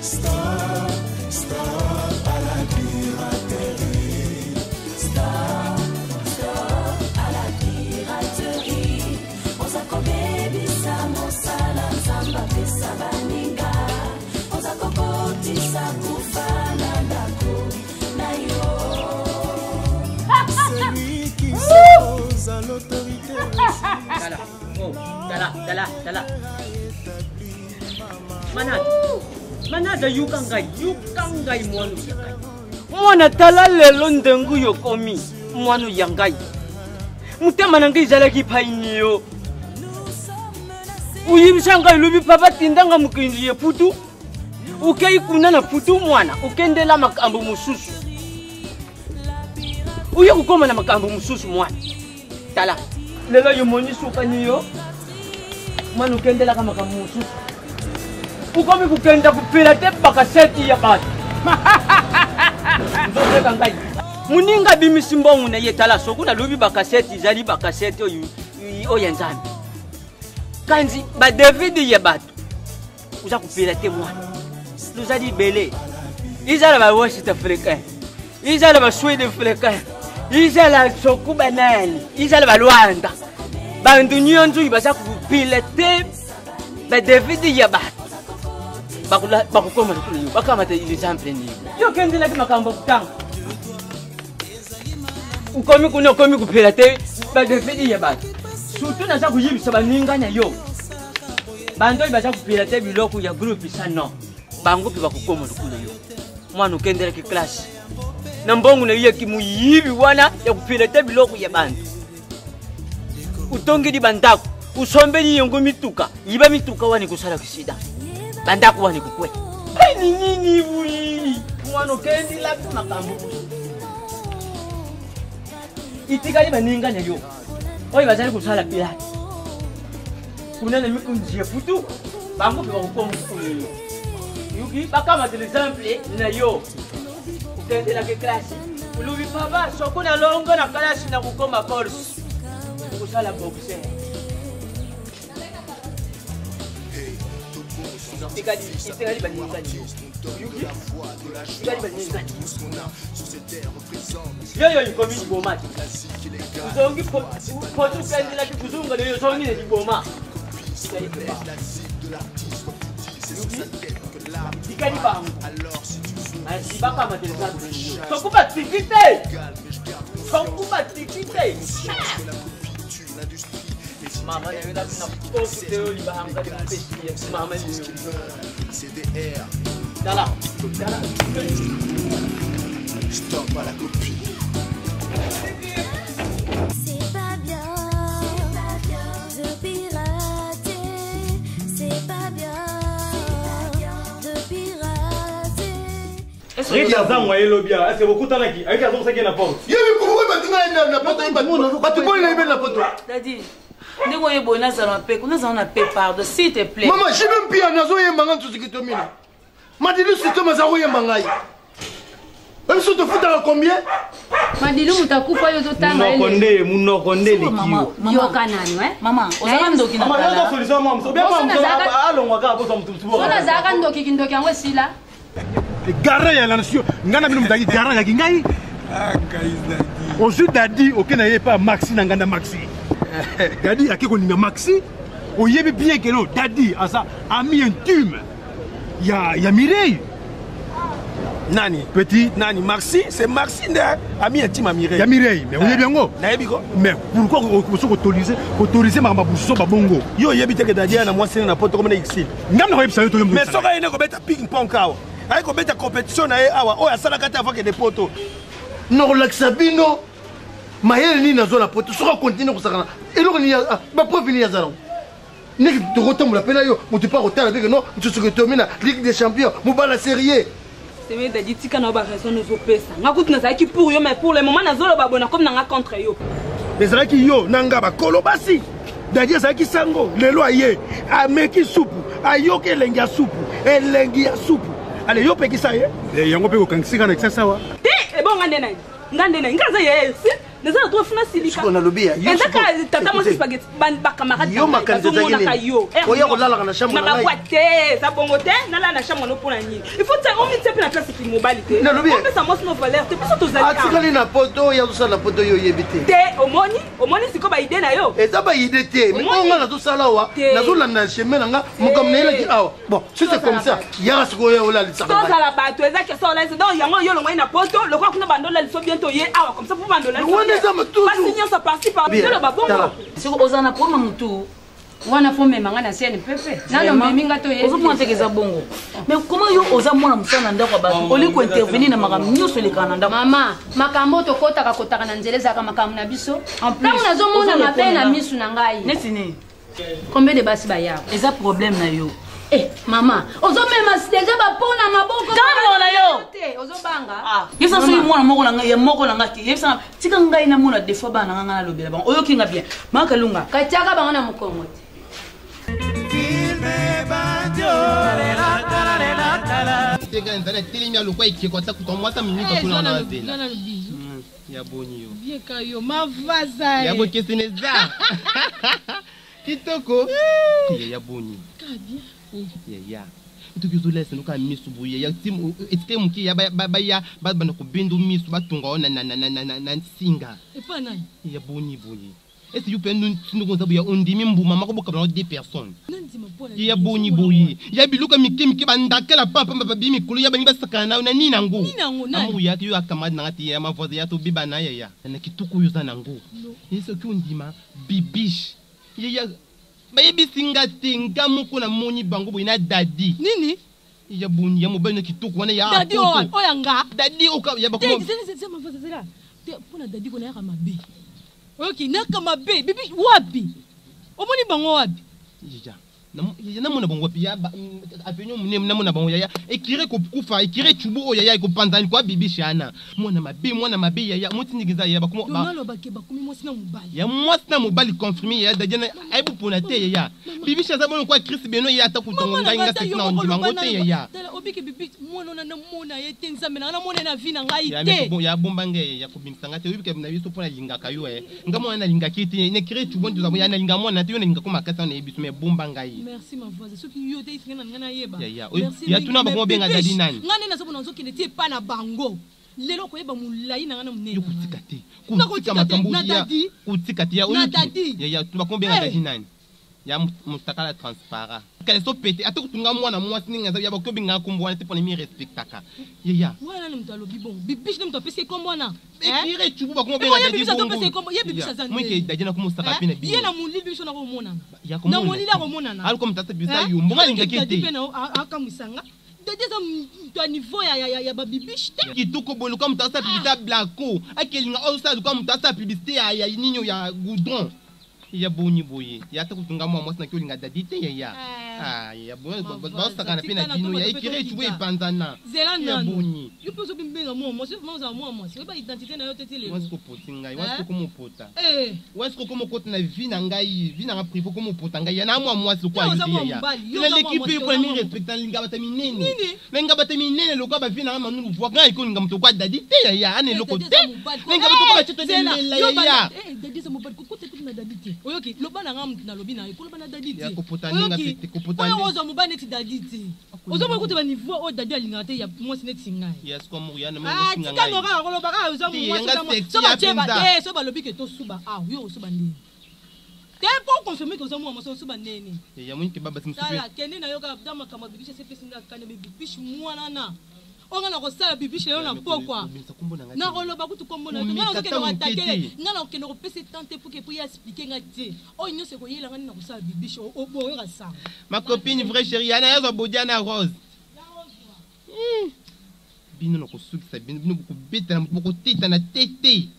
Stop, stop à la piraterie. Stop, stop à la piraterie. Oza kobebisa mosala Nzambe apesa baninga. Oza kokotisa kufa na ndako na yo. Celui qui s'oppose à l'autorité. Tala, oh, tala, tala, tala. Manada, manada yoka ngai, yoka ngai mwana ya ngai. Mwana tala lelo ndengu yokomi mwana ya ngai. Motema na ngai ezalaki paini yo. Oyebisa ngai lobi papa tindanga mokonzi ya putu. Okei kuna na putu mwana, okendela makambo mosusu. Oye kokoma na makambo mosusu mwana. Tala, lelo yo moni sukani yo mwana okendelaka makambo mosusu okomi kokenda kopela te bakaseti ya bato ozoseka ngai moninga abimisi mbongo na ye tala soki nalobi bakaseti ezali bakaseti oyo oyo ya nzambe kanzi badevide ya bato oza kopela te mwana tozali ebele ezala ba west africain ezala ba swede africain ezala soku banani ezala balwanda bantu nyonso oyo baza kopela te badevide ya bato bakokoma lokola yo bakamata exemple nini yo okendelaki makambo ya kotanga okomi kuna okomi kopela te badefidi ya bato surtout naza koyebisa baninga na yo bando oyo baza kopela te biloko ya groupe sa non bango mpe bakokoma lokola yo mwana okendelaki classe na mbongo na yo ya kimoyibi wana ya kopela te biloko ya bantu otongeli bandako osombeli yango mituka yiba mituka wana ekosala kisida bandako wana ekokwe ni nini bui mwana okendilaki makambo itikali baninga na yo oyo bazali kosala pilate kuna na mikonzi ya putu bango mpe bakokomokolo yoki bakamata l'exemple na yo okendelaki klase olobi papa soko nalongo na kalasi na kokoma corse kosala boxer etikali baningani etikali baningani yoyo ikomi liboma te ozongi poto okandelaki kozonga leyo ozongi na liboma tikali bango asi bakamata soku batiki te soku batiki te mama na yo na koku te oyo libanga pesi mama CDR. Tala tala Stop à la copie. C'est pas bien de pirater. C'est pas bien de pirater. Riki aza moyen lobi awa. Est-ce que bokutanaki? Ayaki azongisaki ye na porte. Ye mikuku bato ngai na poto bato boni na ye na poto. Daddy, ndenge oye boye nazala mpe nazala na pe pardon s'il te plaît. Mama JB Mpia nazoyemba ngai nsusu kitomina. Madilu Sitoma aza koyemba ngai. Biso tofutaka combien? Madilu moto akufa yo ozotanga Munoko nde munoko nde eleki yo. Yoka nanu eh. Mama, ozalaka ndoki na Mama, kala. yoka solution mwa mosusu. Bien mwa mosusu alongwa kaka bozwa motu mosusu. Soki nazalaka ndoki kindoki yango esila. Garant ya la nation ngai na bino mozalaki garant yaki ngai ozwi dadi oke na ye epa maxi na nganda maxi dadi ake kolinga maxi oyebi bien ke no dadi aza ami intime ya, ya mireille nani petit nani maxi c'est maxi nde ami intime ya mireille ya mireille mais oyebi yango nayebi ko mais pourquoi oso koautorize koautorize makambo ya buso babongo yo oyebi te ke dadi ya na mwasi na poto komona exil ngai nakoyebisa yo toyo mais soki ayende kobeta ping pong awa aye kobeta compétition na ye awa oyo asalaka te avant kende poto nakolakisa bino mayele nini nazwa na poto soki akontinue kosakana eloko nini ah, bapreuve nini aza nango ndenge tokotambola mpe na yo moto mpe akotala mpe ke non nsusuki tomi na ligue des champions mobala serie seme dadi tika na yo baraison ozopesa nga kutu nazalaki pour yo mais pour le moment nazoloba boye nakomi na nga contre yo ezalaki yo na nga bakolo basi dadi azalaki sango lelo aye ameki supu ayoki elengi ya supu elengi ya supu ale yo pekisa ye eh, yango mpe kokangisi nga na kisasa awa te ebonga nde nani nga nde nani nga aza yeye si Naza na droit funa silika. Sikoyo nalobi ya, yo Eza sikoyo- ka tata mwasi Écoutez. spaghetti bacamarade Yo makanisi ezalaki bazomonaka nini? yo. Oya kolalaka na chambre na ngai. Makambo te, eza bongo te, nalala na chambre no mpona nini? Il faut tia omitia mpe na place ki mobali te. Nalobi ya- Opesa mwasi no valeur te, biso tozali awa. Atikali na poto, oyo azosala na poto yo oyebi te. Te, omoni, omoni sikoyo ba idée na yo. Eza ba idée te, mais Omoni? oyo nga nazosala awa, Te. nazolanda chemin na nga, makambo nayelaki awa. Bon, si c'est comme ça, yaka sikoyo olalisaka ngai. Tozala bato, eza question olalisa. Donc yango yo longwai na poto, lokola kuna bando olaliso bientôt ye awa, comme ça po bando olaliso Wana bien. eza matutu. Basi nyonso parti par Bien, toloba bongo. tala. Soki oza na problème ya motu wana fo mema nga na scène pepe nano memi nga to ye ozomona teke eza bongo mais comment yo oza mwana mosala na ndako ya bato olingi kointervenir na makambo nyonso elekaka na ndako? Mama, makambo oyo tokotaka kotaka na nzela ezalaka makambo na biso. Ntango nazomona mabe na misu na ngai. Neti nini? Combien de basi bayaka? Eza problème na yo. Eh, mama, ozomema deja bapo na maboko. Kanga na yo. Te, ozobanga. Yebisa soki mwana moko na ngai ya moko na ngai te, yebisa tika ngai namona des fois bana na ngai, ngai nalobela bango. Oyoki nga bien, makalunga? Katiaka bango na mokongo te. Teka nzala telemi alokwa ekeko ata kuta mwata minute kuna wana azela ya boni yo. Bieka yo mavaza. Ya bokesene eza kitoko ya ya boni ya ya ntoki ozolesa noka misu boye ya etike moke ya baya babanda kobenda misu batonga o na nsinga. Epa nani? Ya boni boye ese yo mpe ndoko nza boye ondimi mbuma moko bokabana deux personnes. Nandima mpona? Ya boni boye ya biloko mike mike bandakala pamba babi mikolo ya balingi basakana na yo na nini nango. Nini yango, nani? Amour yaki yo acamarade nanga te ya mavoisin ya tobeba na yaya na kitoko oyo oza nango ye soki ondima bibiche ye ya bayebisi nga te, nga moko namoni bango boye na dadi. Nini? Ya boni ya mobali na kitoko wana ya Dadi poto. oyo ya nga? Dadi oyo ya Te, bakoma. zela, mavaza, zela te. Mpona dadi ko nayaka mabe, oyoki? Nayaka mabe. Bibi wapi? Omoni bango wapi? Ya ya namona bango wapi? Ya avenue monene namona bango yaya ekire kokufa ekire cubu oyo yaya ekopanzani kwa bibiche ana mwana mabe, mwana mabe yaya motindiki eza yaya bakoma Nalobake bakomi mwasi na mobali. Ya mwasi na mobali confirmé yaya. Dadi ayebi mpona te yaya bibiche aza bono kwa Chris Beno ye ata kutongo ngai nga seki na ondima ngo te yaya. Tala, obiki bibi mwana wana namona ye te. Nzambe na ngai, namona ye na vie na ngai Ya te. mais bon, ya bomba ngai ya kobimisa nga te. Oyebi na biso mpo nalingaka yo e nga mwana nalingaki te nekire cubu ntoza ya nalinga mwana te yo nalinga ko makasi wana nayebi biso mais bomba ngai. Merci ma voisin. Soki yo te isinga na ngai nayeba. Ya, ya. Merci Ya, mingi. tuna bango Mais obenga Bibiche, dadi nani? ngai nde nazomona nazokende ti epa na bango lelo koyeba molai na ngai na monene. Yo kotika te. Nakotika Kotika te, makambo na ya dadi. Kotika te ya Na oyoki. dadi. Ya ya tuna bango obenga Eh. dadi nani ya motakala transparent kala so pete ata kotunga mwana mwasi ndenge aza ya bakoki obengaka kombo wana te mpona mi respectaka yeya. Wana nani moto alobi bongo? Bibiche nde moto apesi ekombo wana? Ekire cubu bakoma Ebo, obenga ye dadi Bibiche bongo. azopesa ekombo, ye Bibiche aza Moke ndeni. dadi nakomosaka mpe na Ye bino. na molili biso nakomonana. Ya Na komona molili te. akomonana. Aluka moto asa bisa yo mbongo alingaki Dadi te. mpe na akamwisanga. Dadi eza moto ya niveau ya babibiche te. Kitoko boye luka moto asala publicité ya blako akelinga oyo osala luka moto asala publicité ya nini oyo ya goudron ya boni boye ya ata kotunga mwa mwasi naki olinga dadi te yaya. Ah, ya boni baosakana mpe na bino ya ekire ecubu epanzana. Zela Ya nano. boni. Yo mpe ozobimbenga mwa mwasi, yo ozala mwa mwasi, oyeba identité na yo te ti lelo. Mwasi kopoti ngai mwasi Eh? kokoma opota Eh. mwasi kokoma okota na vie na ngai, vie na nga privé okoma opota ngai ya na mwa mwasi lokwa Yo yo oza te mwa yaya. mobali, yo oza Naleki mwa mpe mwasi, mpona oza mi mwa respecte nalinga bata minene. Nini? Nalinga bata minene lokwa bavie na nga manulu voi ngai ekolinga moto lokwa dadi te yaya ana eloko Dadi te. eza mobali. Nalinga bato kwa baceto Eh, zela, demela yo yaya. dadi eza mobali, kokota kutu na dadi te. Oyoki? Loba na nga motu nalobi na yo koloba na dadi te. Ya kopota ndinga Oyoki? pe te, kopota Oyo nde. ozwa mobali neti dadi te, ozomona kutu baniveau oyo dadi alingaka te ya mwasi neti ngai. Ya sikoyo amour ya na Ah, mosinga tika ngai. noka koloba kaka oza Te, mwasi, yanga oza mwasi. sexy So ya batie ba- mpenza. te, so balobi ke tosuba awa, yo osoba ndeni te mpo confirme ke oza mwa mwasi, osoba ndeni. Ya moni ke babasi mosusu. Tala, kende na yo kaka da makambo ya bibiche esepesi nga kande. Bibiche mwana na oyo nga na kosala bibiche lelo na pokwa. Kobimisa kombo na ngai te. Nakoloba kutu kombo na yo te. Nga Komeka nazokende ta moke koatakele te. nga nakokende kopesa etan te poke po ye explike nga te oyo nyonso ekoyela nga nini na kosala bibiche oyoka sango. Ma copine vraie chérie yana yazwa bodi ana rose. Bino na kosukisa bino bino bokobetana moto bokotetana te te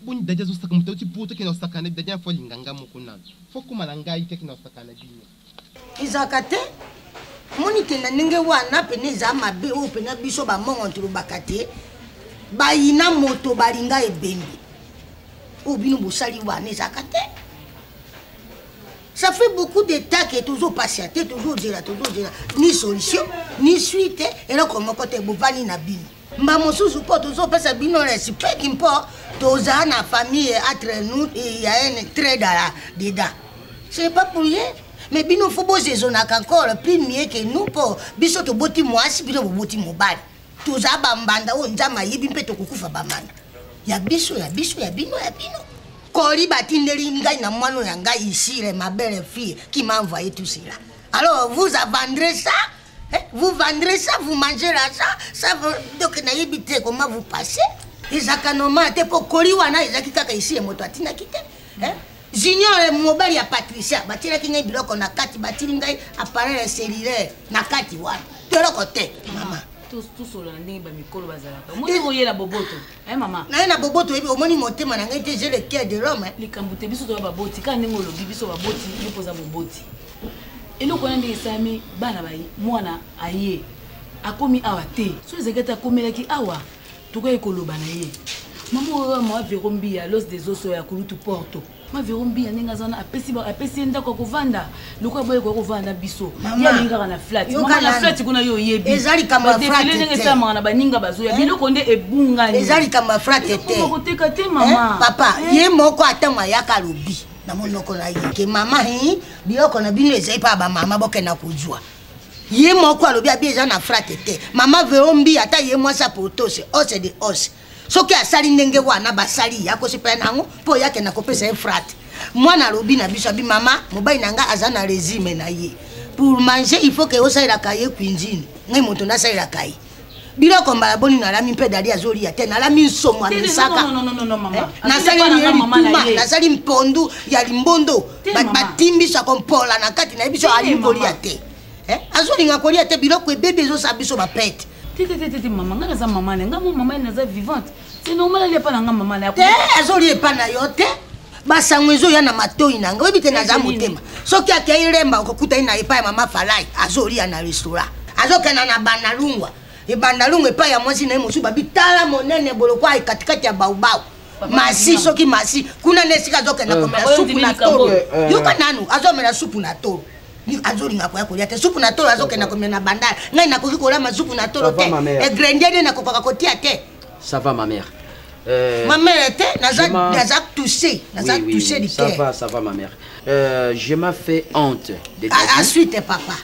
boni dadi azosaka moto auti po tokende kosakana dadi na fo alinga nga moko nano fo kóma na ngai kaki na kosakana bino. Ezalaka te moni te na ndenge wana pene eza mabe oyo pena biso bamongo tolobaka te bayina moto balinga ebembe oyo bino bosali wana ezalaka te. Ça fait beaucoup de temps ke tozopasa te, tozozela, tozozela, ni solution ni suite, eloko moko te. Bovandi na bino. Mba mosusu mpo tozopesa bino respect mpo toza na famille entre nous il y a un trait dans la dedans. C'est pas pour rien. Mais bino faut bozezonaka encore plus mieux que nous mpo biso toboti mwasi bino boboti mobali. Toza bambanda oyo Nzambe ayebi mpe tokokufa bambanda. Ya biso ya biso ya bino ya bino. Koli batindeli ngai na mwana ya ngai ici ma belle fille qui m'a envoyé tout cela. Alors vous vendrez ça hein? Vous vendrez ça, vous mangez l'argent, ça donc nayebi te comment vous passez. Ezaka normal te po koli wana ezaki kaka ici moto atinaki te. Hein? Junior mobali ya Patricia batielaki ngai biloko na kati batili ngai appareil cellulaire na kati wana. Toloko te mama. Tosolola na ndenge bamikolo bazalaka omoni oyela boboto eh mama naye na boboto oyebi omoni motema na ngai te j'ai le cœur de l'homme likambo te biso toya baboti kaka ndenge olobi biso baboti yo mpoza moboti eloko wana ndenge esalami bana mwana aye akomi awa te so ezalaki ata akomelaki awa tokoki koloba na ye mama oyo mama vero mbiya los des oso ya kulutu porto ma vero mbiya ndenge aza wana apesi ye ndako ya kovanda lokola boye koya kovanda na biso ye alingi kaka na flat mama na flat kuna yo oyebi eza likambo ya flat ndenge esalamaka na baninga bazoya biloko nde ebungani eza likambo ya flat te koteka te mama papa ye moko atango ayaka alobi na monoko na ye ke mama biloko na bino ezali mpa bamama bokenda kozwa ye moko alobi abi eza na frate te mama vero mbi ata ye mwasi ya potose ose de ose soki asali ndenge wana basali ye akosepela na yango mpo ye akenda kopesa ye frate mwana alobi na biso abi mama mobali na ngai aza na régime na ye pour manger il faut ke osalelaka ye cuisine ngai moto nasalelaka ye biloko mbala boni nalami mpe dali azolia te nalami nsomo ya misaka nasali lituma nasali mpondu ya limbondo batimbi biso akompola na kati na ye biso alingi kolia te azolinga kolia te biloko ebebi ezosala biso bapete te te te te mama ngai naza mama na ngai mo mama naza vivante c'est normal alia epa na ngai mama na te azolia epa na yo te basango ezoya na matoi na ngai oyebi te naza motema soki akei lemba okokuta ye na epai ya mama falai azolia na restaurant azokenda na bandalungwa ebandalungwa epai ya mwasi na ye mosusu babi tala monene bolokwa katikati ya baubau masi soki masi kuna nde esika azokenda komela supu na tolo yoka nanu azomela supu na tolo azolinga koya kolia te supu na tolo azokenda komela na bandala ngai nakoki kolama supu na tolo te egrendie nde nakokaka kotia te ça va ma mère. Ma mère te naza naza touché naza oui, touché oui, du ça cœur. Va ça va ma mère. Je m'a fait honte de à, à suite papa.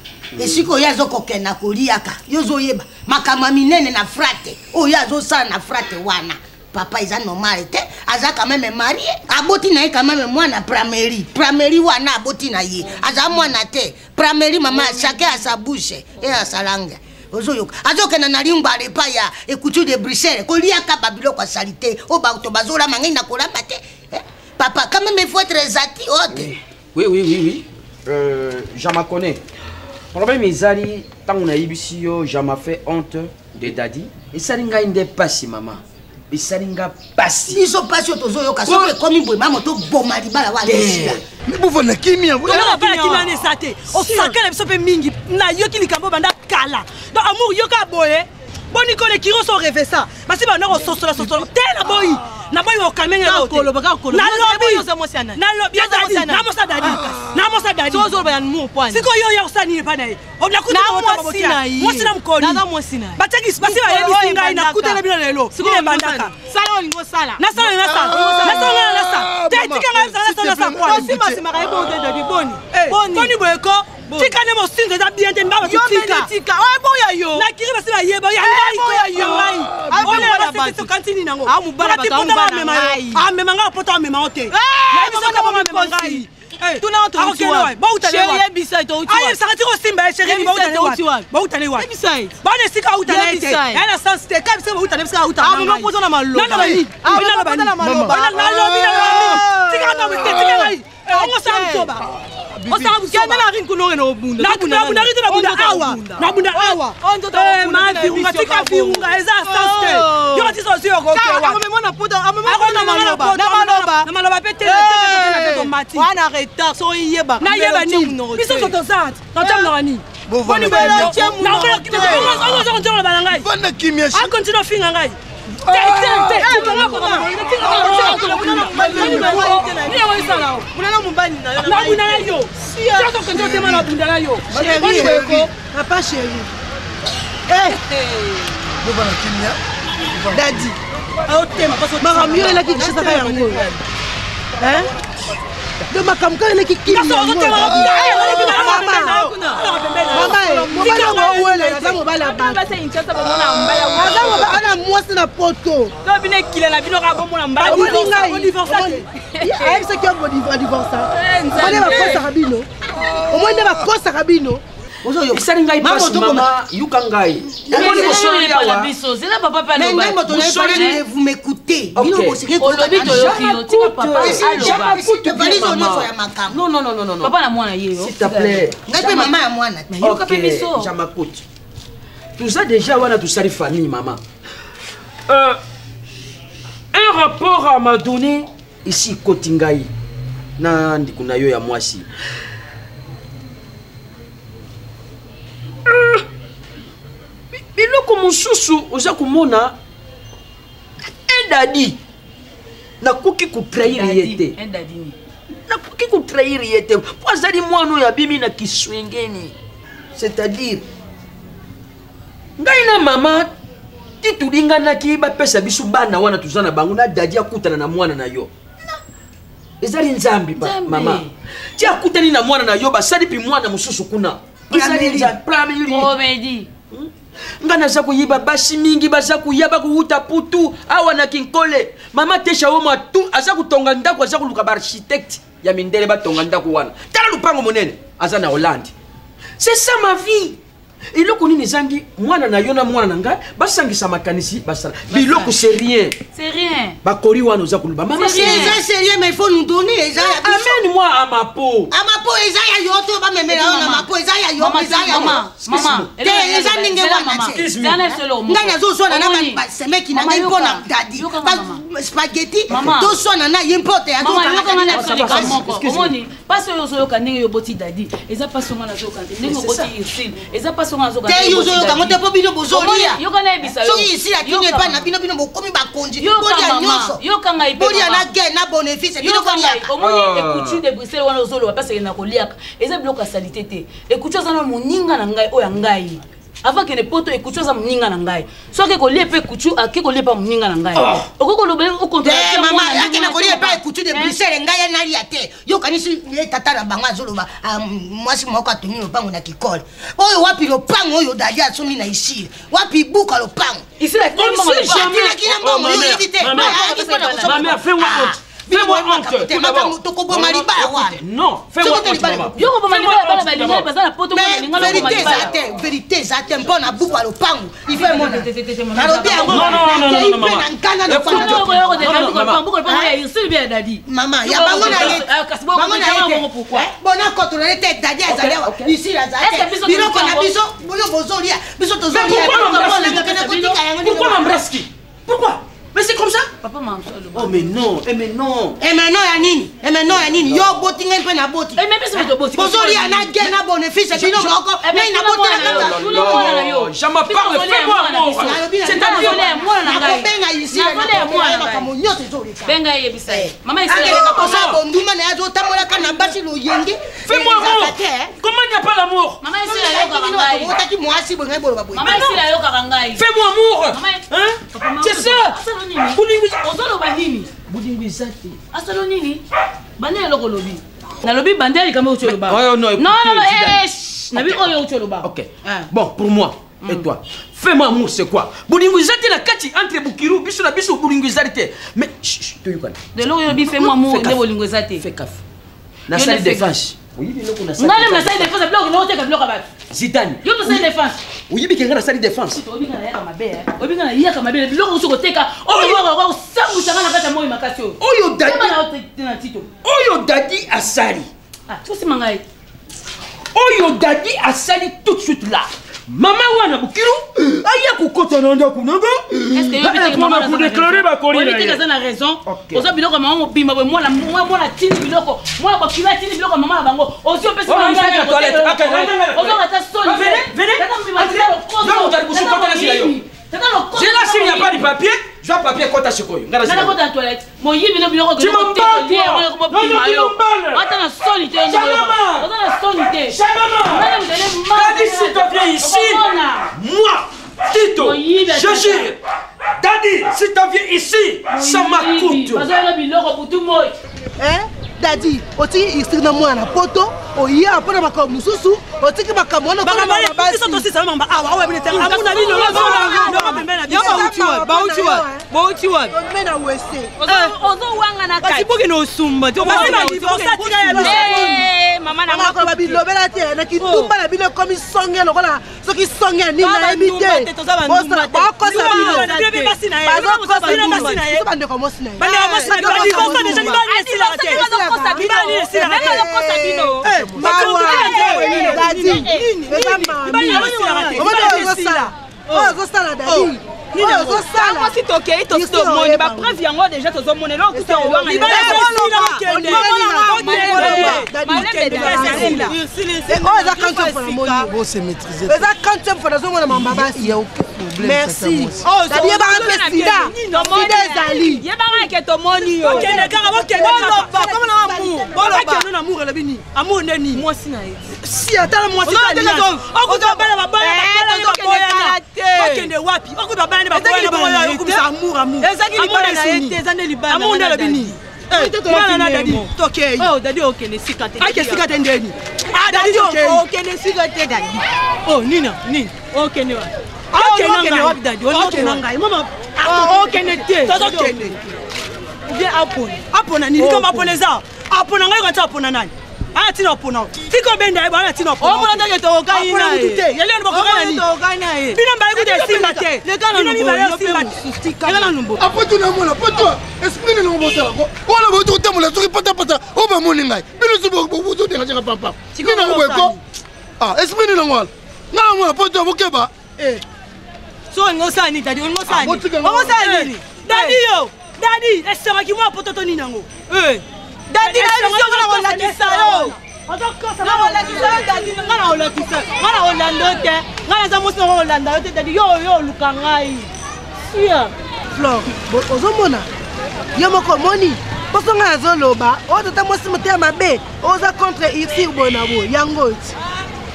Esika oyo azokokenda koliaka yo ozoyeba makambo ya minene na frate oyo azosala na frate wana papa eza normal te aza quand même marié aboti na ye quand même mwana prameri prameri wana aboti na ye aza mwana te prameri mama chacun a sa bouche et a sa langue ozoyoka azokenda na lingwala epai ya ecouture de bruxelles koliaka babiloko ya salite oyo bato bazolama ngai nakolamba te papa quand même il faut être zati ote oui oui oui oui je m'en connais problème ezali ntango nayebisi yo je m'a fait honte de dadi esali ngai nde pasi mama esali nga pasi biso pasi oyo tozoyoka soki ekomi boye mama toboma libala wana esila bovanda kimia bana kimia wana eza te osakela biso mpe mingi nayoki likambo banda kala donc amour yoka boye boni kole kiro so reve ça basi banda kososola sosola te na boyi na boyi okalme nga koloba kaka koloba nalobi nalobi na mosa dadi na mosa dadi ozoloba ya amour poani sikoyo yo ya kosala nini epai na ye mwasi na mokoni batiaki basi bayebisi ngai nakutana bino lelo nini ebandaka nasala nasala nasala te tika ngai nasala nasala kwani boye ko tika nde mosinzo eza bien te mbaba tika nakiri basi bayeba ya ngai ya ngai oyo nini yango amema ngai poto amema yo te amema ngai ayebisaka ti kosimba ye chéri bautane wapi bana esika auta na ye te ya na sens te ka bisika bauta na bisika auta nalobi tika ngai ongosala buzoba osala buzoba na ring kuna okende kobunda nabunda te nabunda awa nabunda awa ma virunga tika virunga eza sens te yo batisa ozwi yokokewana maloba pe te tomati wana retard so oyebaka nayeba nini biso so toza totamnaka nini ozokontinue na ngai akontinue ofinga ngai nabunda na yo tokende otema nabunda na yo papa chéri bovanda kimia. Dadi makambo yo elaki kisasaka yango de makambo kaka eleki kimimobali yango owele aza mobali ya bato aza mwasi na poto omoni ngai ayebisaki yo bodivorsa omoni bakosaka bino omoni nde bakosaka bino Esali ngai pasi mama, yoka ngai. Omoni bosololi awa. Zela papa pe Mais ngai moto nayebi, vous m'écoutez. Bino bosiki Olobi toyoki yo, tika papa aloba. Valise nyonso ya makambo. Non non non non non. Papa na mwana ye yo. S'il te plaît. Ngai mpe mama ya mwana te. Yoka pe biso. Jamakoute. Toza déjà wana tosali famille mama. Un rapport à m'a donné ici koti ngai na ndeko na yo ya mwasi. Biloko mosusu oza komona edadi nakoki kotrahir ye te, nakoki kotrahir ye te mpo azali mwana oyo abimi na kiswengeni, c'est-à-dire ngai na mama ti tolinganaki bapesa biso bana wana toza na bango na dadi akutana na mwana na yo ezali nzambe mama ti akutani na mwana na yo basali mpi mwana mosusu kuna ezali nzambe. Nga naza koyiba basi mingi baza koya bakowuta putu awa na kinkole mama tesha omo atu aza kotonga ndako aza koluka baarchitecte ya mindele batonga ndako wana tala lupango monene aza na Hollande. C'est ça ma vie. Eloko nini ezangi mwana na yo na mwana na ngai basangisa makanisi basala biloko, c'est rien. C'est rien. Bakori wana oza koloba mama. C'est eza sérieux, mais il faut nous donner eza ya biso. Amène moi à ma peau. Amapo eza ya yo to bamemela yo na mapo eza ya yo eza ya yo te eza ndenge wana te. Ngai nazoswana na basemeki na ngai mpo na dadi spaghetti toswana na ye mpo te. Omoni mpasi oyo ozoyoka ndenge yo oboti dadi eza mpasi onga nazoyoka te ndenge oboti Ursule eza mpasi onga nazoyoka. Te, yo ozoyoka ngo te mpo bino bozolia. Yoka nayebisa yo. Soki isila kino epai na bino, bino bokomi bakonzi, bolia nyonso. Yoka ngai mpe. Bolia na gain na bénéfice, bino boliaka. Omoni ekutu de Bruxelles wana ozoloba mpasi ekenda koliaka eza biloko ya salite te. Ekutu aza na moninga na ngai oyo ya ngai avant kende poto. Ekutu aza moninga na ngai, soki akolia mpe ekutu ake kolia mpe moninga na ngai okoki koloba. Mama akende kolia epai ekutu de Bruxelles, ngai ya nalia te. Yokanisi ye tata na bango azoloba mwasi moko atongi lopango na kikole oyo wapi lopango oyo dadi asomi na isile wapi buka lopango atinaki na mbongo yo oyebi te. Tokoboma libala wana. Vérité eza te, vérité eza te mpo na buku ya lopango ife mona nalobi yango nakei mpe na nkana. Mama ya bango na ye, bango na ye te bona kotola ye te. Dadi azali awa, isili azali te. Biloko na biso oyo bozolia, biso tozolia. Kotika yango. Pourquoi m'embrasse? Pourquoi? Mais c'est comme ça. Papa. Oh mais non, eh mais non. Eh mais non ya nini? Eh mais non ya nini? Yo boti, ngai mpe naboti. Bozolia na gain na bénéfice bino moko, ngai nabotelaka. Jamais parle, fais-moi amour. C'est-à-dire nakobenga ici makambo nyonso ezoleka. Benga yebisa ye. Mama. Kosala bonduma na ye azotambolaka na basi loyenge. Fais-moi amour. Comment il n'y a pas l'amour? Mama Esila ayokaka ngai. Otaki mwasi boye, ngai boloba boye. Mama Esila ayokaka ngai. Fais-moi amour. Hein? C'est ça. Ozoloba nini? Bolingo eza te. Asalo nini? Banda eloko olobi. Nalobi banda likambo outi oloba. Non, non, non, nabi oyo outi oloba. Ok. Bon, pour moi et toi. Fais-moi amour, c'est quoi? Bolingo eza te na kati entre Bukiru, biso na biso bolingo ezali te. Mais toyokana. Lelo oyo olobi fais-moi amour nde bolingo eza te. Fais gaffe. Nasali défense. Oyebi eloko nasali? Ngai nasali défense biloko naoteka biloko ya bato. Zidane. Yo tosali défense. Oyebi ke ngai nasali défense. Oyebi ngai nayaka mabe, oyebi ngai nayaka mabe. Biloko osi koteka oyo osambwisanga na kati ya moi makasi oyo. Oyo dadi na tito. Oyo dadi asali. Tosima ngai. Oyo dadi asali tout de suite là. Mama wana Bukiru aya kokota na ndako nanga mpona kodéclarer bakoli na ye. Aza na raison. Oza biloko ya mama mobimba boye, mwana mwana atindi biloko, mwana bokilo atindi biloko ya mama na bango, ozwi opesi ozonga ata soni. Zela, s'il n'y a pas de papier, zwa papier, kota sikoyo. Nana kota na toilette moyibi no biloko ata na soni te, oza na soni te. Dadi, s'il te vient ici, moi, Tito, je jure. Daddy, si tu viens ici, ça m'coûte. Bazoyela biloko butu moi. Eh, Dadi, otiki isiri na mwana poto, oya mpona makambo mosusu, otiki makambo wana biso tosisana mamba awa awa bino te amuna bino bauti wapi bauti wapi me na wese ozowangana kasi bokende osumba mama bilobela te na kitumba na bino ekomi songe lokola soki songe ya nini nayebi te bakosa bino bazokosa bino bandeko mwasi na ye oyo ozosala dadi oyo ozosala mwasi tokei tosi tomoni bapreuve yango deja tozomona eloko kuta oyo eza quantième fois namoni eza quantième fois nazomona mamba basi merci dadi yebaka mpe sida sida ezali yebaka ke tomoni yo okende kaka bokende kaka boloba amour elobi nini amour nde nini mwasi na ye si atala mwasi okuta bana babana baboyana bakende wapi okuta bana baboyana baboyana okumisa amour amour ezaki libala na ye te eza nde libala amour nde alobi nini bana na dadi tokei dadi okende sika te ake sika te ndeni dadi tokei okende sika te dadi oh nina nini okende wapi okende wapi dadi okende ngai mama okende te tozokende ou bien apona apona nini likambo apona eza apona ngai kanti apona nani aya ntina opona tika obenda ye bana ntina opona ndenge tokokani na ye te yali bokokani na ye bino mbali kuta esimba te bino mibale esimba te apo tuna mona po toi esprit nini bosalako wana boyoti kotambola soki patapata oyo bamoni ngai bino so bozodengajaka pampa nini yango boyeko esprit nini yango wana ngai namona po toi bokeba so olingi osala nini dadi olingi osala nini okosala nini dadi yo dadi esengaki mwa poto to nini yango dadi na biso nga nakolakisa yo nakolakisa yo dadi nga nakolakisa nga nakolanda yo te nga naza mwasi nako kolanda yo te dadi yo yo oluka ngai sia Flore ozomona yo moko omoni mposo ngai nazoloba oyo tata mwasi motema mabe oza contre ursir boye na boye yango ti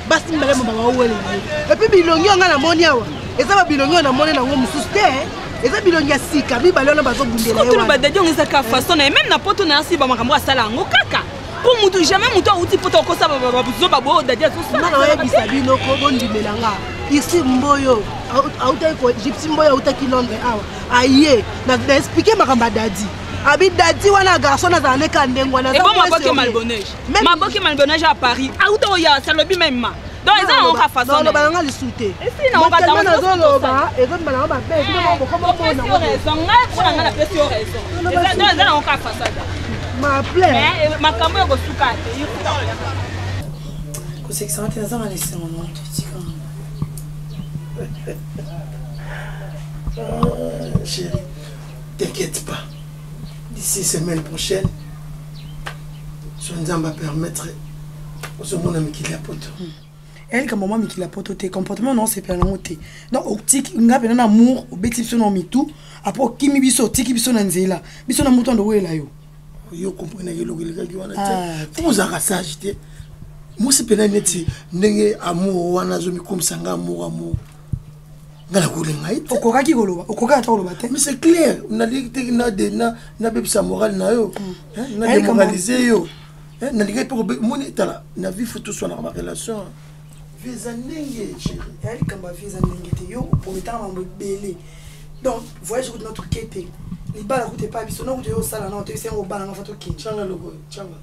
basi mibale mo bawawelela ye epuis bilongi oyo ngai namoni awa eza babilongi oyo namoni nango mosusu te eza bilongi ya sika mibale wana bazobundela ye wana badadi yango ezaka façon na ye meme na poto na yasi bamakambo asala yango kaka mpo mutu jamais mutu awuti poto akosa bazoba boyo dadi azosala nayebisa bino ko bondimela nga isi mboyo autaki gypsy mboyo autaki londres awa aye na explike makambo ya dadi abi dadi wana garçon azala ne ka ndenge wana ebongo maboke malbonege maboke malbonege à paris auta oya salobi meme ma donc eza nango ka façon oloba nanga lisu te tellement nazoloba ezobima nango mabe bino moko bokomomona raison ngai mpo na ngai napesi yo raison donc eza nango ka façon maple makambo ya kosuka te kosekisanga te nazanga na esengo na te tika Chérie, t'inquiète pas. D'ici semaine prochaine, so Nzambe a permettre ozomona mikili ya poto. Eya likambo mwa mikili ya poto te, comportement na osepela nango te. Donc otiki nga mpena na amour, obeti biso na mitu, après okimi biso, otiki biso na nzela. Biso na moto ando wela yo. Yo comprenaki eloko elekaki wana te. Fo ozalaka sage te. Mwasi mpena neti ndenge amour wana azomikomisa nga amour amour. Nga nakolinga ye te. Okokaki koloba, okokaki ata koloba te. Mais c'est clair, nalingi te nabebisa morale na yo, na démoraliser yo. Nalingaki mpe moni tala na vie faut toswanaka ba relation. Vie eza ndenge chérie. Eya likambo ya vie eza ndenge te. Yo oprometaka mambo ebele. Donc voyage kutu natuke te. Libala kutu epai biso, na kutu yo osala na otoyebisa yango obala nga fa tokende. Changa loko, changa.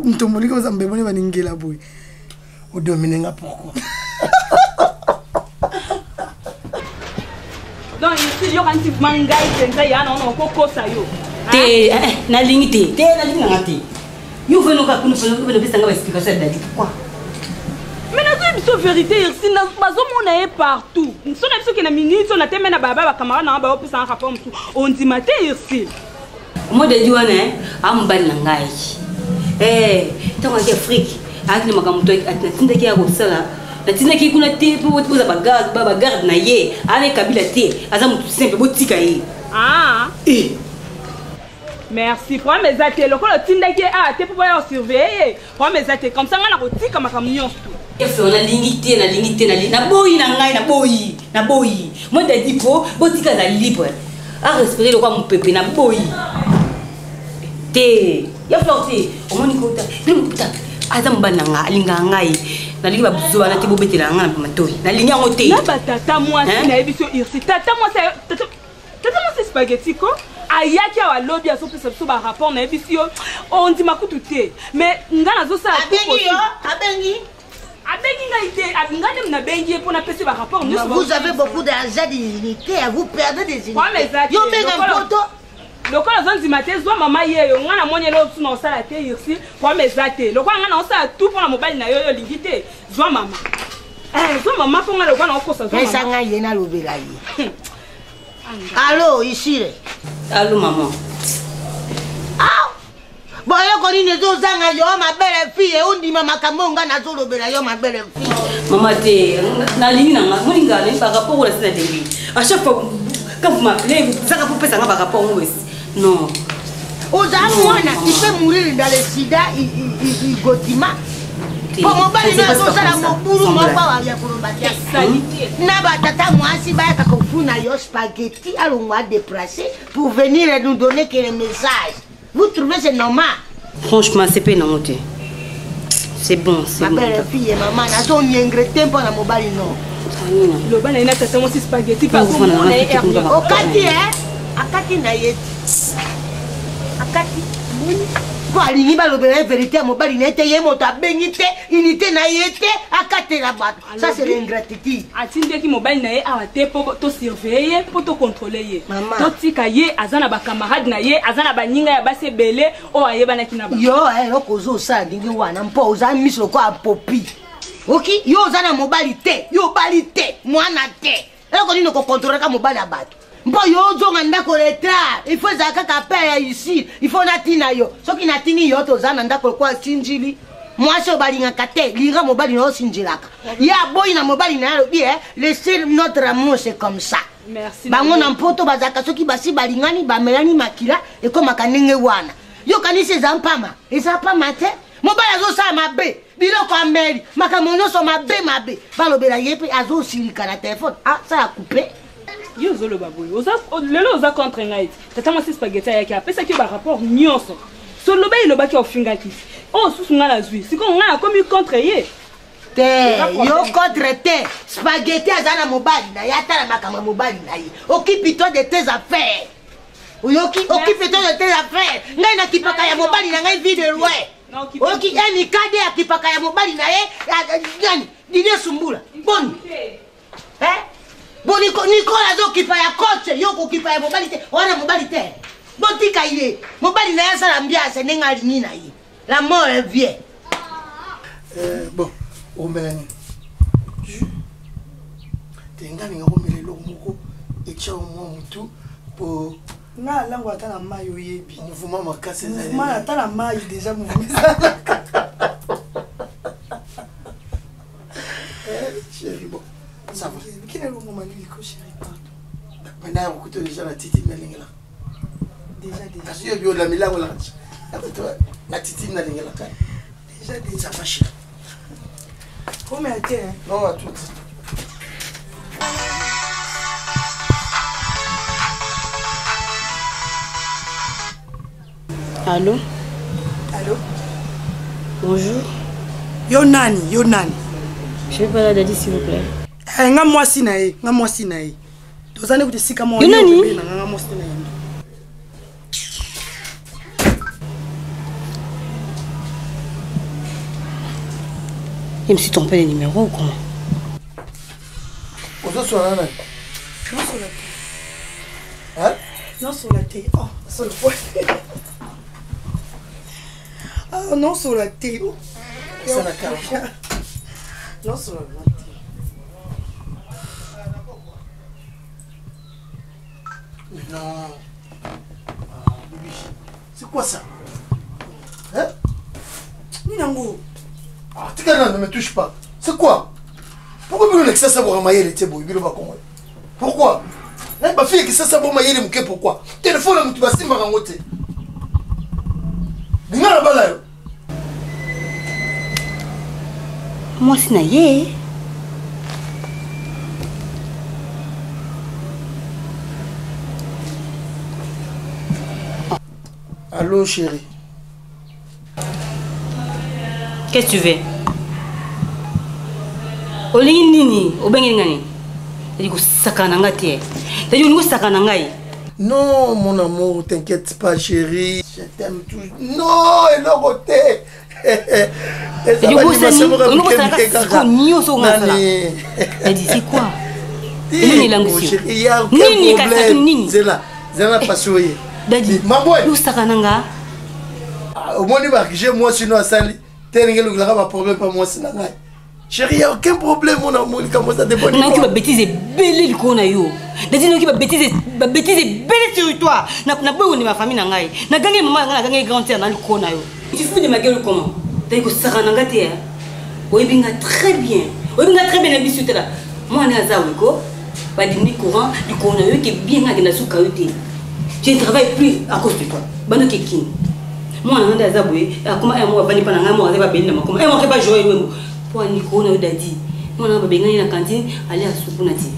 Ntomboliki oza mbeboni baningela boye. Odomine nga pourquoi? Donc ici yoka nti ma ngai mpenza ya na wana okokosa yo te nalingi te te nalingi nanga te yo ofanoka kuna opesa nga baexplication ya dadi pourquoi? Mais nazoyi biso vérité irsi bazomona ye partout so na biso ke na minute oyo nateme na baba bacamarade nanga baopesanga rapport mosusu ondima te irsi. Moi dadi wana amobali na ngai ntango ayaki Afrique ayaki na makambo natindaki ya kosala natindaki kuna te mpo boza bagarde na ye ana kabila te aza motu simple botika ye. Merci problème eza te lokola otindaki ye awa te mpo baya kosurveille ye problème eza te comme ça ngai nakotika makambo nyonso. Efe nalingi te, nalingi te, nalingi naboyi na ngai, naboyi, naboyi. Moi dadi po botika aza libre. A respirer lokwa mopepe naboyi. Te, ya fleur te, omoni kota. Bino puta aza mobali na ngai, alingaka ngai. Nalingi babuzo wana te bobetela ngai na matoi. Nalingi yango te. Na batata mwasi nayebi so Irsi. Tata mwasi tata tata mwasi spaghetti ko ayaki awa lobi azopesa biso barapport nayebisi yo ondima kutu te mais nga nazosala abengi yo abengi abengi ngai te ngai nde nabengi ye mpo napesi barapport nyonso. Vous avez beaucoup d'argent, des unités, vous perdez des unités. Yo benga mpoto. Lokola ozondima te, zwa mama yeyo. Ngai namoni eloko mosusu na kosala te. Irsi problème eza te, lokola ngai naosala tout mpo na mobali na yo, oyo olingi te, zwa mama. Zwa mama mpo ngai lokola naokosa, zwa mama. Pesa ngai ye nalobela ye. Allo, Isire. Allo, maman. Ah! Boyoko nini ezozanga yo ma belle fille, ondima makambo nga nazolobela yo ma belle fille. Mama te, nalingi na nga, moninga nalingi ba rapport oyo nasi nalingi. À chaque fois quand vous m'appelez, vous zaka popesa nga ba rapport ngo esi. Non. Oza mwana, tu peux mourir dans le sida igotima. Po mobali no azosala mobulu moko awa ya koloba te. Na batata mwasi bayaka kofuna yo spaghetti alongwa déplacer pour venir nous donner que le message. Vous trouvez c'est normal? Franchement, c'est pas nango te. C'est bon, c'est Ma bon. belle fille, maman, nazo nyengre te mpo na mobali no. Loba na ye na tata mwasi spaghetti mpe azomona ye air nyonso. Okati eh? Akati na ye ti. Akati. Mpo alingi balobela ye verité ya mobali na ye te, ye moto abengi te, unité na ye te, akatela bato. Ça c'est l'ingratitude. Atindaki mobali na ye awa te mpo tosurveille ye, mpo tocontrôle ye. Totika ye, aza na bacamarade na ye, aza na baninga ya basi ebele oyo ayebanaki na bango. Yo eloko ozosala ndenge wana mpo oza miso lokola popi. Oki, yo oza na mobali te, yo obali te, mwana te. Eloko nini okokontrolaka mobali ya bato? Mpo yo ozonga ndako retard, il faut ezala kaka pe ya ici, il faut natina yo. Soki natini yo toza na ndako lokola sinjili. Mwasi oyo balingaka te, linga mobali na yo osinjelaka. Ye aboyi na mobali na ye alobi, laissez notre amour c'est comme ça. Merci. Bango na mpoto bazalaka soki basi balingani bamelani makila ekomaka ndenge wana. Yo kanisi eza mpama, eza mpama te. Mobali azosala mabe, biloko ameli, makambo nyonso mabe mabe. Balobela ye mpe azosilika na telefone. Ah, ça a coupé. Yo ozoloba boye, lelo oza contre ngai ti. Tata mwasi spaghetti ayaki apesaki yo barapport nyonso. Soloba elobaki ofingaki. Oyo susu ngai nazwi. Sikoyo ngai nakomi contre ye. Te, yo contre te. Spaghetti aza na mobali na ye, atala makambo ya mobali na ye. Occupe-toi de tes affaires. Oyoki, occupe-toi de tes affaires. Ngai nakipaka ya mobali na ngai vie de loin. Oyoki, Mikade akipaka ya mobali na ye, nani? Didier Sumbula. Boni. Eh? Bon, Nicole azokipa ya coach, yo kokipa ya mobali te, wana mobali te. Botika ye, mobali na ye asala ambiance ndenge alingi na ye. La mort est vient. Bon, omela nini? Jus. Te nga ninga komela eloko moko etya mwa motu po nga alango ata na mai oyebi. Mouvement makasi ezali. Mouvement ata na mai déjà mouvement ezalaka. Chérie, bon, ça va. Quel est le moment où chérie, pardon? Maintenant, il y a beaucoup de gens qui sont là. Déjà, déjà. Parce que yo la milango la. Na titi na lingela ka. Déjà, déjà. Ça va chérie. Combien t'es, hein? Non, à tout. Allô? Allô? Bonjour. Yo nani, yo nani? Je vais parler à Daddy s'il vous plaît. Nga mwasi na ye, nga mwasi na ye. Tozali kuti sika moko. Yo nani? Na nga mwasi na ye. Je me suis trompé de numéro ou comment? Ozo sona nani? Non, sur la tête. Hein? Non, sur la tête. Oh, sur le poing. Ah, non, sur la tête. Oh. Ça la carte. Non, sur la tête. Mais non. Ah, Bibi, c'est quoi ça? Hein? Ninango. Ah, tika, ne me touche pas. C'est quoi? Pourquoi bino lekisa sa bora mayele te boye bino ba Congolais? Pourquoi? Hein, ba fille qui sa bora mayele muke pourquoi? Téléphone mutu ba simba rango te. Binga na bala yo. Mwasi na ye. Allô chérie. Qu'est-ce que tu veux Olingi nini Obengeli nga nini Dadi kosakana na nga te. Dadi olingi kosakana na ngai. Non, mon amour, t'inquiète pas, chérie. Je t'aime toujours. Non, eloko te. Dadi obosani, olingi kosala kaka sikoyo nyonso oyo nga nasala. Dadi c'est quoi Nini elangwisi yo? Nini kasi nini? Zela, zela pasi oye. Dadi, osakana nga. Omoni ba je mwasi no asali te ndenge elukilaka ba problème pa mwasi na ngai. Chérie, y a aucun problème, mon amour, likambo eza te boni. Nayoki ba bêtises ebele likolo na yo. Dadi nayoki ba bêtises ba bêtises ebele sur toi. Na na boyi kondima famille na ngai. Nagangi mama na ngai, nagangi grande sœur na likolo na yo. Tu fous de ma gueule comment? Dadi kosakana na ngai te. Hein. Oyebi nga très bien. Oyebi nga très bien na biso tala. Mwana aza weko. Badimi courant likolo na yo ke bien nga akenda suka yo te. Je ne travaille plus à cause de toi. Bano ke king. Mwana nga nde aza boye akoma ya moko avandi mpa na ngai moko aza babeli na makoma moko ba joel wembo mpo anikoo na yo dadi mwana nga babengani na cantine ali asuku na ti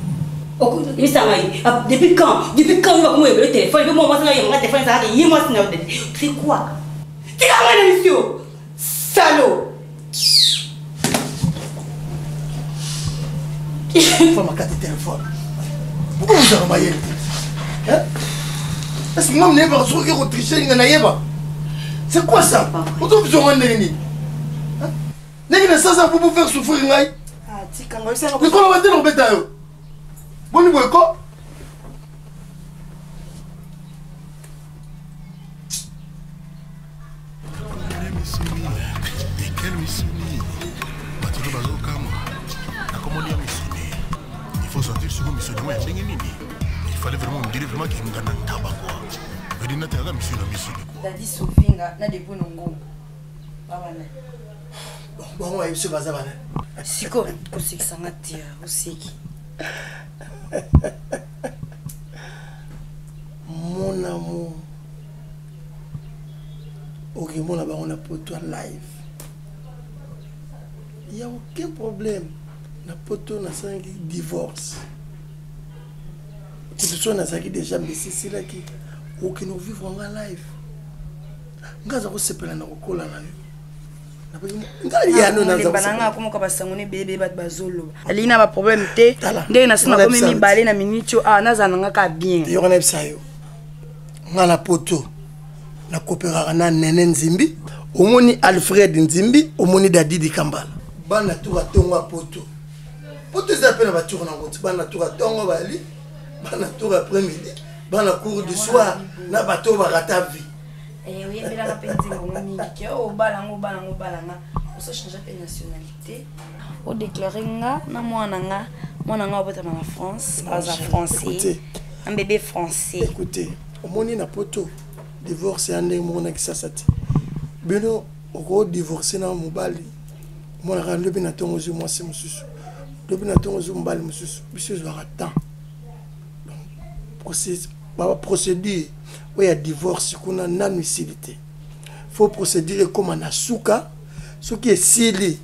yebisa ngai depuis quand depuis quand yo bakoma oyebele telefone mpe mwa mwasi ngai yanga telefone ezalaka ye mwasi na yo dadi c'est quoi tika ngai na misio salo Fama kati telefone. Pourquoi ozalaka mayele te? Est-ce que ngam nayebaka soki oke kotriche nga nayeba? C'est quoi ça? Ozobizonga ndenge nini? Ndenge na sasa po faire souffrir ngai? Likolo bate na kobeta yo. Boni boye ko? Quel misuni bato to bazokamwa nakomoni ya misuni il faut sentir siko misuni yango ya ndenge nini il fallait vraiment ondire vraiment kinga na ntaba kua vedi natekaka misuni na misuni dadi sofinga na depo nongo babana bango bayebi so baza bana siko kosekisa nga te oseki mon amour okemona bango na poto ya live ya aucun problème na poto nasalaki divorce kutu so nazalaki déjà mbesi esilaki okende kovivre nga live nga aza kosepela na kokola na yo nanga akomoka basango ne ebele bato bazoloba alingi na baproblème te ndenge nasi nakomi mibale na minute oyo awa nazala na nga kaka bien yoka nayebisa yo nga na poto nakoperaka na nene nzimbi omoni alfred nzimbi omoni dadidi kambala bana tour atongo ya poto poto eza mpe na batour nango ti bana tour atongo bali bana tour après midi bana cours du soir na bato oyo barata vie eh, oyebelaka mpe nzembo yango mingi ke oyo obala ngo obala ngo obala nga osochange mpe nationalité odeklare nga na mwana nga mwana nga obotama na france aza français un bébé français écoutez omoni na poto divorce ya ndenge moko na kisasa te bino okodivorce na mobali omonaka lobi na ntongo ozwi mwasi mosusu lobi na ntongo ozwi mobali mosusu biso ezwaka temps baprocédure oyo ya divorce kuna nanu esili te faut procédure ekóma na suka soki esili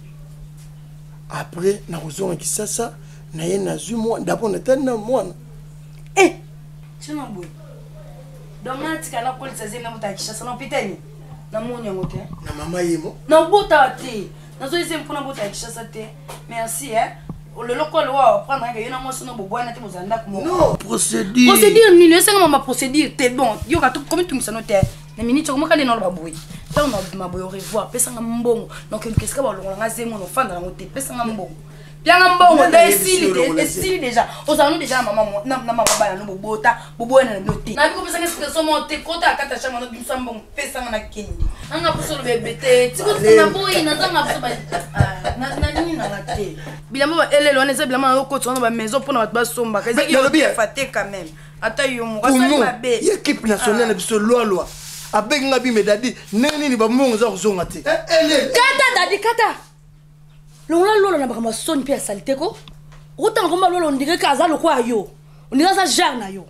après nakozonga kisasa naye nazwi mwana dabord natali na mwana eh! tino boye donc nga natika nakolisa zemi na moto ya kinshasa na opitani namoni yango te na mama yemo nabota te nazoi zemi mpona bota ya kinshasa te merci eh lelo kolo wa apprendre ke yo na mwasi no bobwana te bozala ndako moko non procédure procédure nini esanga mama procédure te bon yoka komi tungisano te na minute okomaka nde naloba boye ntango nabima boye au revoir pesanga mbongo nakoluka esika balongola nga zemi nofanda nango te pesanga mbongo pianga mbongo nde esili te esili déjà ozala no déjà na mama na mama bana no bobota boboyana na bino te nabi kopesanga expression moko te kota akata chambre no bimisa mbongo pesanga na kende nanga poso oloba ebete tikotina boyi nazanga poso na nini nanga te bilamba ba elelo wana eza bilamba nakokotisa wana bamaison mpona bato basombaka ezaki te quand même ata yo moko asali mabe ye équipe nationale na biso lwalwa abengi nga bime dadi ndenge nini bambongo eza kozonga te kata dadi kata longola lolo na makambo ya soni mpe ya salite ko okotanga komba lolo ondire ka aza lokola yo ondire aza genre na yo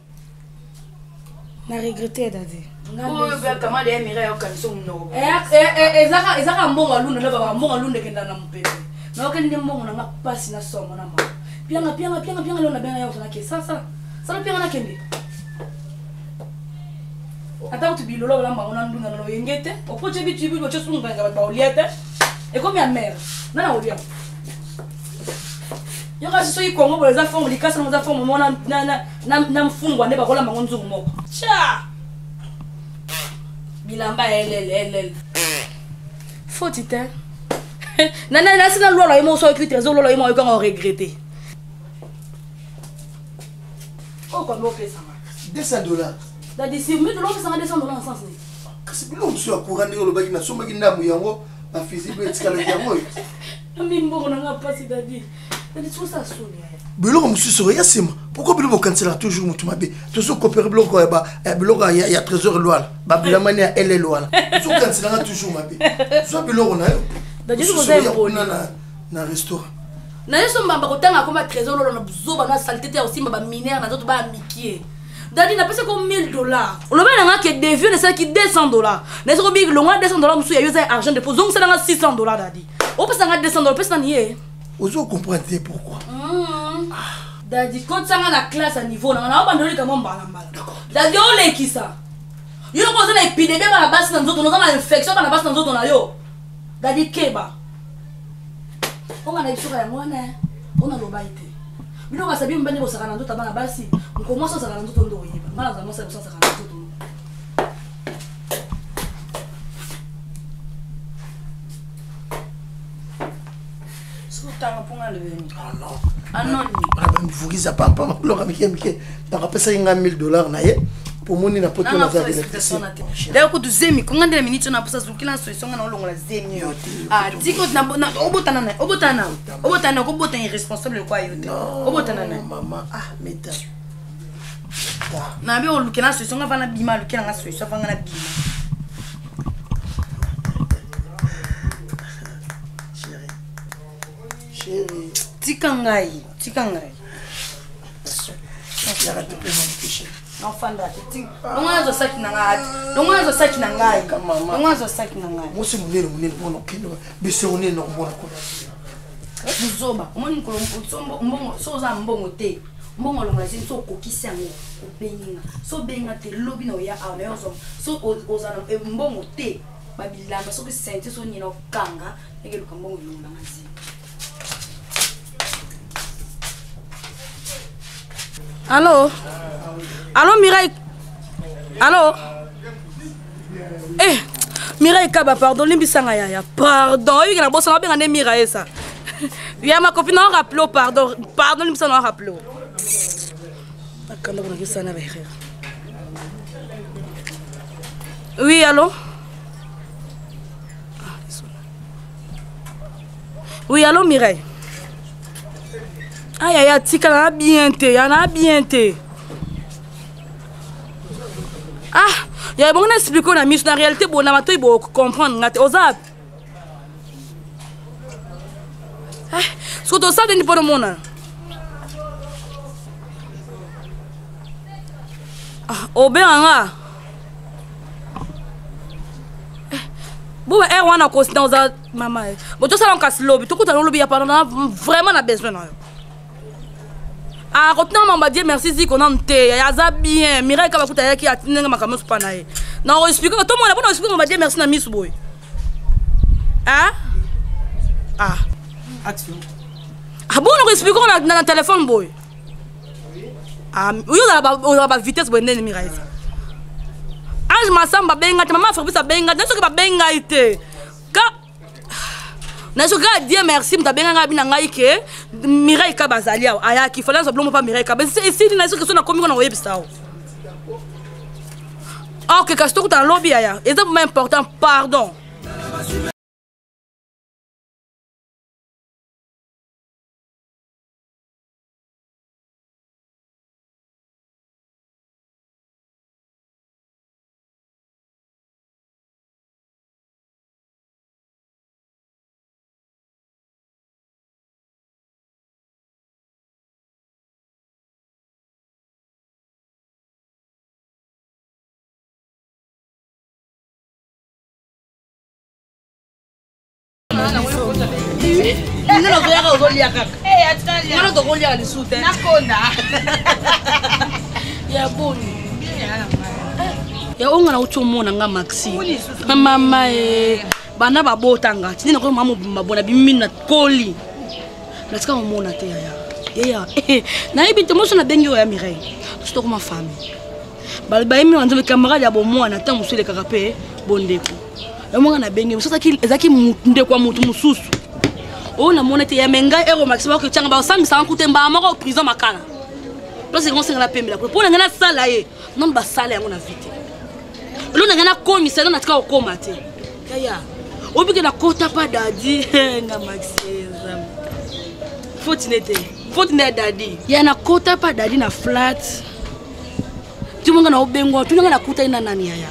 na regrete dadi ezaka mbongo alunda na baba mbongo alunda ekenda na mopepe Nayoki nde mbongo na nga mpasi na somo na mawa. Pianga pianga pianga pianga leo nabenga yo ozalaki sala sala. Sala pianga nakende. Ata kutu bilolo olamba yango na ndunda na loyenge te. Okotie bitu bitu otie sunga nga bato baolia te. Ekomi ya mare. Nana olia. Yo kasi soki Congo boye eza forme likasa nango eza forme moko na mfungwa nde bakolamba yango nzungu moko. Tcha! Bilamba ya elele elele. Foti te. Nasi na lwala ye moko soki trésor lwala ye moko ayokanga oregrete. Oyo combien opesanga? 200 $. Dadi si mbi dola opesanga 200 $ na sens nini? Kasi biloko mosusu ya courant ndenge olobaki nasombaki ndambo yango bafusible etikalaki yango oyo. Ambi mbongo na nga pasi dadi. Dadi sosa soni yaya. Biloko mosusu oya nsima pourquoi biloko bokanselaka toujours motu mabe? Tozokopere biloko ya biloko ya trésor lwala babilamani ya ll wana, ozokanselanga toujours mabe. Zwa biloko na yo. Dadi, Mosusu oza oya impoli. kuna na restaurant. Na ye so mbamba kotanga akoma trésor lolo na buzoba na salite te ya kosimba baminere na nzoto baya mikie. Dadi, napesi ko 1000 $. Olobi na nga ke devis esalaki 200 $. Nayesi ko biki longola 200 $ mosusu ya yo eza ya argent de poche, zongisela nga 600 $. Dadi, opesa nga 200 $, opesa nani ye? Ozo comprendre te pourquoi. Dadi, kotisanga na classe ya niveau nanga na obanda oleka mwa mbalambala. Dadi, olekisa yo loko oza na épidémie bana basi na nzoto, oza na infection bana basi na nzoto na yo. Dadi, keba onga na bisoka yango wana ona lobai te. Biloko asabi mibali bosaka na nzoto ya bana basi, moko mwasi ozalaka na nzoto nde oyeba. Nga nazala mwasi ya biso azalaka na nzoto. Sotanga mpo nga lobeni. Anoni bamivukiza pampa mabiloko ya mike mike. Donc apesaki nga 1000 $ na ye po moni na poto naza électricien. Dayo kutu zemi konga nde na miniti oyo naposa zukila na solution nga na olongola zemi oyo. Ah, tika obotana na obotana na obotana na kobotana irresponsable kwa yo te obotana na mama. Ah, meta. Na be olukela na solution nga vana bima alukela nga solution avanga na bima. Chérie. Tika ngai, tika ngai. Yaka topema moke, chérie. Nafanda te. Longo nazwa saki na ngai, longo nazwa saki na ngai, longo nazwa saki na ngai. Mwasi monene monene mpona okende bisengo nini nakomona kuna. Buzoba, omoni mokolo so mbongo so oza na mbongo te, mbongo olongola zemi so okokisi yango obengi nga, so obengi nga te lobi na oya awa na yo ozwa so oza na mbongo te, babilamba soki ceinture so nini okanga ndenge eluka mbongo elongola nga zemi. Allo? Allo Mireille? Allo? Eh, Mireille Kaba, pardon, limbisanga yaya. Pardon, oyebi na bosa nabenga nde Mireille ça. Ya ma copine na rappelo, pardon. Pardon, limbisanga na rappelo. Akanda kuna kisana ba erreur. Oui, allo? Oui, allo Mireille. Aïe aïe, tika na bien te, ya na bien te. Ah, ya bongo na expliquer na miso na réalité bona matoi bo comprendre nga te. Oza Ah, soki tosala nini mpo nomona? Ah, obenga nga. Eh, bo ba heure wana kosina oza mama. Bo tosala kasi lobi, tokutana lobi ya pardon, na vraiment na besoin na yo. Ah, kotuna mamba die merci ziko nanu te yaya aza bien. Mireille kaka kuta ayaki atindenge makambo nyonso mpa na ye na koexplike tomona mpona koexplike mamba die merci na misu boye. Ah ah. Action. Ah bon, na koexplike na telefone boye. Ah, oyo ozala ba vitesse boye ndeni Mireille. Ange Masamba abenga te, mama Fabrice abenga te, soki babenga ye te. Ka na soki kaka die merci moto abenga ngai abi na ngai ke Mireille Kaba azali awa ayaki fale azwa biloko mpo Mireille Kaba esili na soki so nakomi kona koyebisa awa. Ok, kasi tokutana lobi yaya, eza vraiment important, pardon. Nde nazoyaka ozolia kaka. Ngana tokoliaka lisusu te. Nakonda. Ya boni. Ya onga na uti omona nga maxi. Mama e bana babota nga. Tindi nakoyo mama mobimba bona bimi na koli. Natika omona te yaya. Yaya. Nayebi te moso nabengi oyo ya Mireille. Tosi tokoma famille. Bayemi na nzambe camarade ya bomwana ntango mosusu elekaka mpe bondeko. Yango nga nabengi mosusu ezalaki ndeko ya motu mosusu. Oyo namoni te ya me ngai ero maxi bakotyanga basambisaka nkute mbala moko prison makala. Place yango senga napembela kuna mpo na ngai nasala ye nano basala yango na vie te. Eloko na ngai nakomisa nano natika kokoma te. Yaya obike nakota pa dadi nga maxi nzambe. Faute ne te. Faute ne ya dadi. Ya nakota pa dadi na flat. Timonga na obengwa tunanga nakutani na nani yaya.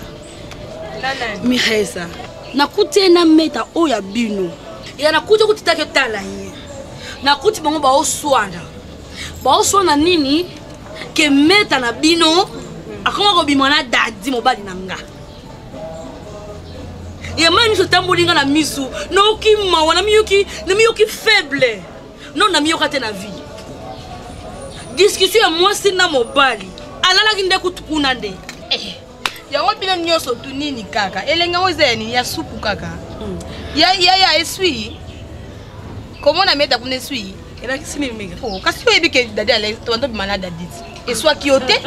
Mireza. Nakuti ye na meta oyo ya bino. Ya nakuti okuti take tala ye. Nakuti bango baoswana. Baoswana nini? Ke meta na bino akoma kobima na dadi mobali na nga. Ya mai miso etamboli nga na misu nayoki mawa namiyoki faible non namiyoka te na vie. Discussion ya mwasi na mobali alalaki nde kutu kuna nde. Yango bino nyonso tu nini kaka elenge yango eza ya nini ya supu kaka ya ya ya esui komona meta kuna esui elakisi nini mega oh kasi oyebi ke dadi ale to bima na dadi eswaki yo te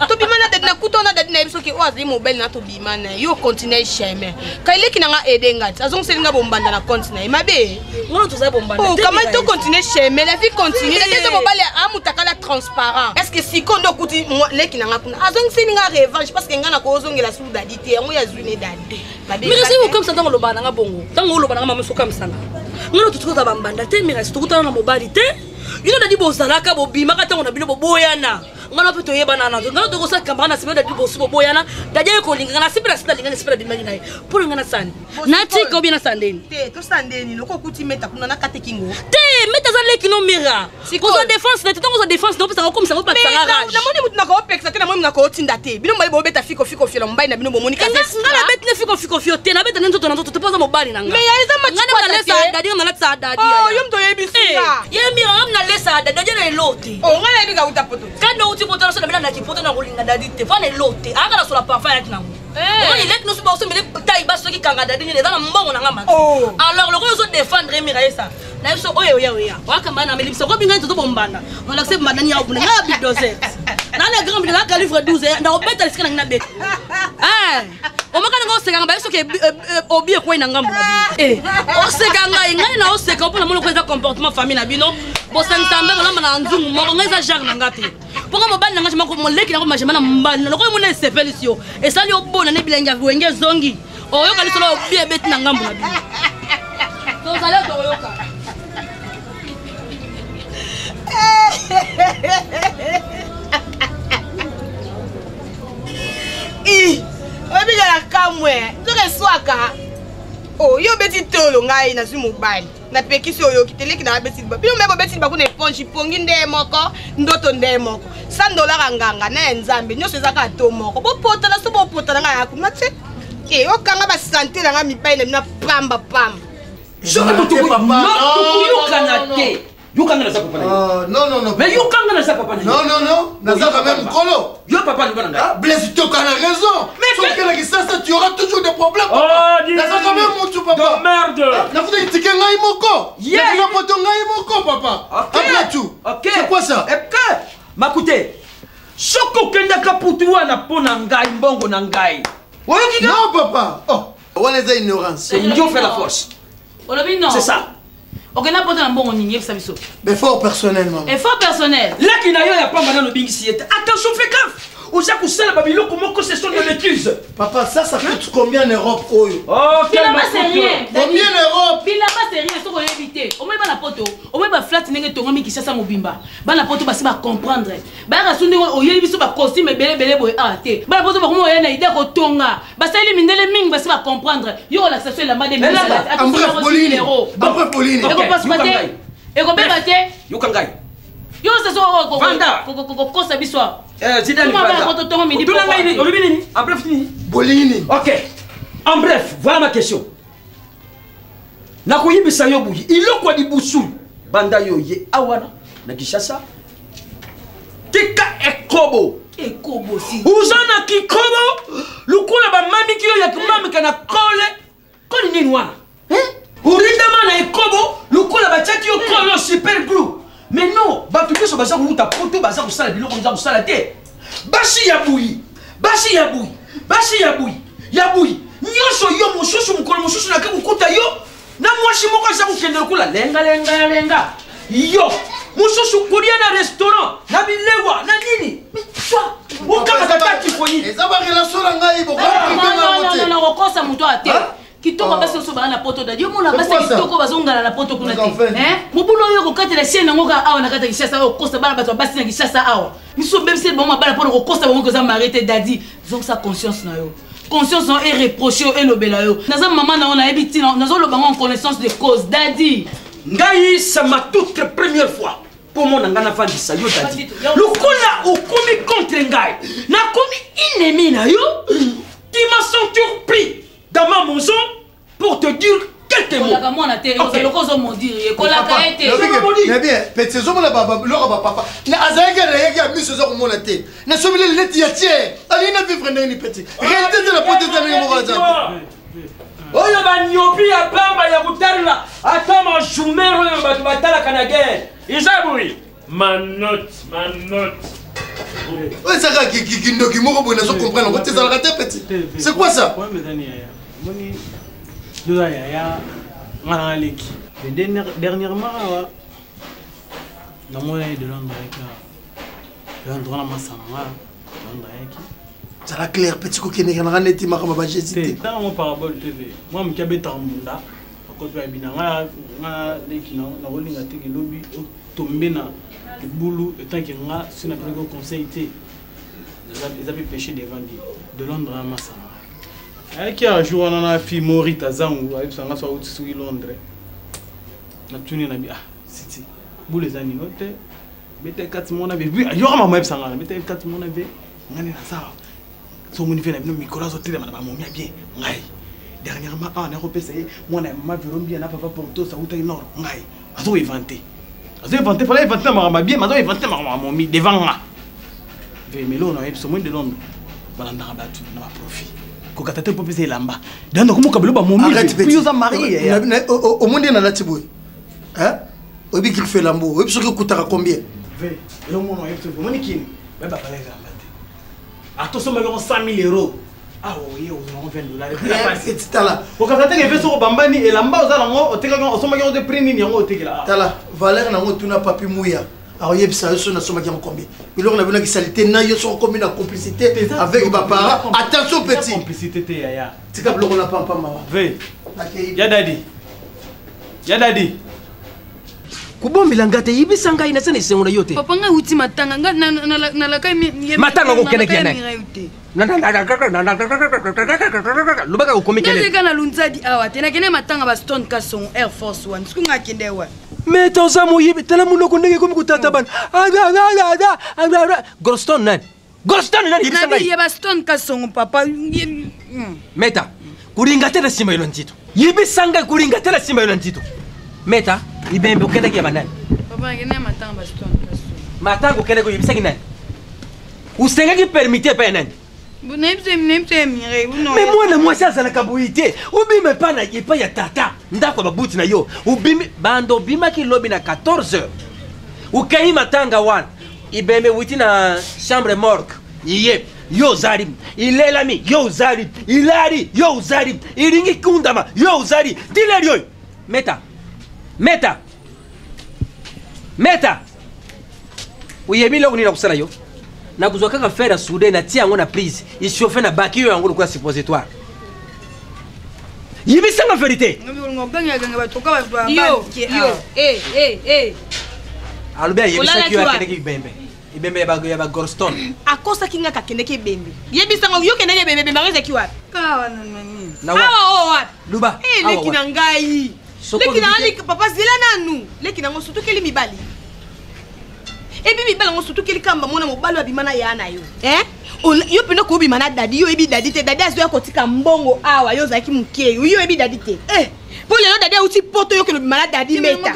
tobima na dadi nakuta na dadi nayebi soki oyo azali mobali na tobima na ye yo continue chemin ka eleki na nga aide nga ti azongiseli nga bombanda na compte na ye mabe ngana tozali bombanda oh kama to continue chemin la vie continue la eza mobali amutakala transparent est ce que sikoyo nde okuti leki na nga kuna azongiseli nga revanche parce que nga nakozongela su dadi te yango ya zwi ne dadi Mirasi okamisa ntango olobaka na nga bongo ntango oloba na nga mama sokamisa nga ngana totikota bambanda te mirasi tokutana na mobali te bino dadi bozalaka bobimaka ntango na bino boboyana ngana mpe toyebana na ngana tokosala kambaka na nsima dadi bosi boboyana dadi aye kolingaka na sipe na sipe nalingani sipe nabimaki na ye mpo na nga nasani natika obie nasala ndeni te tosala ndeni loko okuti meta kuna nakate kingo te meta aza leki no mira kozwa défense na te ntango ozwa défense na opesaka okomisa opakisanga rage namoni motu nakoopekisa te namoni nakotinda te bino mobali bobeta fiko fiko fio na mobali na bino bomoni nga nabeti ne fiko fiko fio te nabeta ne nzoto na nzoto te mpo aza mobali na nga mais ya eza machikwata dadi nga nalatisa dadi yo moto oyebisi nga ye mira nga nalesa dadi dadi na elo te oh nga nayebi kauta poto kandi outi poto naso nabela na kipoto na kolinga dadi te mpo na elo te ayaka na sola parfum ayaki nango omoni leki nyonso baosomele tai basi soki kanga dadi nini eza na mbongo na nga mati alors lokola ozo défendre mira yesa na biso oyo oya oya wakamba na melibisa ko binga toto bombanda olakise mbanda ni yaobuna nga bidoze na le grand bidona calibre 12 na obeta lisika na ngina beta eh omaka nga oseka nga baye soki obi ekwei na ngambo na bino oseka ngai ngai na oseka mpo na moni eza comportement famille na bino bosangisa mbe bolamba na nzungu moko ngai eza genre na nga te mpo nga mobali na ngai moko moleki nango majema na mbali na lokola mona esepelisi yo esali yo bona ne bilengi ya wenge ezongi oyoka lisolo obi ebeti na ngambo na bino tozali tokoyoka oyebi na kamwe nzoka eswaka o yo obeti tolo ngai nazwi mobali napekisi oyoki te leki na abeti libaku bino mpe bobeti libaku na eponge pongi nde moko ndoto nde moko 100 dollar ya nganga na ya nzambe nyonso eza kaka to moko bopotana so bopotana ngai ya kuna te e okanga basante na ngai mibali na bino pamba pamba soki moto tokoyokana te yokanga naza papa na yo non non non mais yokanga naza papa na yo non non non naza quand même kolo yo papa loba na ngai Blaise tu as raison mais soki na kisasa tu auras toujours des problèmes papa naza quand même mutu papa merde nafutaki tike ngai moko nakina poto ngai moko papa après tout c'est quoi ça makute soki okendaka putu wana mpo na ngai mbongo na ngai oyoki non papa oh wana eza ignorance c'est Dieu fait la force olobi non c'est ça okenda poto na mbongo nini yebisa biso effort personnel mama effort personnel laki na yo ya pamba nano obingisi ye te attention fais gaffe oza kosala babiloko moko ce sont de bêtises papa ça ça coûte combien en Europe oyo oh bilamba c'est rien combien en Europe bilamba c'est rien soki oyebi te omoi bana poto omoi baflate ndenge etongami kinshasa mobimba bana poto basi bacomprendre bayaka su ndenge oyebi biso bacostume ebele ebele boye awa te bana poto bakoma oya na ide ya kotonga basaleli mindele mingi basi bacomprendre yo olakisa so elamba nde ekopasuka te ekobeba te yoka ngai yo osaso kokosa biso awa olobi nini en bref nini bolingi nini ok en bref voilà ma question Nakoyebisa yo boye, eloko ya libusu banda yo ye awa na Kinshasa. Tika ekobo. Ekobo si. Uza na kikobo lokola bamamiki yo ya kimamika na kole kole nini wana orindama na ekobo lokola batiaki yo kole oyo super glue. Mais non, bato nyonso baza kowuta poto baza kosala biloko baza kosala te. Basi ya buyi, basi ya buyi, basi ya buyi, ya buyi nyonso yo mosusu mokolo mosusu nake kokuta yo na mwasi moko aza kokende lokola lengalenga lenga yo mosusu kolia na restaurant na bilewa na nini okamata ta tifoyi eza barelation na ngai bokokosa moto ate kitoko basi nyonso baa na poto dadi yo mona basi kitoko bazongala na poto kuna te mobulu oyo kokatela chaine yango kaka awa na kati ya kinshasa oyo kokosa bana bato ya basi na kinshasa awa miso obebiseli bango mabala mpona kokosa bango koza marie te. Dadi, zongisa conscience na yo, conscience na yo ereproche yo, elobela yo. Naza mama na yo, nayebi ntina nazoloba ngo en connaissance de cause, dadi. Ngai, c'est ma toute première fois mpo mona ngai navandisa yo dadi lokola okomi contre ngai, nakomi ennemi na yo. Tu m'as surpris dans ma maison pour te dire quelques mots. Kolaka mwana te, loko ozomodire ye, kolaka ye te. Petit, ezomona biloko bapapa azalaki arayaki ya miso, eza komona te. Nasomi leli neti ya tie alingi na vivre ndenge ni petit. Réalité te na poto eza ndenge moko aza te. Oyo banyopi ya pamba ya kotalela ata majumer oyo bato batalaka na guerre eza boye manote manote. Oyo ezaka kindoki moko boye, nazo comprendre yango te, ezalaka te. Petit, c'est quoi ça? Yoza yaya, nga na leki. Dernièrement awa namoni de Londres ayaki awa, Londres wana masana nga Londres ayaki. Zala clair, petit, kokendeka nanga neti makambo ya bajésus te. Tanga ngo parabole tv, mwa moke abetaka mbunda akopi abina. Nga nga leki nakolinga te ke lobi otombe na libulu etanke nga soki napelaki conseil te, eza mpe péché devant Dieu. De Londres ya masana ayaki awa jour wana na fille Morita Zangu, ayebisa nga so auti soki Londres. Natuni na bi ah siti bulu eza nino te, beta kati mona be yoka mama ayebisa nga na beta kati mona be nga nde naza so omoni ve na bino mikolo azotelema na bamomi ya bien. Ngai dernièrement awa nakopesa ye mwana ya mama Verombia na papa Portos autaki nord. Ngai azoevante, azoevante, fala evante na makambo ya bien, azoevante na makambo ya momi devant nga. Vemelo na yebiso moi de Londres balandaka bato na baprofit kokata te mpo pesa elamba dando komoka bilo bamomi oza marie. Omoni nalati boye, oyebi griffe elambo, oyebi soki okutaka combien? Elomona oyebi omoni kini bayeba bala elamba te, atosombaki yango 100 000 euros awa, oye ozwa 20 dollars. Tala. Okata teke mpe soko bambani elamba oza nango, otekaki, osombaki yango te, prix nini yango otekela? Tala valeur nango, tuna papi Muya, akoyebisa yo so nasomaki yango combien. Biloko na bino kisali te na yo soko komi na complicité avec baparent. Attention petit. Complicité te yaya. Tika biloko na pampamba. Ve ya dadi, ya dadi. Kobombela nga te, yebisa ngai, naza na esengo na yo te. Papa, ngai uti matanga, ngai nalaka. Matanga kokendaki ya nani? Lobaka okomi. Kele na lunzadi awa te, nakende matanga ba Stone Kasongo Air Force One. Soki ngai akende wa. Me toza moyibi, tala monoko ndenge ekomi kotata bana. Groston nani? Groston nani? Yebisa ngai. Ya ba Stone Kasongo, papa. Meta kolinga te na nsima yo na nzito, yebisa ngai, kolinga te na nsima yo na nzito. Meta ibembe okendaki ya banani? Papa, nakende matanga ba Stone Kasongo. Matanga okendaki, oyebisaki nani? Osengaki permite epai ya nani? Me mwana mwasi azalaka boyi te, obima epai na epai ya tata, ndako ya babuti na yo, obimi banda obimaki lobi na 14 heures, okei matanga wana, ibembe wuti na chambre morgue iye, yo ozali ilelami, yo ozali ilali, yo ozali ilingi kundama, yo ozali tileli oyo. Meta, meta, meta, oyebi eloko nini nakosala yo? Nakozwa kaka fer ya soude, natia yango na prise ichauffe na baki yo yango lokola suppositoire. Yebisanga verité. Yo yo, eh eh eh. Alobi ayebisaki yo akendeki ibembe, ibembe ya bagorston. Akosaki nga, kakendeki ebembe. Yebisanga, yo kendeki ebembe, ebembe yango ezalaki wapi? Awa oyo wapi? Luba. Leki na ngai, leki na ngai, papa, zela nanu. Leki nango sutukeli mibali, epi mibali yango sutukeli kamba. Mona mobali oyo abima na ya na yo, yo mpena kobima na dadi. Yo oyebi dadi te. Dadi azoya kotika mbongo awa, yo ozalaki moke, yo oyebi dadi te. Mpo lelo dadi auti poto, yo okende obima na dadi meta.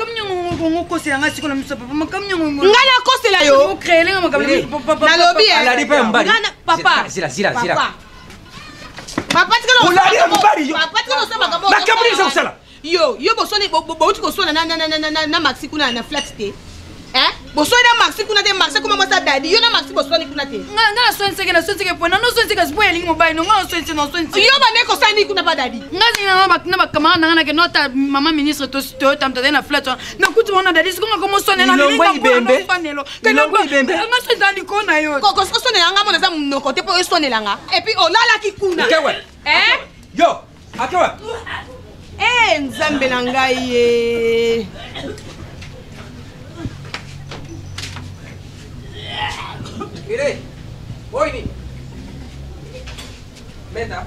Okosela nga sikoyo na miso papa, makambo nyongo. Ngai nakosela yo? Nalobi eh. Alali mpe ya mobali. Ngai papa. Zila, zila, zila. Papa. Papa, tikala Olali ya mobali yo. Papa, tikala osala makambo. Makambo nini eza kosala? Yo, yo bosoni bouti koswana na Maxi kuna na flat te. Hein? Boswani na Maxi kuna te, Maxi kuma mwasa dadi. Yo na Maxi boswani kuna te. Nga naswanisaki, naswanisaki po na noswanisaki kasi po elingi mobali no nga naswanisi, naswanisi. Yo bande kosala nini kuna pa dadi? Nga zingi na bacamarade na nga nake nota mama ministre toyota moto azali na flat wana, nakuti bango na dadi siko nga komoswanela. Ilongo ibembe. Ilongo ibembe. Nga swanisa likolo na yo. Oswanela nga mona eza monoko te mpo oswanela nga. Et puis olalaki kuna. Okewe. Eh? Yo, akewe. Eh, Nzambe na ngai ye. Ire. Oini. Meta.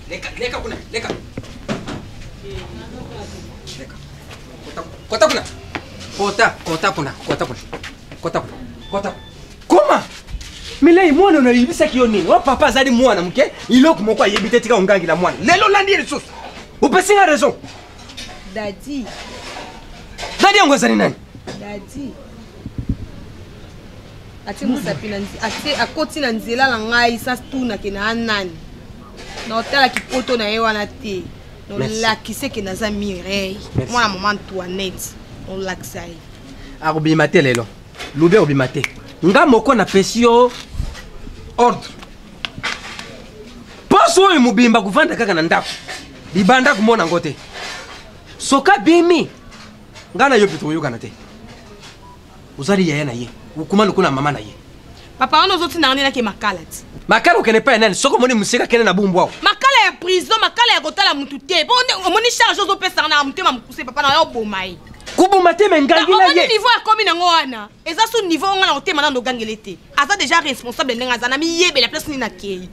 Leka, leka kuna, leka. Leka. Kota, kota kuna. Kota, kota kuna, kota kuna. Kota kuna. Kota. Koma. Milei mwana nayebisaki yo nini? Wa papa azali mwana moke, eloko moko ayebi te, tika ongangela mwana. Lelo olandi ye lisusu. Opesi nga raison. Dadi. Dadi yango azali nani? Dadi. Atie mosapi na atie akoti na nzela na ngai sans tunake na nani. Na otala kipoto na ye wana te. Nolakise ke naza Mireille. Merci. Mwana mama Antoinette. Olakisa ye. Akobima te lelo. Lobi akobima te. Nga moko napesi yo ordre. Poso oyo mobimba kovanda kaka na ndako. Libanda komona yango te. Soki abimi, nga na yo mpe tokoyokana te. Ozali yaya na ye, okoma lokola mama na ye. Papa wana ozotinda nga nde nake makala ti. Makala okende epai ya nani? Soki omoni mosika kende na bumbu awa. Makala ya prison, makala ya kotala mutu te. Po omoni charge ozopesa nga na motema mokuse papa na yo oboma ye. Koboma te me ngangila Omoni ye. niveau akomi nango wana. Eza su niveau nga na kotema nano ogangele te. Aza déjà responsable ndenge aza na miyebela place nini nakei.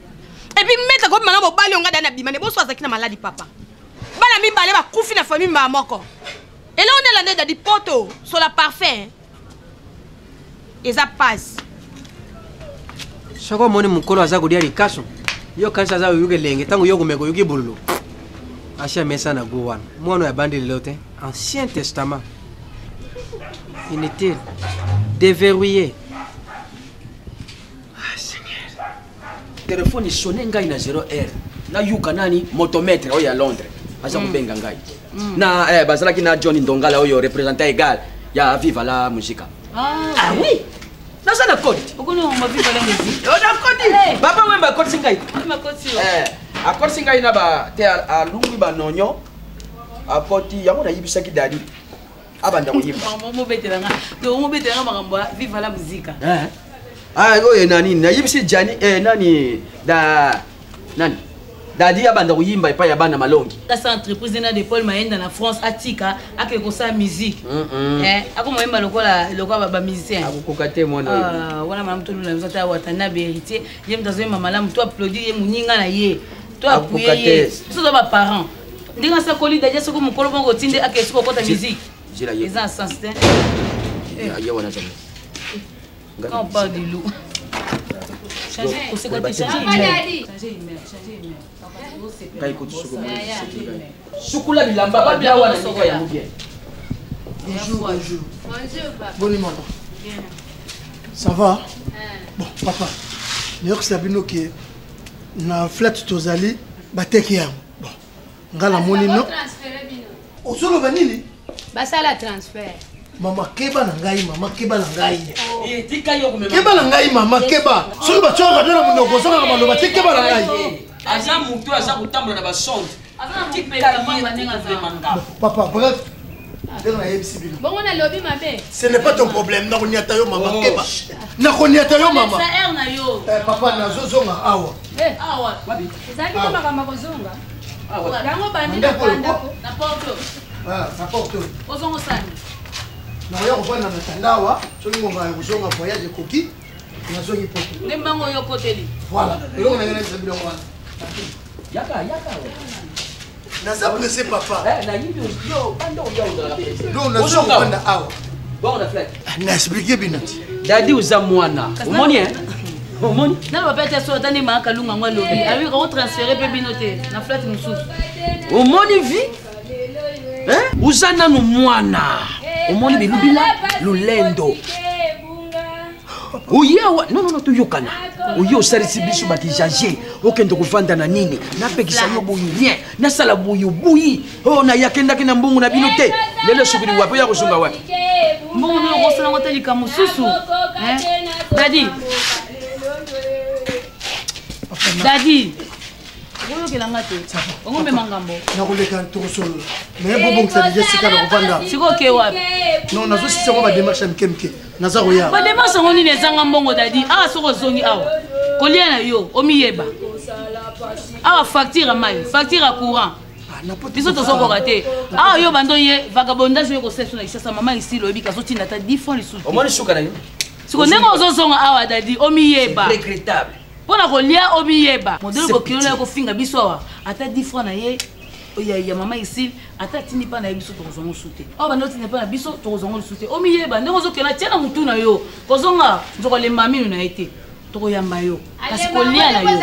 Et puis maître akobima na mobali oyo nga da na bima ne boso azalaki na maladi papa. Bana mibale bakufi na famille mbala moko. Eloko nde elanda dadi poto sola parfum. Eza pasi. Soki omoni mokolo aza kolia likaso, yo kanisa aza koyoka elenge, ntango yo komeka oyoki bololo. Asi amesa na go wana. Mwana oyo abandi lelo te. Ancien Testament. Inutile. Déverrouillé. Ah, Seigneur. Telefone esone ngai na 0 heure. Nayuka nani motomètre oyo ya Londres aza kobenga ngai. Na bazalaki na John Ndongala oyo représentant égal ya Viva la Musica. Ah oui. Naza na code. Okoni ma Viva la Musica. Yo na code. Papa Wemba akotisi ngai. Wemba akotisi yo. Akotisi ngai na ba te alungwi ba nonyo. Akoti yango nayebisaki Dadi. Abanda koyimba. Makambo mobetela nga. To mobetela nga makambo ya Viva la Musica. Ah oyo nani nayebisi Gianni nani da nani Dadi abanda koyimba epai ya bana malongi. Kasa entreprise na de Paul Mayenda na France atika akende kosala musique. Akoma yemba lokola lokola ba musicien. Akokoka te mwana oyo. Ah, wana malamu tolula biso ata Watanabe héritier, ye moto azoyemba malamu, to applaudir ye moninga na ye. To appuyer Akokoka ye. te. Biso toza ba parents. Ndenge asakoli Dadi soki mokolo moko otinde akende soki okota musique. Zela ye. Eza na sens te. Ya wana zali. Quand on parle du loup. Changer, oseka te, changer email. Changer email, changer email. Ngai kutu soki omoni seki ngai. Sukula bilamba ba bien wana ndenge yango bien. Bonjour, bonjour. Bonjour, papa. Bonne maman. Bien. Ça va? Bon, papa. Nayokisa bino ke na flat tozali bateki yango. Bon, nga namoni no. Ozoloba nini? Basala transfert. Mama keba na ngai, mama keba na ngai. Tika yo komema. Keba na ngai mama keba. Soki batiaka te na monoko ozongaka maloba te keba na ngai. Aza moto aza kotambola na basonde. Papa, bref. Ndenge nayebisi bino. Bongo nalobi mabe. Ce n'est pas ton problème, nakoniata yo mama keba. Nakoniata yo mama. Sa air na yo. Eh papa nazozonga awa. Awa. Ezalaki te makambo ya kozonga. Awa. Yango bandi na Ndako oyo, bandako. Na porte. Ah, na porte oyo. Ozongo sani. Nakoya kovanda na tanda awa soki ngonga ya kozonga voyage ekoki nazongi poto. Nde mbango oyo okoteli. Voilà, eloko na ngai nayebisa bino wana. Yaka, yaka. Naza pressé papa. Nayibi yo banda oya ozalaka pressé. Donc naza kovanda awa. Bongo na flat. Na expliquer bino ti. Dadi oza mwana. Omoni hein? Omoni? Naloba mpe ata so ata nde maa kalunga yango alobi alobi kotransfere mpe bino te na flat mosusu. Omoni vie? Hein? Oza nanu mwana. Omoni bilubila lolendo. Oye awa non non non toyokana. Oye osalisi biso bakijage okende kovanda na nini napekisa yo boye rien nasala boye oboyi oyo nayakendaki na mbongo na bino te lelo esukili wapi oya kozonga wapi mbongo nini okosala yango ata likambo mosusu dadi dadi okoyokela nga te okomema ngambo nakoleka tokosolola me bobongisa deja esika na kovanda sikoyo oke wapi non nazosisa yango bademarche ya mike mike naza koya bademarche yango nini ezanga mbongo dadi awa soki ozongi awa kolia na yo omiyeba awa facture ya mai facture ya courant biso tozokoka te awa yo bando ye vagabondage oyo kosala biso na kisasa mama isili oyebi kazotinda ata 10 francs lisusu omoni suka na yo siko ndenge ozozonga awa dadi omiyeba regrettable mpo na kolia omiyeba modele bokilo na yo kofinga biso awa ata 10 francs na ye ya, ya mama isili ata atindi mpa na ye biso tokozwa ngo su te awa banda otinda mpa na biso tokozwa ngo lisusu te omiyeba ndenge ozokenda tia na motu na yo kozonga nzoka lemba minu na ye te tokoyamba yo kasi kolia na yo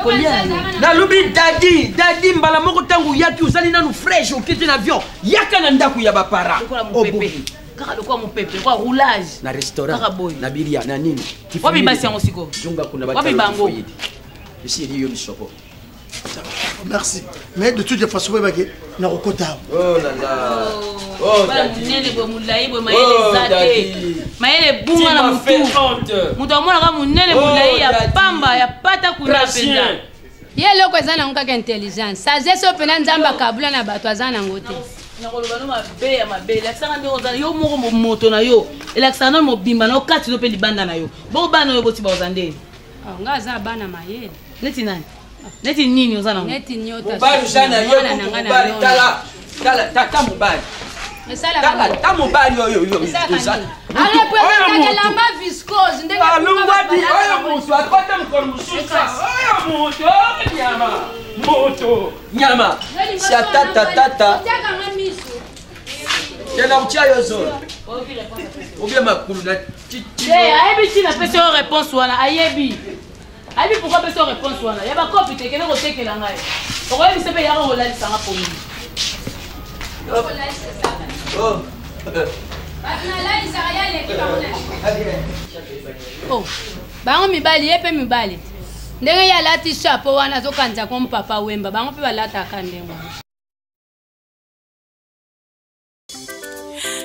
kolia na yo nalobi dadi dadi mbala moko ntango oyaki ozali nanu fraîche okiti na avion yaka na ndako ya bapara lokola mopepe kaka lokola mopepe lokola roulage na restaurant kaka boye na bilia na nini wapi basi yango sikoyo zonga kuna wapi bango esi eli yo lisoko merci mais de toute façon boyebake nakokota awa oh là là oh bana monene boye molai boye mayele eza te mayele ebunga na motu moto amonaka monene molai ya pamba ya pata kuna mpenza ye eloko eza nango kaka intelligence sagesse oyo mpena nzambe akabula na bato aza nango te nakoloba no mabe ya mabe elakisaka ndenge oza yo moko moto na yo elakisaka nano mobimba na yo kati no mpe libanda na yo bongo bana oyo boti baoza ndeni nga aza bana mayele neti nani neti nini oza nango neti nyota mobali oza na yo mobali tala tala tata mobali tala ta mobali oyo oyo oza elamba viscose ndenge alongwadi oyo moto akota mokolo mosusu oyo moto oyo nyama moto nyama sia tata tata tena kutia yo zolo obie makulu na ayebi ntina apesi yo réponse wana ayebi ayebi pourkui apesi yo réponse wana ya bakopi te kende kotekela ngai okoyebisa mpe yaka kolalisanga pongi oh, bango mibali ye mpe mibali ndenge ye alati chapeau wana azokanisa ko papa wemba bango mpe balataka ndenge wana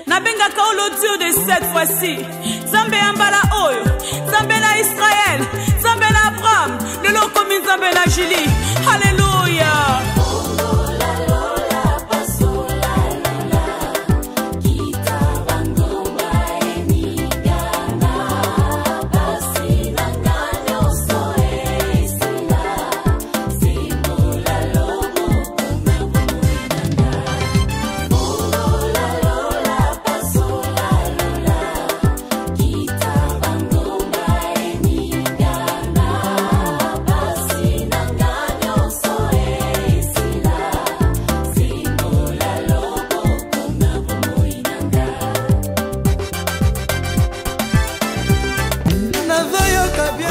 nabengaka yo le dieu de cette fois-ci nzambe ya mbala oyo nzambe na israele nzambe na abraham lelo okomi nzambe na julie halleluya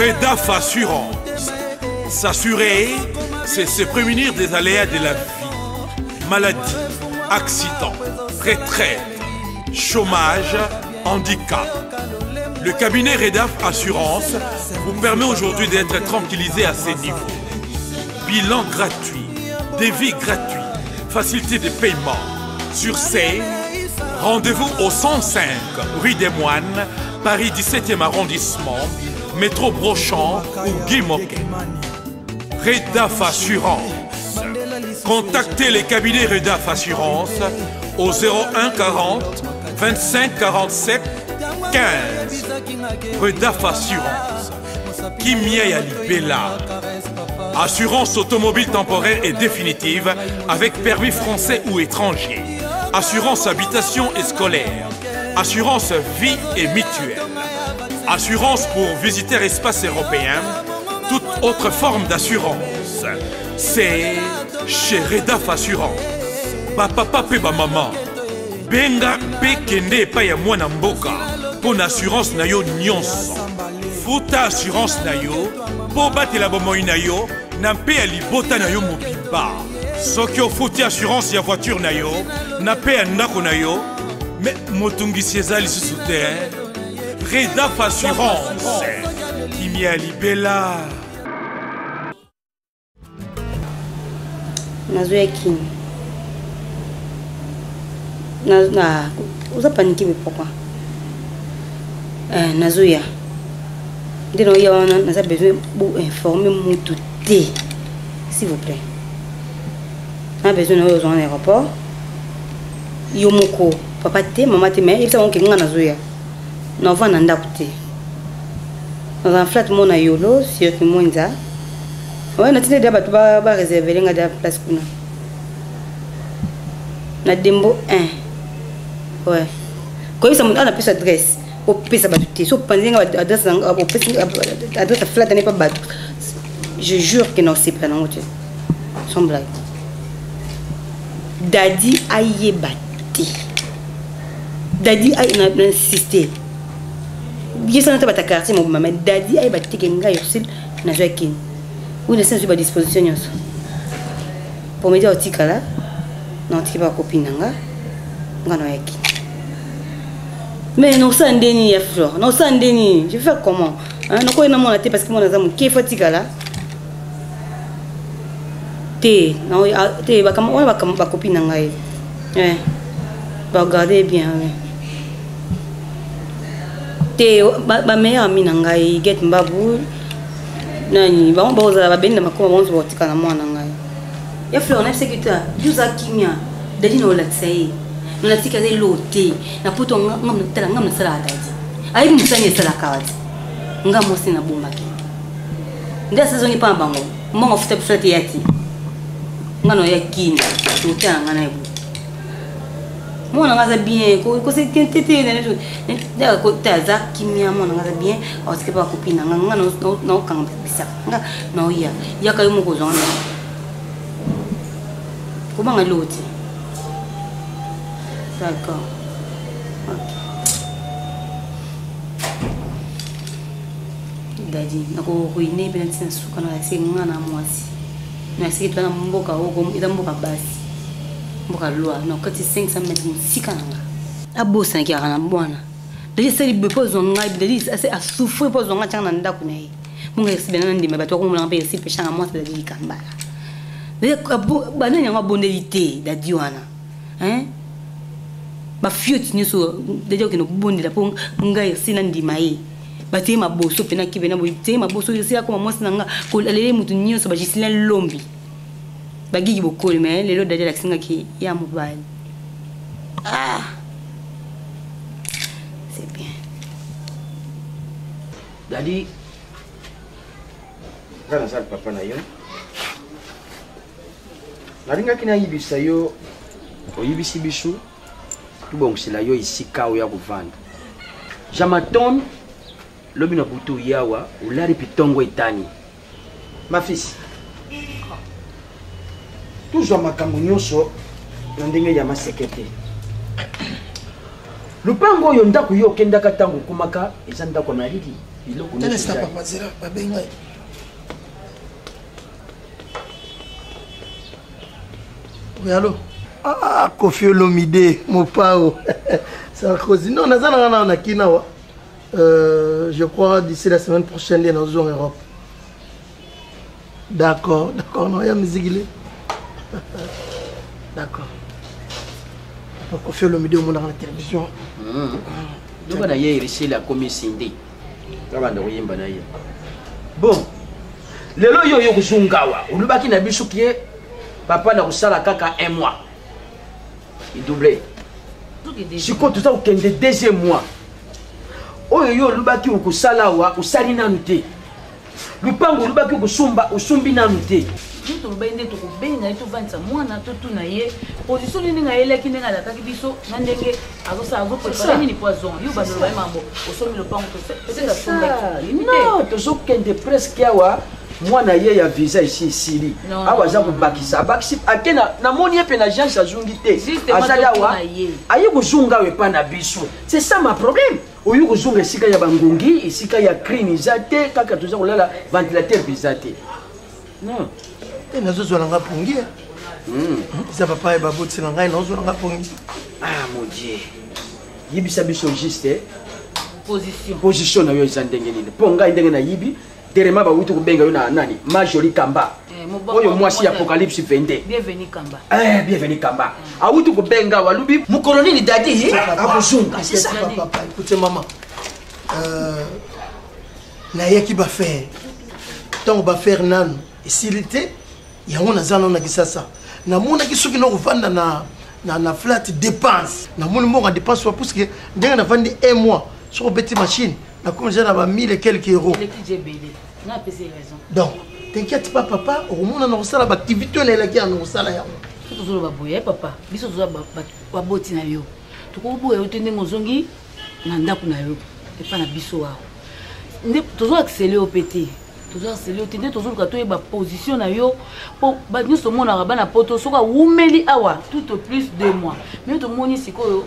Redaf Assurance. S'assurer, c'est se prémunir des aléas de la vie. Maladie, accident, retraite, chômage, handicap. Le cabinet Redaf Assurance vous permet aujourd'hui d'être tranquillisé à ces niveaux. Bilan gratuit, devis gratuit, facilité de paiement. Sur ces, rendez-vous au 105 rue des Moines, Paris 17e arrondissement, métro Brochant ou Guy Moquet. Redaf Assurance. Contactez les cabinets Redaf Assurance au 01 40 25 47 15. Redaf Assurance. Kimia ya Libela. Assurance automobile temporaire et définitive avec permis français ou étranger. Assurance habitation et scolaire. Assurance vie et mutuelle. Assurance pour visiter espace européen. Toute autre forme d'assurance. C'est chez Redaf Assurance. Ba papa pe ba maman. Benga mpe kende epai ya mwana mboka mpo na assurance na yo nyonso. Futa assurance na yo mpo obatela bomoi na yo na mpe ya libota na yo mobimba. Soki ofuti assurance ya voiture na yo na mpe ya ndako na yo, me motungisi eza lisusu te. Redaf Assurance, kimia ya libela. Nazoya kini na, na, oza panike me pourquoi eh, nazoya nde naoya wana naza besoin boinforme mutu te s'il vous plaît na besoin na oyo ozwanga na aéroport yo moko papa te mama te mais yebisa bango ke nga nazoya naovanda na ndako te naza na flat mona yolo sur kimwenza ouais natinda deja bato bareservele nga deja place kuna na dembo 1 ouais koyebisa moto ana apesa adresse opesa bato te so opanzi nga adresse opesi adresse ya flat ane pa bato je jure ke na osepela nango te sans blague dadi ayeba te dadi na insiste yesana te bata quartier mobima mais dadi ayeba te ke ngai ursule nazwa kini oyo nasi nazwi badisposition nyonso pour me dire otikala na otiki bakopine na nga nga na oyaki mais nakosala nde nini ya flore nakosala nde nini je vais faire comment nakoyi na mwana te parce que mwana aza moke fo atikala te te wana bakopine na ngai bagarde bien ouais. te bameilleur ami na ngai get mbabu nani bango bakozala babeni na makoma bango bakotika na mwana ngai ya fleur nayebisaki te yo oza kimia dadi na olakisa ye natika aza eloo te na poto tala ngam nasalaka dadi ayebi mosani esalaka wati nga mwasi nabombaki nde asazongi mpa na bango mbongo afuta biso te ya te nga na oya kini motala nga na ye mwana nga aza bien kosetete aza kimia mwana nga aza bien aotike mpe bakopi na nga nga naokanga bisaka nga naoya yaka yo moko ozwanga na kobanga eloko te d'accord ok dadi nakoruine mpe na ntina suka na lakisi nga na mwasi nasiki toza na mboka oyo eza mboka basi mboka loi na okati 500 mètre mosika na nga abosanaki kaka na bwana dadi asali boye mpo azwa ngai dadi asouffrir mpo azwa ngai tianga na ndako na ye bongo esi bena na ndima bato bakomonanga mpe esi peshanga mwasi dadi likambala banani yango abondeli te dadi wana bafioti nyonso dadi akokende kobondela mpo ngai esi na ndima ye batie maboso mpena kibe na boye tie maboso esi akoma mwasi na nga alele moto nyonso bagisilin lombi bagigi bokoli me lelo dadi alakisi nga ke ya mobali ah c'est bien dadi nga nazali papa na yo nalingaki nayibisa yo oyibisi biso tobongisela yo esika oya kovanda jamaton lobi na butu oyawa olali mpe ntongo etani ma fils tozwa makambo nyonso na ndenge ya maseke te lopango oyo ndako yo okendaka ntango okomaka eza ndako ya malili biloko nyonso Oui, allô Ah, Kofi Olomide, Mopao. Sarkozy. Non, naza na na Kinawa. Je crois d'ici la semaine prochaine, dans zone Europe. D'accord, d'accord. Non, il y a musique. D'accord. Kofi Olomide, on a la télévision. Loba na ye Richel akomi Cindy. Abanda koyemba na ye. Bon, lelo yo yo kozonga awa olobaki na biso kie papa na kosala kaka un mois edouble sikoyo toza kokende deuxième mois oyo yo olobaki okosala awa osali nanu te lupango olobaki okosomba osombi nanu te nde tolobaki nde tokobenga ye tovandisa mwana totuna ye position nini ndenge ayelaki ndenge alakaki biso na ndenge azosala azoprepare nini po azonga yo bandoloba ye mambo osombi lopango peut-être asombaki non tozokende presque awa. Mwana ye ya visa esi esili. Non, Awa aza non, non, kobakisa abakisi ake na namoni ye mpe na agence azongi te. Justement, Azali awa totuna ye. aye kozonga awa epai na biso. C'est ça ma problème. Oyo kozonga esika ya bangungi, esika ya crine eza te, kaka toza kolala ventilateur mpe eza te. Non. Te nazozwa na nga pongi eh. Eza papa ye baboti na ngai nazozwa na nga pongi. Ah mon Dieu. Yebisa biso juste eh. Position. Position na yo eza ndenge nini? Mpo ngai ndenge nayibi derema bawuti kobenga yo na nani Majori Kamba. Eh, Oyo mwasi ya Apocalypse 22. Bienvenue Kamba. Eh, bienvenue Kamba. Awuti kobenga walubi mokolo nini dadi akozonga. C'est ça. Papa, écoutez maman. Nayaki bafere ntango bafere nanu esili te yango naza nano na kisasa namonaki soki nakovanda na, na, na flat dépense namoni mbongo ya dépense wa puisque ndenge navandi un mois soki obeti machine nakomi deja na ba 1000 et quelques euros Eleki je ebele. Nga apesi ye raison. donc t'inquiète pas papa okomona na kosala baactivité oyo nayelaki ya na kosala yango So tozoloba boye eh, papa biso toza baboti na yo tokoboya yo te ndenge ozongi na ndako na yo epai na biso awa nde tozo accele yo mpe te tozo accele yo te nde tozoluka toyeba position na yo mpo bato nyonso tomonaka bana poto soki awumeli awa tout au plus 2 mois mais tomoni sikoyo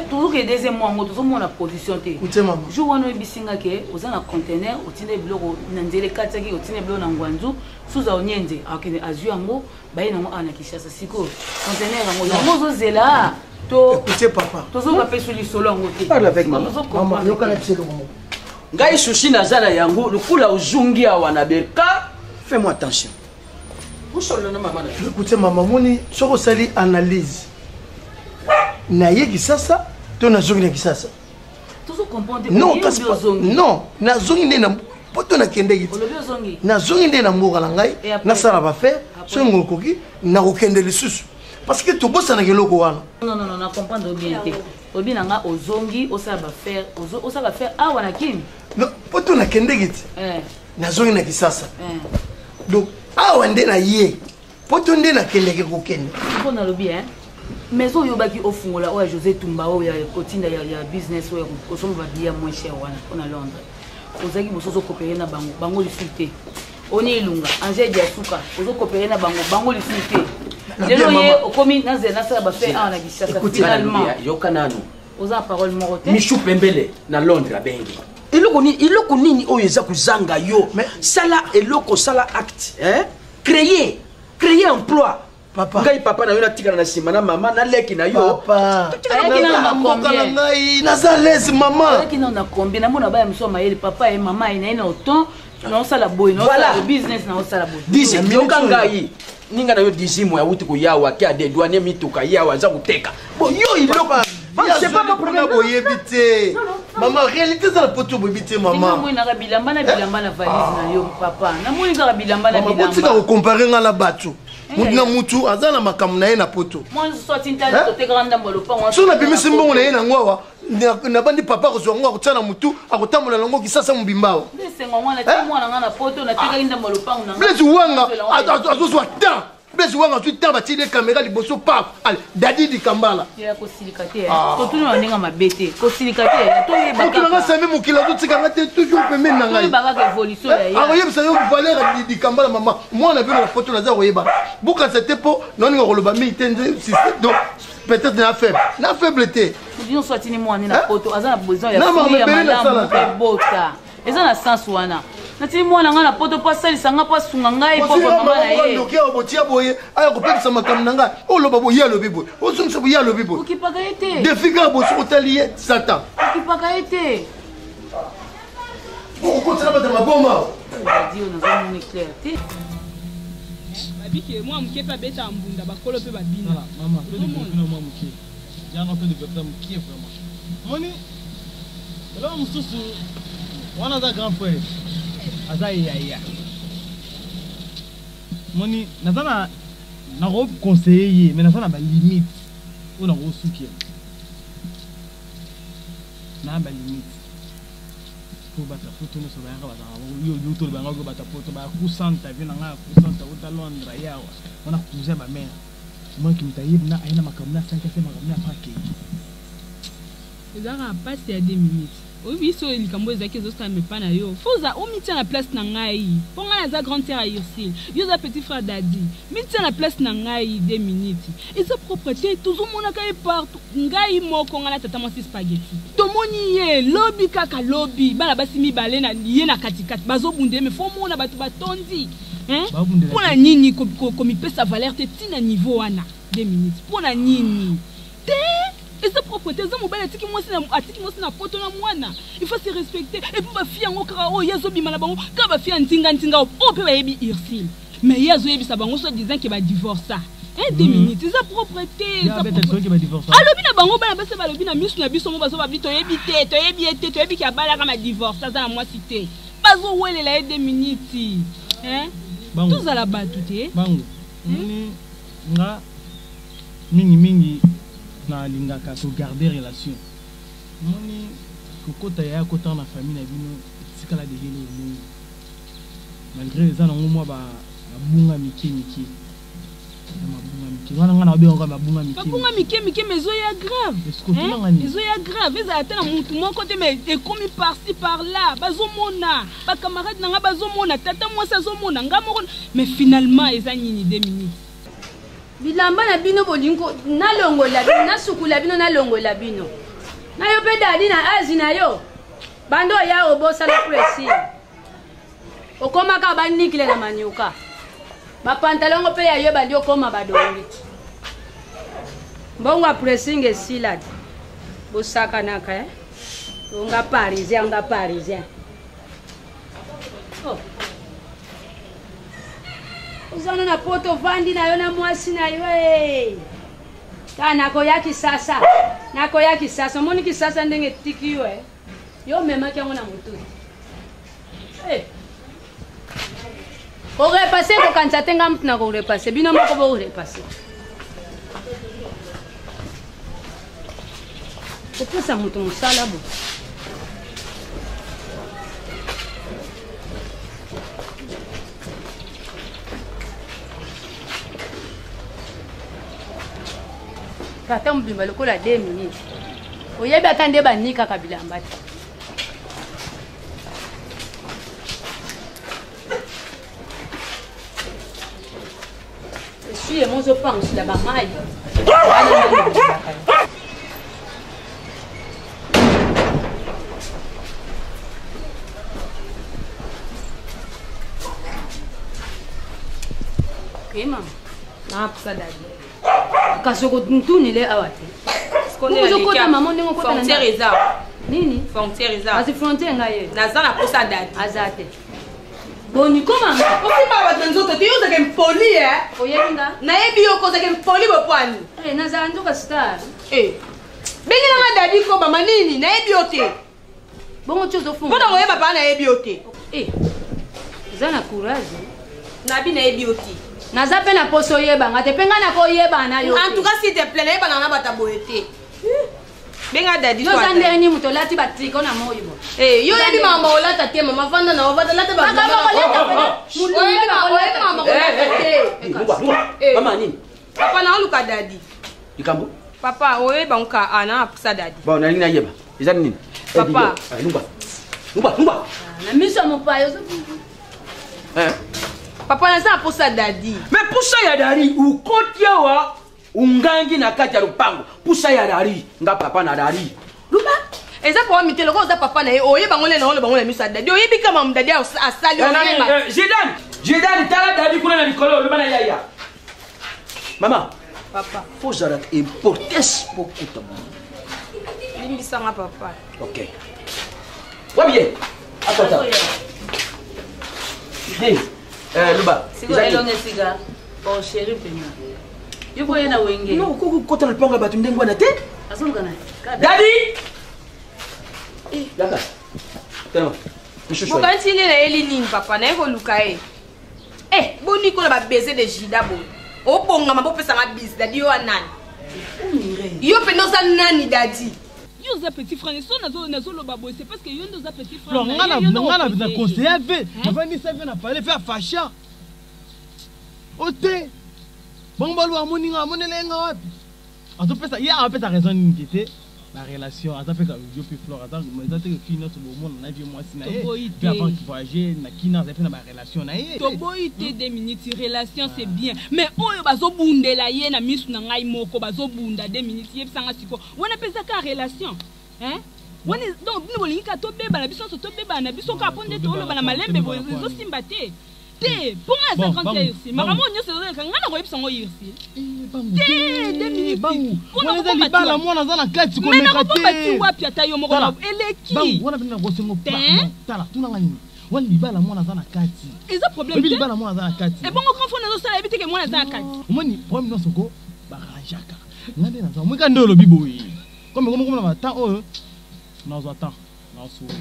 tozokende deuxième mois yango tozomona position te Écoutez, maman. jour wana oyebisi nga ke oza na conteneur otinda biloko na nzela ekatiaki otinda biloko na ngwanzu suza onienze akende azwi yango baye nango awa na kinshasa sikoyo conteneur yango yango ozozela to écoutez papa tozoka mpe so lisolo yango te Parle avec maman. Tozo comprendre yoka na biso eloko moko Ngai susi naza na yango lokola ozongi awa na berka fais-moi attention. Osolola na mama na yo. écoutez mama moni soki osali analyse naye kisasa to nazongi na kisasa tozo comprendre te non oye kasi obi ozongi non nazongi nde na poto nakendeki te olobi ozongi nazongi nde na mboka na ngai Et après? nasala bafere soki ngo okoki nakokende lisusu parce que tobosanaka eloko wana non non non na comprendre yo bien te obi na nga ozongi osala bafere osala bafere awa na kini poto nakendeki te Eh, nazongi na kisasa eh. donc awa nde na ye poto nde nakendeki kokende mpo nalobi hein maison oyobaki ofungola oyo ya josé tumba oyo ya kotinda ya business oyo ya kosomba babiya moins cher wana mpo na londres ozalaki mosusu ozokopere na bango bango lisusu te oni elunga angel diasuka ozokopere na bango bango lisusu te Na lelo bien, ye mama. okomi nazela nasala bafe awa na kinshasa finalement yoka nanu oza na parole moko te Michou Pembele na Londres abengi. Eloko nini eloko nini oyo eza kozanga yo? Sala eloko sala acte, hein? Créer, créer emploi. Papa. Ngai papa na yo natikala na nsima na mama na leki na yo. Papa. Ayaki nano na mboka na combien? ngai naza lese mama ayaki nano na combien namona baya mosusu ya mayele papa ye mama ye naye na autant naosala boye naosala Voilà. business naosala boye Disi yoka ngai ninga na yo dizimo awuti koyawa ke adedwane mituka yawa aza koteka. Bon yo eloko c'est pas mon problème. boyebi te mama réalité eza na poto boyebi te mama namoni kaka bilamba na bilamba na valise na yo papa namoni kaka bilamba na mama botika bilamba kokompare ngai na bato mutu na mutu aza na makambo na ye na poto mwana mosusu atinta totekaka ndambo ya lopango soki nabimisi mbongo na ye nango awa nabandi papa akozwa yango akotia na mutu akotambola nango kisasa mobimba awa nde esengo mwana ti mwana nga na poto natekaki ndambo ya lopango na nga. Blaise Wanga azozwa temps Blaise Wanga azwi temps batili ye caméra liboso paf ale Dadi Dikambala ya kosilika te Ah. totuni na ndenge mabe te kosilika te toyeba motu nanga kaka sami mokili azotika nga te toujours pembeni na ngai toyeba kaka évolution ya ye akoyebisa yo valeur ya Dikambala mama mwana bino na poto naza koyeba bokanisa te mpo naoninga koloba mingi te nde système donc peut-être na faible na faible te motu nyonso atini mwana na poto aza na besoin ya Na fruit ya mama ebele malamu nasalaka. mpe bota eza na sens wana natini mwana ngai na poto mpo asalisa ngai mpo asunga ngai mpo mama na ye ndoki awa botia boye aya kopekisa makambo na ngai oloba boye ye alobi boye ozongisa boye ye alobi boye okipaka ye te defi kaka boye soki otali ye satan okipaka ye te okokotela bato ya maboma adi oyo nazomona clair te babike mwa moke mpe abetaka mbunda bakolo mpe babina Mama, to développer mwa moke. Yango to développer moke vraiment. Moni eloko mosusu wana aza grand frère aza yaya moni naza na nakoconseille ye mais naza na balimite oyo nakosukela na balimite po bato ya poto nyonso bayaka bazalaka yo yo toloba yango bato ya poto baya kusanta vie na ngai ya kusanta uta londres yawa wana cousin bamare moki moto ayebi na aye na makambo na asalaki ase makambo na apres akei ezalaka mpasi ya 2 minutes. Oyebi biso likambo ezalaki ezosalama epai na yo. Faut oza omitia na place na ngai. Mpo ngai naza grande sœur ya Ursule. Yo oza petit frère Daddy. Mitia na place na ngai deux minutes. Eza propre te, tozomonaka ye partout. Ngai moko ngai na tata mwasi spaghetti. Tomoni ye lobi kaka lobi bana basi mibale na ye na katikati bazobunda ye mais faut omona bato batondi. Hein? Babundela Mpo na nini komipesa valeur te ti na niveau wana? Deux minutes. Mpo na nini? Te! Eza propre te, eza mobali atiki mwasi na atiki mwasi na poto na mwana. Il faut se respecter. Et puis ba filles yango kaka oyo ye azobima na bango, kaka ba filles ya nzinga nzinga oyo pe bayebi Ursule. Mais ye azoyebisa bango soit disant que ba divorça. Hein, deux minutes. Eza propre te, eza abeta propre. soki ba divorce. Alobi na bango bana basi balobi na misu na biso mo bazo babi toyebi te, toyebi ye te, toyebi ke abalaka ma divorce aza na mwasi te. Bazowelela ye deux minutes. Hein? Bango. Tozala bato te. Bango. Omoni nga mingi mingi nalingaka ko garder relation. Omoni kokota yaya akota na famille na bino etikala dejà eloko moko. Malgre eza nango mwa ba mabunga mike mike. Eza mabunga mike. Wana nga nabenga yango mabunga mike. Mabunga mike mike mais ezoya grave. Otuna nga nini? Ezoya grave ezala ata na mutu moko te mais ekomi par ci par là bazomona ba camarade na nga bazomona tata mwasi azomona nga moko mais finalement eza nini deux minutes. Bilamba na bino bolingi ko nalongola bino nasukula bino nalongola bino na yo mpe dadi na azi na yo banda oya obosana presi okomaka banikile na manioka bapantalongo mpe ya yo ebandi okoma badongi mbongo ya pressing esila te bosakanaka eh? onga parisien onga parisien oh. ozana na poto ovandi na yo na mwasi na yo eh. ta nakoya kisasa nakoya kisasa omoni kisasa ndenge etiki yo eh. yo omemaki yango na motu eh. Korepasse kokanisa te nga mutu na korepasse bino moko borepasse kopesa moto mosala bo tata mobimba lokola 2 minutes oyebi ata nde banikaka bilamba te Essuie moi ozopangusila bamai Eh mama. Ah, pusa dadi. Kasi okotunile awa te. Ozokota mama ndenge okota na Frontière eza. Nini? Frontière eza. Kasi frontière ngai ye. Naza na posa dadi. Aza te. Boni koma nga. Osimba bato na nzoto te yo ozalaka impoli eh. Oyebi nga? Nayebi yo kozalaka impoli bopwani. Eh nazala nzoka star. Eh. Bengela nga dadi ko mama nini nayebi yo te. Bongo ti ozofunga. Mpo na koyeba paa nayebi yo te. Eh. Oza na courage. Nabi nayebi yo te. Naza mpe na poso oyeba nga te mpe nga nakoyeba na yo. En tout cas s'il te plaît nayebana na bato ya boye te. Benga dadi Yo oza ndenge nini moto olati ba tricot na moi bo. Eh, yo oyebi makambo olata te mama vanda na ovanda lata ba Makambo kolata pena. Oyebi makambo kolata te. Mama nini? Papa na oluka dadi. Likambo? Papa oyeba nka ana apusa dadi. Bon nalingi nayeba. Eza nini? Papa. Lumba. Lumba, lumba. Na miso ya mopaya ozo Eh. Papa naza apusa dadi. Mais pusa ya dari ukoti awa ungangi na kati ya lupango. Pusa ya dari nga papa na dari. Lumba. Eza papa mite lokola oza papa na ye oyeba ngo nde na oloba ngo na miso ya dadi oyebi kama dadi asali oyeba. Zidane, Zidane tala dadi kuna na likolo loba na yaya. Mama. Papa. Faut ozala importes po kuta boye. Limbisanga papa. Ok. Wapi ye? Akota. Hey, eh, Luba. Sikoyo elonga esika. Oh chéri pena. Yo boye na wenge. Non, koko kota na lupango ya bato ndenge wana te. Azoluka na. Daddy! Eh, yaka. Tellement. Mishushu. Bokanisi nde nayeli nini papa naye koluka ye. Eh, boni kola ba baiser de Judas boye. Obongama bopesa nga bise dadi yo nani? Yo pena oza nani dadi? Yo oza petit frère so nazo nazoloba boye c'est parce que yo nde oza petit frère. Non, nga na nga na na conseiller ve. Navandisa ve na palais ve afasha. Ote. Bango balu amoni nga amonela ye nga wapi? Azopesa ye apesa raison nini te. Barelation aza mpe yo mpe Flore aza eza te fille nyonso bomona na vie mwasi na ye Toboyi mpe te. avant voyager na kina azali mpe na barelation na ye. Toboyi te, 2 minutes, relation c'est bien, mais oyo bazobundela ye na misu na ngai moko, bazobunda 2 minutes. Yebisanga sikoyo, wana mpe eza kaka relation, hein? Wana donc bino bolingi kaka tobebana biso nyonso, tobebana na biso kaka mpo nde toloba na malembe boye, ezosimba te te mpo ngai aza Bon, grand ya bangu, Ursule. Makambo bangu. oyo nyonso ezoleka, ngai nakoyebisa yango Ursule te, 2 minutes. Mpo Wana eza libala, mwana aza na kati, Mais komeka nakobomba te. ti wapi? Ata yo moko Tala, na eleki. Bangu, wana mpe nakosengo Te. pardon. Tala, tunanga nini? Wana libala, mwana aza na kati. Eza problème Oyebi te. libala, mwana aza na kati. Ebongo grand frère nazosala, yebi te ke mwana aza na kati. Omoni problème nyonso ko barangeaka nga nde naza omoni kaka nde olobi boye comme ekomi komona ba temps oyo nazwa temps nasola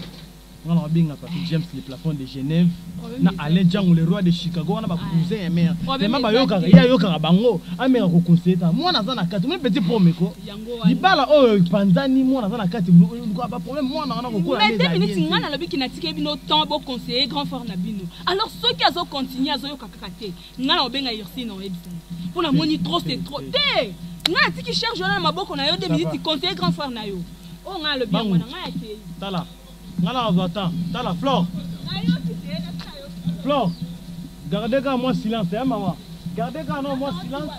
nga na babenga Papi James le plafond de Genève Problème na eza Alain te. Django le roi de Chicago, wana bacousin ya mare. Problème Vraiment eza bayokaka te. ye, ayokaka bango, ameka koconseille ta mwana aza na kati. Omoni petit promeko Yango wana. libala oyo epanzani, mwana aza na kati, luka baproblème, mwana wana kokola Mais nde 2 ezali minutes, ye te. ngai nalobiki natikeli bino temps boconseiller grand frère na bino. Alors soki azocontinue, azoyoka kaka te, ngai na kobenga Ursine, na oyebisa ye mpo namoni trop c'est trop te. Ngai natiki charge wana na maboko na yo, 2 Ça va. minutes, conseiller grand frère na yo oyo ngai alobi yango Bangu. wana, ngai akei. Tala, nga nazwa temps. Tala Flore, Flore, garde kaka mwa silence ya mama, garde kaka no mwa silence.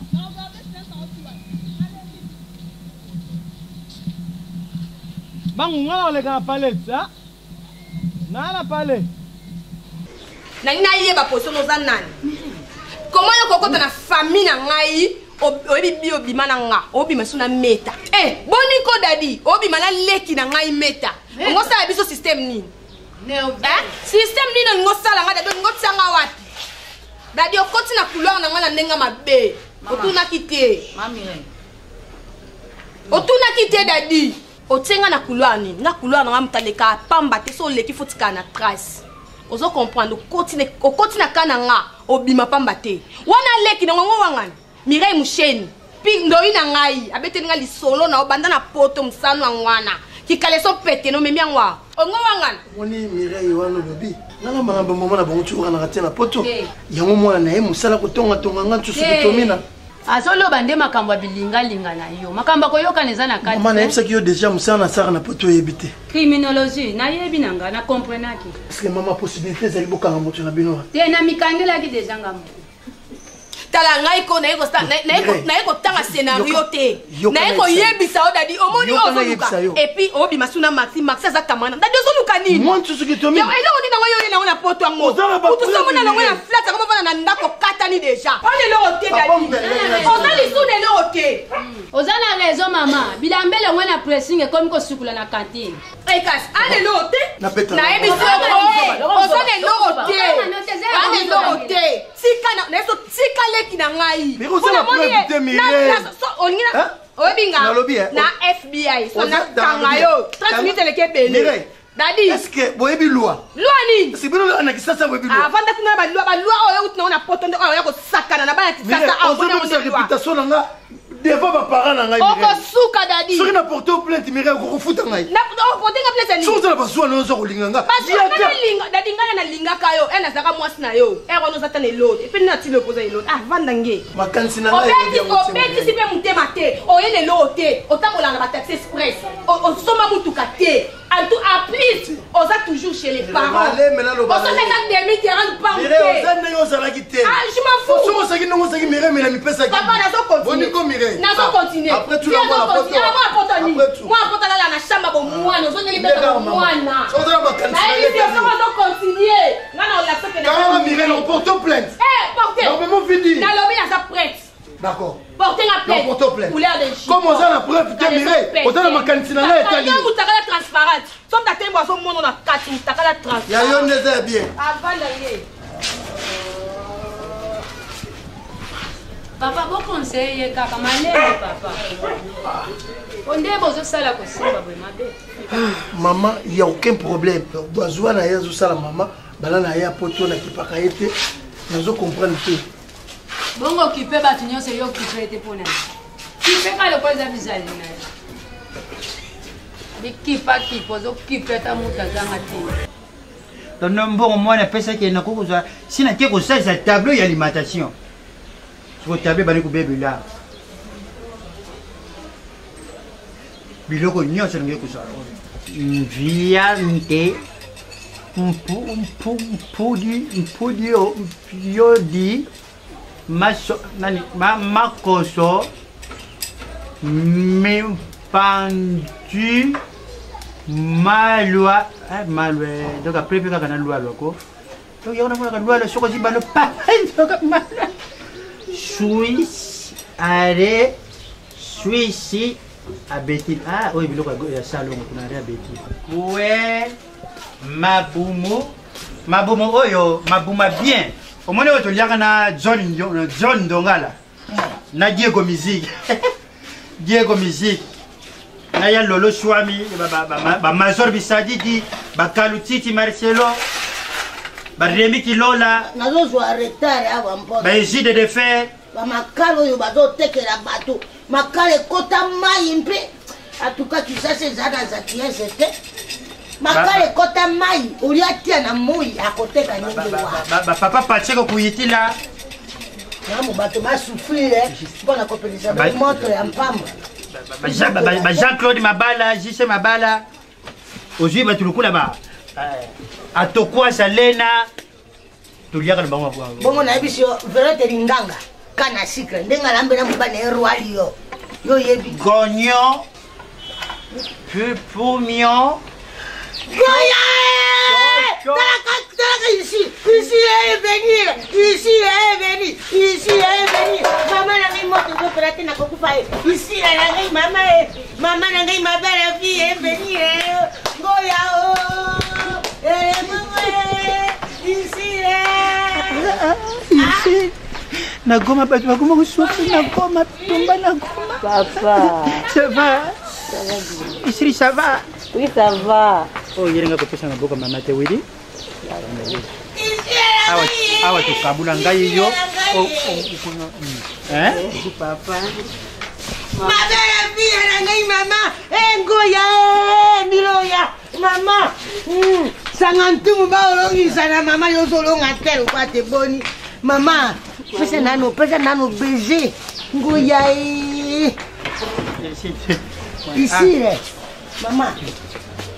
Bangu, nga na koleka na palette ah? Naa na palais. Nangi nayeba position oza nani. Comment yo kokota na famille na ngai? Oyebi bi obima na nga, obima so na meta. Eh, boni ko dadi, obima na leki na ngai meta. Ongosala biso système nini? Eh? Système nini olingi osala nga dadi? Olingi otia nga wapi? Dadi, okoti na couloir na ngai na ndenge mabe. Otunaki te. Otunaki te dadi. Otie nga na couloir nini? Nga couloir na nga moto aleka pamba te, so oleki fo tikala na trace. Ozo comprendre? Okoti na, okoti na ka na nga, obima pamba te. Wana leki na ngongo wangani. Mireille Musheni, pi ndoi na ngai, abeteli nga lisolo na obanda na poto mosano yango wana. Kikaleso pete no memi yango awa. Ongo wangana. Omoni Mireille wana olobi nanga makambo mama na bango tiokanaka te na poto. Te. Yango mwana na ye mosala kotongatonga nga nsusu Te. kitomina. Azoloba nde makambo ya bilingalinga na yo, makambo ya koyokana eza na kati Mama, te. nayebisaki yo deja mosala nasaka na poto, oyebi te. Criminologie nayebi na nga, na comprenaki. Parce que mama, possibilité ezali bokanga moto na bino wana. Te, namikangelaki deja nga moko. Tala ngai ko naye kosa- Mireille. naye kotanga scénario te. Yoka Naye nayebisa yo. koyebisa yo dadi, omoni Yoka oyo ozoluka. nayebisa yo. Et puis obima suna Maxi, Maxi aza kamana. Dadi, ozoluka nini? Mwa nsusu kitomina. Yo, eloko nini nango yo ye nango na poto yango? Oza na ba Kutu soki omona nango na preuve, flat, yango mofanda na ndako katani deja. Wana eloko te, Papa dadi. Mbele. Oza lisusu na eloko te. Oza na raison mama, bilamba elongwe na pressing ekomi kosukula na cantine. Ekasi ana eloko te. Napeta. Nayebi soko oza na eloko te, ana eloko te. Tika na nayeso, tika leki na ngai. Mais oza na Mpo namoni preuve ye- te, Mireille. olingi na Hein? oyebi nga Nalobi, eh? na FBI so Oza- nakanga nalobi, yo eh? 30 minutes eleki ebele. Mireille. Dadi. Est-ce que boyebi loi? Loi nini? Est-ce que bino na Kisasa boyebi loi? Avanda kuna na baloi, baloi oyo euti nango na poto nde oyo oya kosakana na bana ya Mireille, Kisasa awa, mpona ozobebisa yango nde loi. réputation na nga devant baparent na ngai, Mireille. Okosuka dadi. Soki na porte plainte, Mireille, okokofuta ngai. Okotenga place ya nini? Soki oza na basuwa na yo, oza kolinga nga. Basuwa nalinga dadi, ngai nalingaka yo e, nazalaka mwasi na yo ere wana oza ta na elode epe nde natili opoza elode. Ah, vanda nge. Makanisi na ngai eyebi yango te, Obetisi mpe motema te, oye na eloko te, otambolaka na bataxi express, osomba mutuka te, en tout en plus oza toujours chez les parents. Maleme naloba na yo. Osomba eza demi terrain lupango Mireille, te. oza ndenge ozalaki te. Ah, je m'en fous. Soki ozalaki ndenge ozalaki, Mireille, mela mipesaki. Papa, nazo Boni ko, continue. Mireille. Nazo Ah, continue. après tout, Viens, na mwana nazo poto. continue. Ah, mwana poto nini? Après tout. Mwana poto alala na chambre bomwana, ozongeli Ndeka beta mama. bomwana. Soki oza na makanisi na Nayebi ye, yo, soki ozo continue nga na olakisa ke na- Kanga Mireille, on porte plainte. Eh, porte. Normalement, fini. Nalobi naza prête. D'accord. Porte nga plainte. Non, porte plainte. Couleur de jupon. Comme oza na preuve te, Mireille, oza na makanisi na ngai etali. Yo mutakala transparente. So mtatembo azomona na kati mutakala transparente. Ya yo nde eza ya bien. Avanda ye. Papa, boconseille ye kaka maleme papa, po nde bozosala kosimba boye mabe. Mama, il y a aucun problème. Bazwa na ye azosala mama, bala na ye ya poto nakipaka ye te. Nazo comprendre te. Bongo okipe bato nyonso, yo okipe te mpo na ye. Kipe ka lokola eza bizali na yo, bikipakipa ozokipe ata moto azanga te. Tondo mbongo mwana apesaki ye, nakoki kozwa si nake kosalisa tableau ya alimentation. Siko tableau ebandi kobebela. Biloko nyonso elingi kozwa oyo. Mvia nte mpu mpu mpudi mpudi mpiodi maso nani ma, makoso mipandu malwa eh, malwa donc après mpe kaka na lwalwa ko donc yango namonaka lwalwa soki ozwi balo pa nzoka malwa suisse are suisse abeti ah oyo biloko ya salongo kuna are abeti kue mabumu mabumu oyo mabuma bien omoni oyo toliaka na john, John ndongala na diego musique diego musique na ya lolo swami bamazor bisadidi bakalutiti marcelo baremi kilola nazozwa retard awa mpo baegide de fer bamakala oyo bazotekela bato makala ekota mai mpe atuka kisasa eza na zatiese te makala ekota mai olia tia na moi akoteka ndenge wa bapapa pacheko kuyitila namu bato basouffrir mpo na kopelisa moto ya mpamba ba jean claude mabala jc mabala ozwi bato lokola ba atokwasa lena toliaka na bango bongo nayebisi yo verete linganga kana sikre ndenge alambela mobali na ye roi yo yo oyebi gognon pumion goya talaka ici ici est venir ici est venir ici est venir mama na ngai moto ezopela te nakokufa ye ici na ngai mama e mama na ngai mabala fi est venir ngoya o ici na goma bato bakoma kosuki na goma tumba na goma papa ça va isiri ça va oui ça va oyo oh, yelinga kopesa maboko mama te wili awa tokabula ngai yo oh, oh, papa mabele fille na ngai mama engoya miloya mama sanga ntumu baolongisa na mama yo ozolonga te lokwa te boni mama pesa nano pesa nano baiser ngoya e isile mama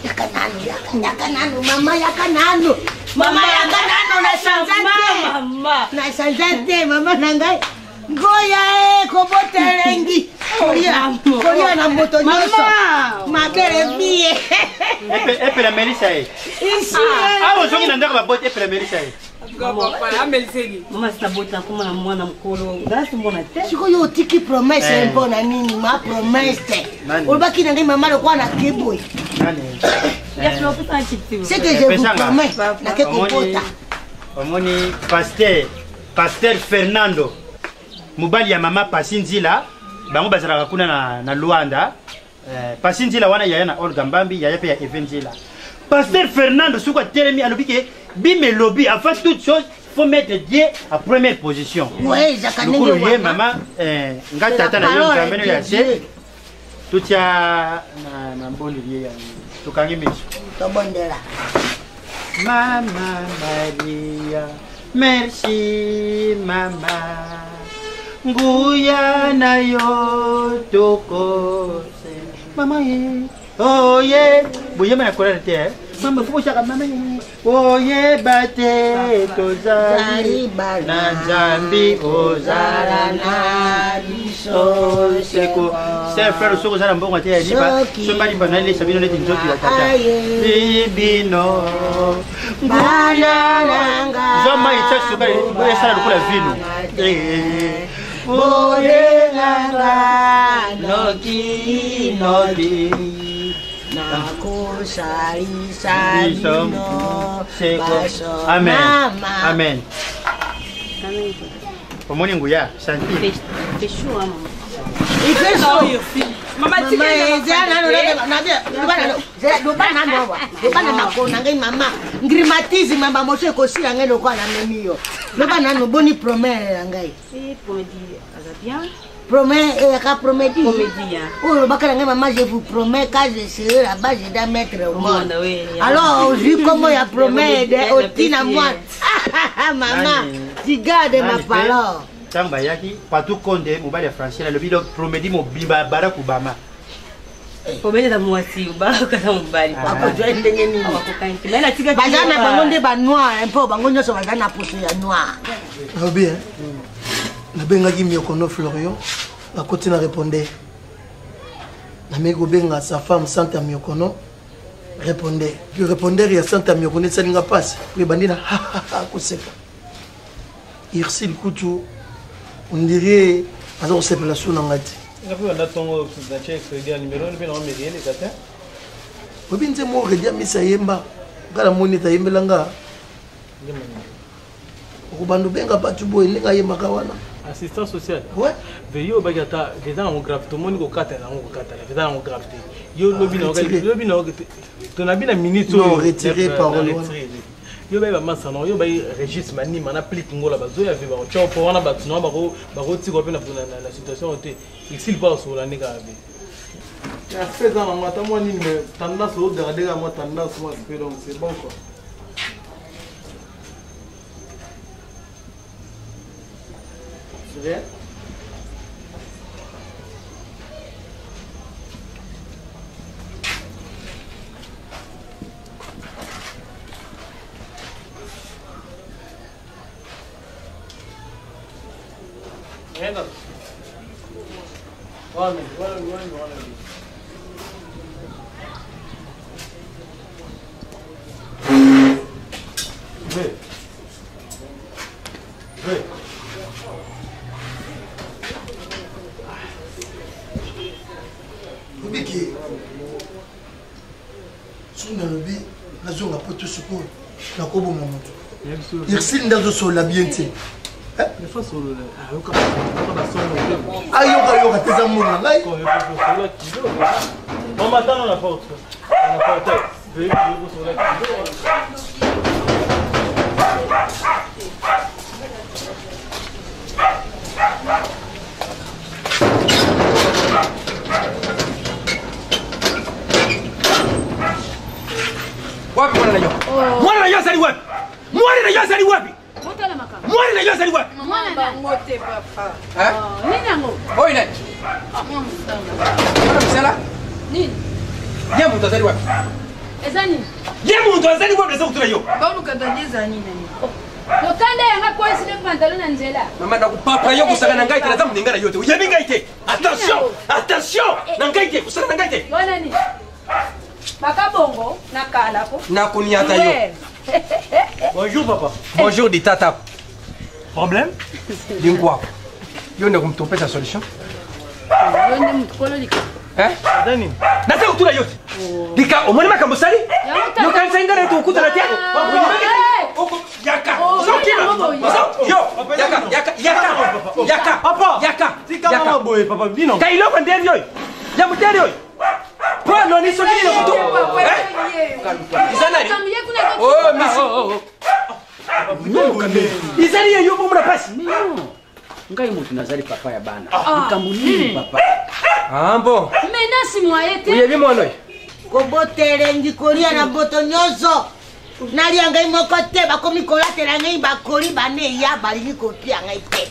yaka nano yaka yaka nano mama yaka nano mama yaka nano na sanza te na sanza te mama na ngai ngoya e kobota elengi kolia kolia na moto nyonso mabele biye epela melisa ye awa ozongi na ndako baboti epela melisa ye mama sinabota nakoma na mwana mokolo ngasi mona te sikoyo otiki promese mpo na nini ma promese olobaki na ngai mama lokola na keboye ce que je vous promets nake kokota omoni paster Pasteur Fernando mobali ya mama Pasi Nzila bango bazalaka kuna na, na Luanda eh, Pasi Nzila wana yaya na Olga Mbambi yaya pe ya Eve Nzila Pasteur Fernando soki atelemi alobi ke bime elobi avant toute chose faut mettre Dieu à première position. Ouais, ezalaka ndenge wana. Ye mama eh, nga tata na yo nzambe no ya se totia na, na mbondeli ye ya tokangi miso tobondela mama maria merci mama nguya na yo tokose mama ye oye boyeba na kolala te eh? mama fobosaka mama ye oyeba te tozali na nzambi ozala na biso seko ser frère soki oza na mbongo te ya lipa somba lipa nalesa bino neti nzoto ya tata bino zwa mai tya sukali esala lokola vino bolelanga noki noki nakosalisa bino baso amen amen omoni nguya santi loba nano awa loba na makolo na ngai mama ngrimatise mama moso ekosila ngai lokola namemi yo loba nano boni promere na ngai Promets, eh, promets, oyo olobaka na ngai mama je vous promets quand je serai là-bas je dois mettre au monde alors ozwi nkombo ya promets otina mwana mama tu garde ma parole ntango bayaki patou konde mobali ya francine alobi donc promedi mobimba ya barack obama Obeleza mwasi obakata mobali. Bakozwa ye ndenge nini? Baza na bango nde banoir mpo bango nyonso baza na poso ya noir. Nalobi nabengaki miokono Florian, nakoti na répondeur, nameki kobenga sa femme Santa Miokono, répondeur, puis répondeur ya Santa Miokono esalinga mpasi po ebandi na koseka. Ursile kutu on dirait aza kosepela su na ngai te. Oyebi nzembo oyo Redi Amisi ayemba, nga namoni ete ayembela nga okobanda obenga bato boye ndenge ayembaka wana. Assistant social. Ouais. Ve yo obaki ata eza nango grave, tomoni kokatana yango, kokatana eza nango grave te. Yo lobi na lobi na tonabi na minute oyo. Non, retirer parole wana. Yo bayi bamasa na yo bayi Régis Manima na Plik Ngola bazoya ve bango tchao po wana bato na bako bakotika mpe na situation oyo te exil mpo akosokola nde kaka be aspect eza nango ata mwa nini, mais tendance ogarde kaka mwa tendance mwa aspect, donc c'est bon quoi. Rien. Obiki soki nalobi nazonga poto sikoyo nakoboma moto. Ursile nde azosolola bien te, ayoka yoka te, eza mona na ngai. Wapi mwana na yo? Mwana na yo azali wapi? Mwana na yo azali wapi? Mwana na yo azali wapi? Bango te papa. Nini yango? Oyo nani? Mwana mosala? Nini? Ye moto azali wapi? Eza nini? Ye moto azali wapi? Naza kotuna yo. Baluka dadi eza nini? Lokanda yanga kwesi le pantalon na nzela. Mama, nakupapa yo kosaka na ngai te, naza moninga na yo te, oyebi ngai te. Attention, attention na ngai te, kosaka na ngai te. Wana nini? Bakabongo na kala ko. Nakoniata yo. Bonjour papa. Bonjour di tata. Problème? Lingwako. Yo nde kumtopesa solution. Yo nde mutu kolo lika. Hein? Nani? Naza kotuna yo te. Lika omoni makambo osali? Yokanisa ngai na tokutana te. Yaka. Ozokima. Yo. Yaka, yaka, yaka. Yaka. Papa. Yaka. Tika mama boye papa bino. Ka iloko nderi oyo. Ya muteri oyo. Po aloni soki nini kutu. Eza nani? Oh, misi. Ezali ye yo bomona pasi. Ngai motu nazali papa ya bana. Likambo nini papa? Ah bon. Menace moyen te. Oyebi mwana oyo? Kobotelengi kolia na boto nyonso nalia ngai moko te, bakomi kolatela ngai bakoli bana eya balingi kopia ngai te,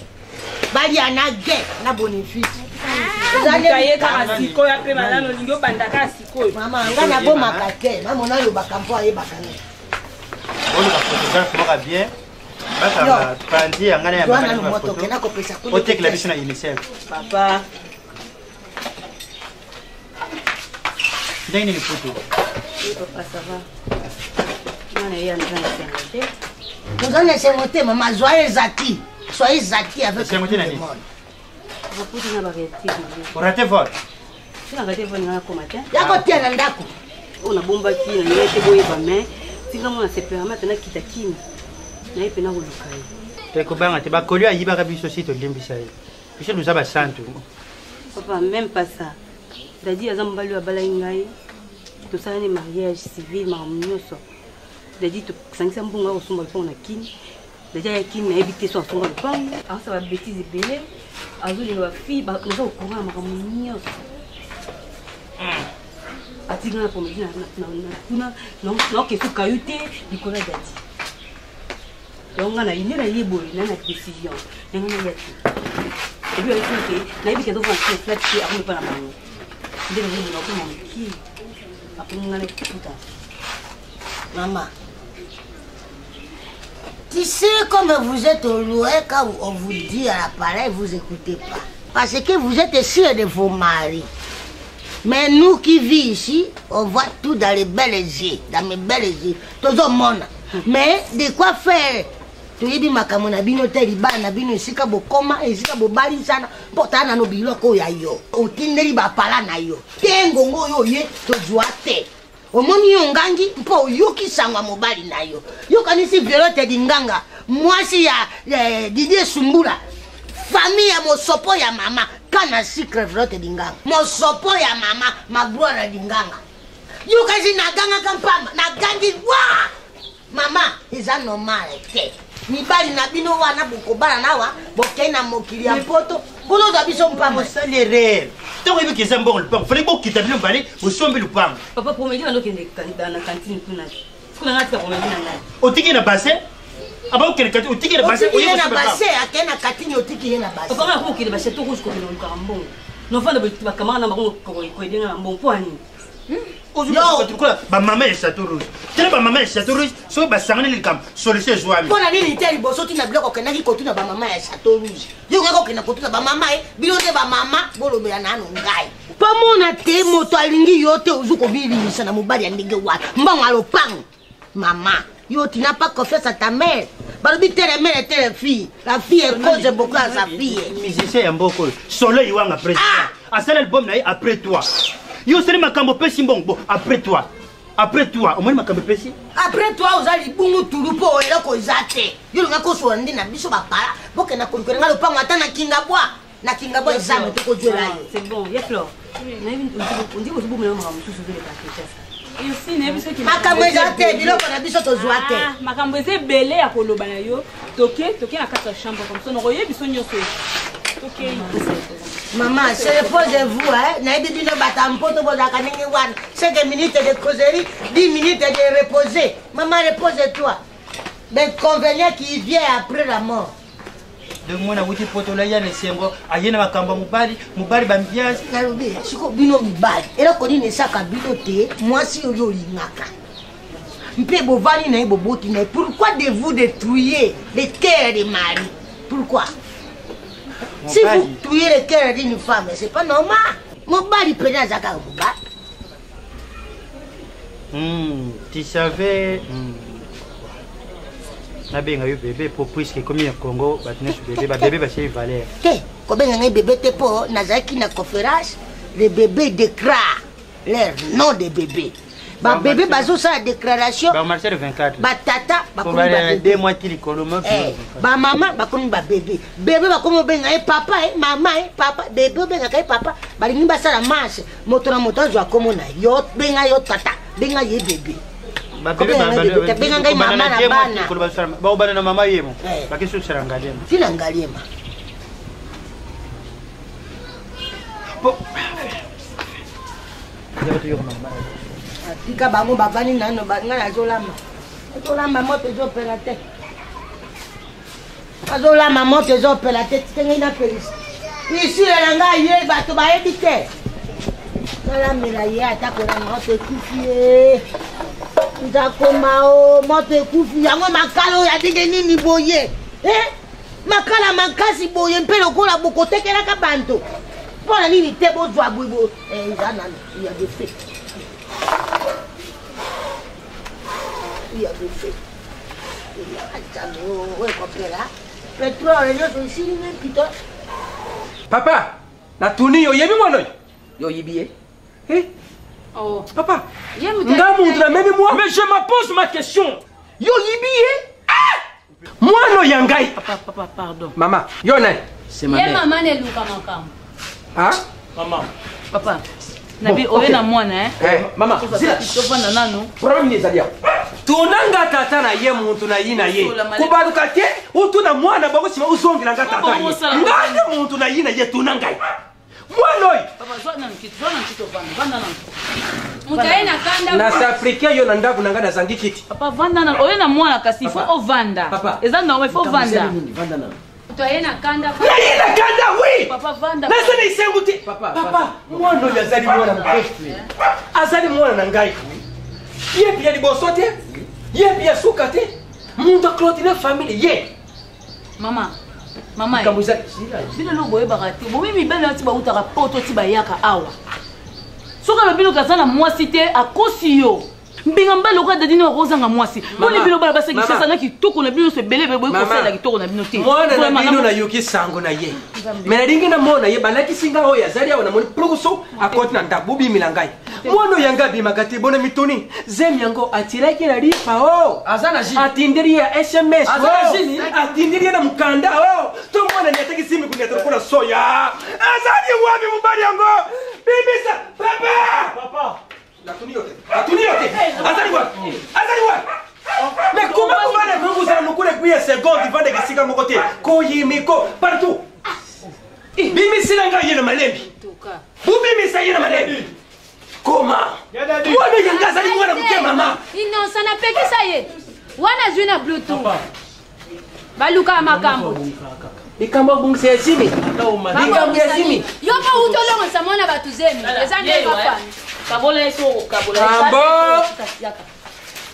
balia na ge na bonifice. Ye kaka sikoyo apema nano, olingi obanda kaka sikoyo. Mama, ngai nabomaka te, mama nalobaka mpo ayebaka ngai. Oluka photographe moko bien, bakanga pandi ya ngai na ya Zwa bakanga nanu moto, bafoto. okenda kopesa kuna. Otekela biso na UNICEF. Papa. Ndenge nini poto? Oui, papa, ça va. Mwana ye aza na esengo te. Oza na esengo te mama, zwa ezaki, sois ezaki avec Esengo te na nini? Baputi na barete. Orate vol. So na rate vol nga nakoma te. Ya kotia na ndako. Oyo nabombaki na ngai te boyeba, mais tika mwana se permettre nakita kini naye mpe nakoluka ye. Te, kobanga te, bakoli ayibaka biso si tolimbisa ye. Biso toza basantu. Papa, même pas ça. Dadi aza mobali oyo abalaki ngai, tosalani mariage civil, makambo nyonso. Dadi tosangisa mbongo ya kosomba lopango na kini. Dadi aya kini, nayebi te so asomba lopango, azosala babétise ebele, azolinga bafille, naza kocourant na makambo nyonso. Atiki nga na promedi kuna, naokesu kayu te likolo ya Dadi. Donc nga na nde naye boye na na décision ndenge naya te ebi bayebisi ke nayebi ke azofanda flat te akomi epa na bango. Nde nazobima okoma mokie akomingana ekuta. Maman, tu sais comme vous êtes au loin quand on vous dit à l'appareil, vous écoutez pas. Parce que vous êtes sûr de vos maris. Mais nous qui vivons ici, on voit tout dans les belles yeux, dans mes belles yeux. Tout le monde. Mais de quoi faire toyebi makambo na bino te libala na bino esika bokoma esika bobalisana mpo tala nano biloko oyo ya yo otindeli bapala na yo te ngongo oyo oye tozwa te omoni yo ngangi mpo oyoki sango ya mobali na yo yokanisi violete linganga mwasi ya eh, didie sumbula famille ya mosopo ya mama kana sucre violete linganga mosopo ya mama magloire linganga yokanisi nagangaka mpamba nagangi wa mama eza normal te mibali na bino wana bokobala nawa bokei na mokili ya mpoto bozozwa biso mpamba osali erreur ntango oyebi eza mbongo lupango fale bokita bino mibale bosombi lupango papa promedi bando okende na kantine kuna kuna ngai atika promedi na ngai otiki na bassin abakokende kantine otiki na bassin otiki ye na bassin akei na kantine otiki ye na bassin papa ngai akokende bachateau rouge kokende kolukaka mbongo novanda bakamara na bango koedenga na mbongo mpo ani lokola bamama ya chateau rouge tala bamama ya chateau rouge soki basangani likambo solution ezwami mpo na nini te liboso ntina biloko okendaki kotuna bamama ya chateau rouge yo okaki kokenda kotuna bamama ye bino nde bamama bolobela nano ngai mpo mona te moto alingi yo te ozwi kobilimisa na mobali ya ndenge wana mbongo ya lopango mama yo tu n'as pas confiance à ta mère balobi tele mère tele fille la fille est cause beaucoup à sa fille musicien ya mboka oyo solo iwanga président asala album na ye après toi yo osali makambo opesi mbongo bo après toi après toi omoni makambo epesi après toi oza libungu tulu mpo eloko eza te yo olinga kosola nde na biso bapala bokenda kolukela nga lopango ata na kingabwa na kingabwa ezanga tokozwela yo c'est bon ya flore nayebi ondiki ozobomela makambo mosusu ozoleka kinshasa makambo eza te biloko na biso tozwa te ah, makambo eza ebele ya koloba na yo toke toke na kati ya chambre comme ça nakoyebi biso nyonso tokei Maman, se reposez-vous, hein. Nayebi bino bato mpoto bozalaka ndenge wana. 5 minutes de causerie, 10 minutes de reposer. Maman, repose-toi. L'inconvénient qui vient après la mort. Donc mwana wuti poto la ya na esengo aye na makambo ya mobali mobali bambiance nalobi siko bino mibali eloko nini esaka bino te mwasi oyo olingaka mpe bovandi na ye boboti na ye pourquoi de vous détruire le cœur de mari pourquoi si vous tuez le cœur d'une femme c'est pas normal mobali pene aza kaka mobali tu savais nabenga yo bebe po puisque ekomi ya congo bato nyonso bebe babebe basili valeur te kobenga ngai bebe te mpo nazalaki na conférence le bébé déclare leur nom de bébé babebe bazosala déclaration batata bamama bakomi babebe bebe bakomi obenga ye papa e mama e papa bebe obengaka ye papa balingi basala marche moto na moto azwa komo na yo benga yo tata benga ye bebe benga ngai mama na bana bakobana na mama yemo bakesi osala ngaliema tina ngaliema tika bango bavandi nano ngai nazolamba azolamba moto ezopela te azolamba moto ezopela te tika ngai napelisa isila na ngai ye bato bayebi te nalamela ye ata kolamba moto ekufi ye nzakoma o moto ekufi yango makala oyo ya ndenge nini boye eh? makala makasi boye mpe lokola bokotekelaka banto mpo na nini te bozwa boye eh, eza nano ya de fait ya de fait oyo ekopela petrole nyonso esili ne pito papa natuni yo oyebi mwana oyo yo oyebi ye eh? Oh. Papa, nga mutu namemi mwa mais je me pose ma question yo oyibi ye ah! mwana oyo ya ngai papa, papa, pardon. Mama yo nani ye mama neluka makambo ah? mama papa nabi oye na mwana eh? Eh, mama zila tofanda nanu problème nini ezali awa tunanga tata na ye muntu na ye na ye kobaluka te otuna mwana bango nsima ozongela nga tata ye ngai nde muntu na ye na ye tuna ngai mwana oyo nasafrike yo na ndako na ngai nazangi kiti papa vanda na oye na mwana kasi il faut ovanda eza normal il faut ovanda Toye na kanda. Naye na kanda oui. Papa vanda. Naza na esengo te. Papa, mwana oyo azali mwana moke. Azali mwana na ngai. Ye mpe ya liboso te. Ye mpe ya suka te. Moto aclotine famille ye. Mama, mama Likambo eza bino eloko boyebaka te bomi mibali wana ti bautaka poto ti bayaka awa soki alobi noki aza na mwasi te akosi yo mbinga mibali lokola dadi nini akozanga mwasi boni bino bana basi kisasa na kitoko na bino nyonso ebele ebele boyi kosalela kitoko na bino te mwana na bino nayoki sango na ye me nalingi namona ye balakisi ngai oyo azali awa namoni pulukusu akoti na ndako bobimela ngai mwana oyo yanga abimaka te bona mituni zemi yango atiraki na lipa o atindeli ye ya sms atindeli ye na mokanda o to mwana ni ataki zemi kuniata lokola soya azali wapi mobali yango bimisa papa natuni yo te natuni yo te azali wapi azali wapi mais comment kobana ekoki kozala lokola ekwi ya seconde ivandaka esika moko te koyimiko partout bimisela ngai ye na malembi bobimisa ye na malembi koma mwana yanga azali mwana moke mama Innocent napekisa ye. Wana azwi na Bluetooth. Balukaka makambo. likambo abongisa ya zimi likambo ya zimi Yo mpo uti olongolisa mwana bato zemi. Eza nde papa. Kabola ye soko kabola. Ah bon? Yaka.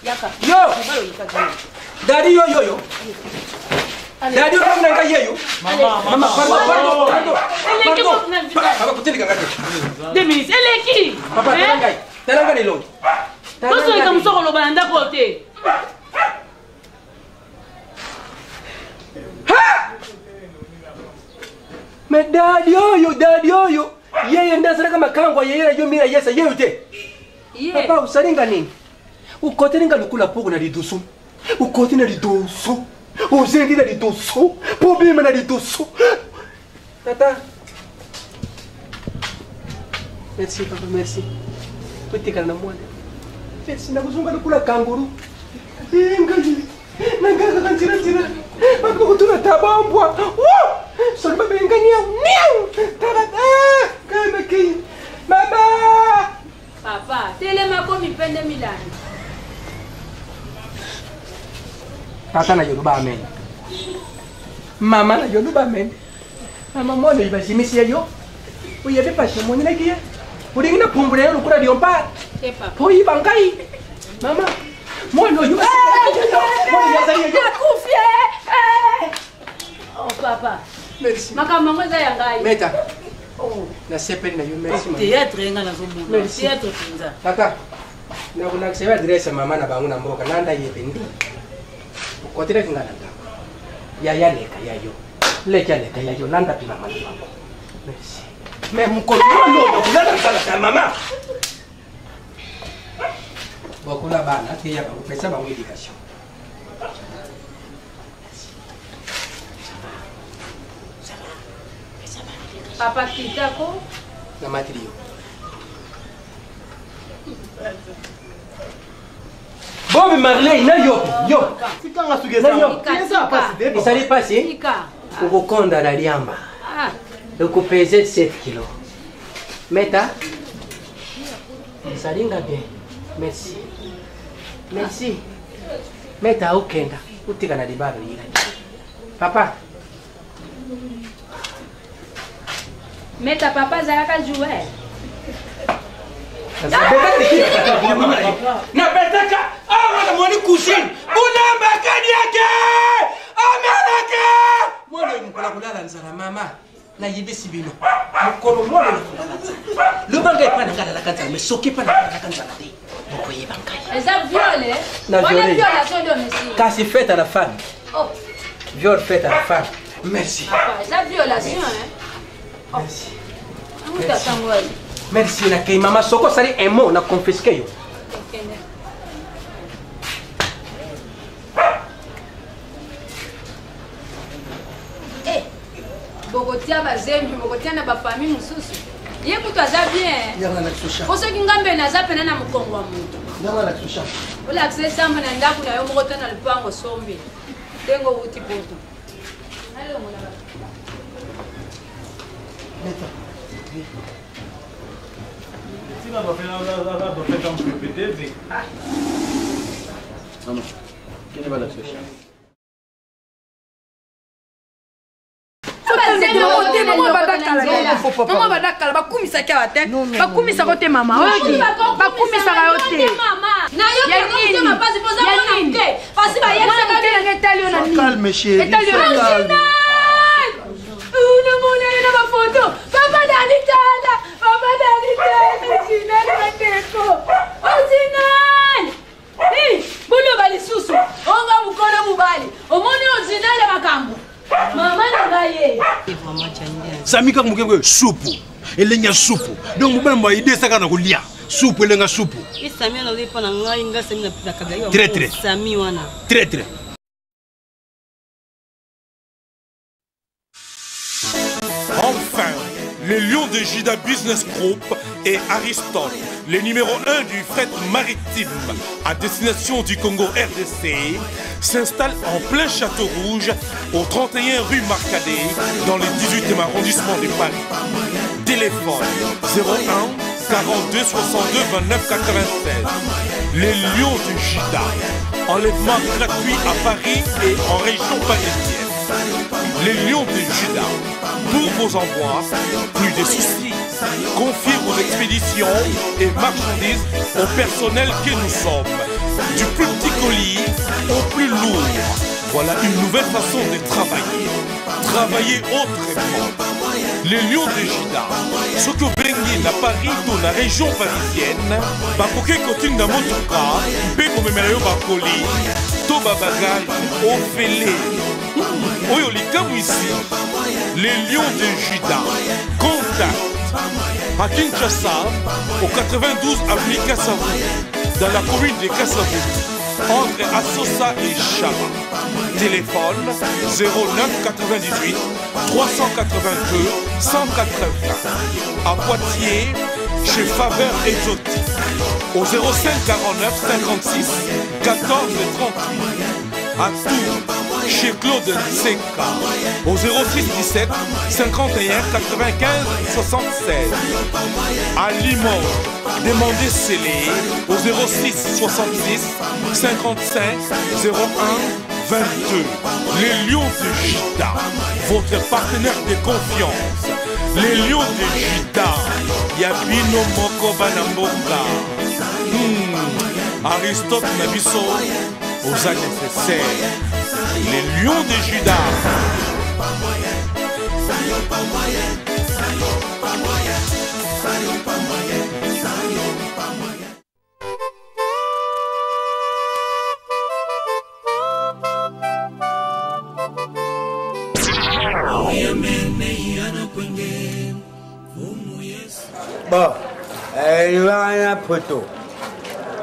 Yaka. Yo. Dadi yo yo yo. Dadi yo na ngai yeyo. Mama pardon pardon pardon. Pardon. Papa kotindika ngai te. Deux minutes. Eleki. Papa tala ngai. Tala ngai elongi. Tosoleka mosu akoloba na ndako oyo te. Me dadi oyo dadi oyo yeye nde azalaka makango yeye na yo mira yesa yeyo te. Papa osalinga nini? Ukotelinga lokola poko na lidusu. Ukoti na lidusu. Ozengi na lidusu. Po bima na lidusu. Tata. Merci papa, merci. Totikala na mwana. Merci nakozonga lokola kanguru. Ngai nangaka nzela nzela. Bato bakotuna tabambwa. Soki babenga niau niau. Taba ah kei. Mama. Papa, telema ko mipende milandi. Tata na yo loba amen. Mama na yo loba amen. Mama mwana oyo bazimisi ye yo. Oyebi pasi omonelaki ye. Olingi na pumbula ye lokola liompa. Po oyiba ngai. Mama, mwana oyo azali ye yo. Nakufi Oh papa. Merci. Makambo yango eza ya ngai. Meta. Nasepeli na yo merci. mama. Théâtre nga nazomona. Merci. Théâtre mpenza. Tata, nakolakisa yo adresse ya mama na bango na mboka nanda yebe ndi okotelaki nga na ndako yaya leka ya yo leki aleka ya yo landa mpe mama na bango merci me mokolo wana oyo kolanda nzala ya mama bokola bana teya bango pesa bango éducation Papa kitako. Na matili yo. Bob Marley na yo yo. Tikanga suki Na yo. eza pasi te. Ezali pasi? Okokonda na liamba. Okopese 7 kilo. Meta. Esalinga bien. Merci. Merci. Meta okenda. Utika na libalo yila. Papa. Meta papa azalaka joueur. nabetaka awa namoni cousine unambakani yake amelaka mwana oyo mokolo akolala nzala mama nayebisi bino mokolo mwana oyo akolala nzala loba ngai epai na ngai alalaka nzala mais soki epai na ngai alalaka nzala te bokoyeba ngai Eza viol. Na Wana violé. violation domicile. kasi fete à la femme Oh, viol fete à la femme merci papa, eza violation hein. Merci. Amuta tango wapi? merci nakei mama soki osali un mot na confisque yo Okende. Eh, bokotia bazemi bokotia na bafamille mosusu ye kutu aza bien Yanga na kisosha. po soki ngambe naza pena na mokongo ya moto Yanga na kisosha. olakisa esamba na ndako na yo moko to na lupango sombi ndenge owuti poto Nalongola ba- Meta. Tina bafeta mpepe te ve. Mama, kende balakisa. Mama banda kala. Mama banda kala bakumisaki awa te. Bakumisaka te mama. Oyoki? Bakumisaka yo te. Nayoki Ya yango nini? motema pasi mpo oza Ya mwana nini? moke. Pasi bayebisaka Mwana moke nanga etali yo na nini? Calme chérie. Etali yo na sois calme. Unamona ye na bafoto. Papa Dali tala. Papa Dali tala. Original bandeko. Original. Eh, boloba lisusu. Onga mokolo mobali. Omoni original ya makambo. Mama na ngai ye. Sami kaka moke boye supu elengi ya supu donc mobali mo aide esaka na kolia supu elenga supu. Esami wana oza epa na ngai, nga sami napesaka yo. Très, très. Sami wana. Très très. Enfin, le lion de Juda Business Group et Aristote, le numéro 1 du fret maritime à destination du Congo RDC, s'installe en plein Château Rouge au 31 rue Marcadet dans le 18e arrondissement de Paris. Téléphone 01 42 62 29 96. Les Lions du Juda. Enlèvement gratuit à Paris et en région parisienne. Les Lions de Juda. Pour vos envois, plus de soucis. Confiez vos expéditions et marchandises au personnel que nous sommes. Du plus petit colis au plus lourd. Voilà une nouvelle façon de travailler. Travailler autrement. Les Lions de Juda. Soki obengi na Paris to na région parisienne, bakoki kotinda motuka mpe komemela yo bakoli to babagage ofele. Oyo likamwisi. Les Lions de Juda. Contact à Kinshasa au 92 avenue Kasavubu, dans la commune de Kasavubu, entre Assosa et Chama. Téléphone 09 98 382 180. À Poitiers, chez Faveur Exotique, au 05 49 56 14 38. À Tours, chez Claude Nseka, au 06 17 51 95 76. À Limoges, demandez Célé au 06 66 55 01 22. Les Lions de Juda, votre partenaire de confiance. Les Lions de Juda, ya bino moko bana mboka. Aristote na biso, oza nécessaire. Les Lions de Juda. Bon, wana poto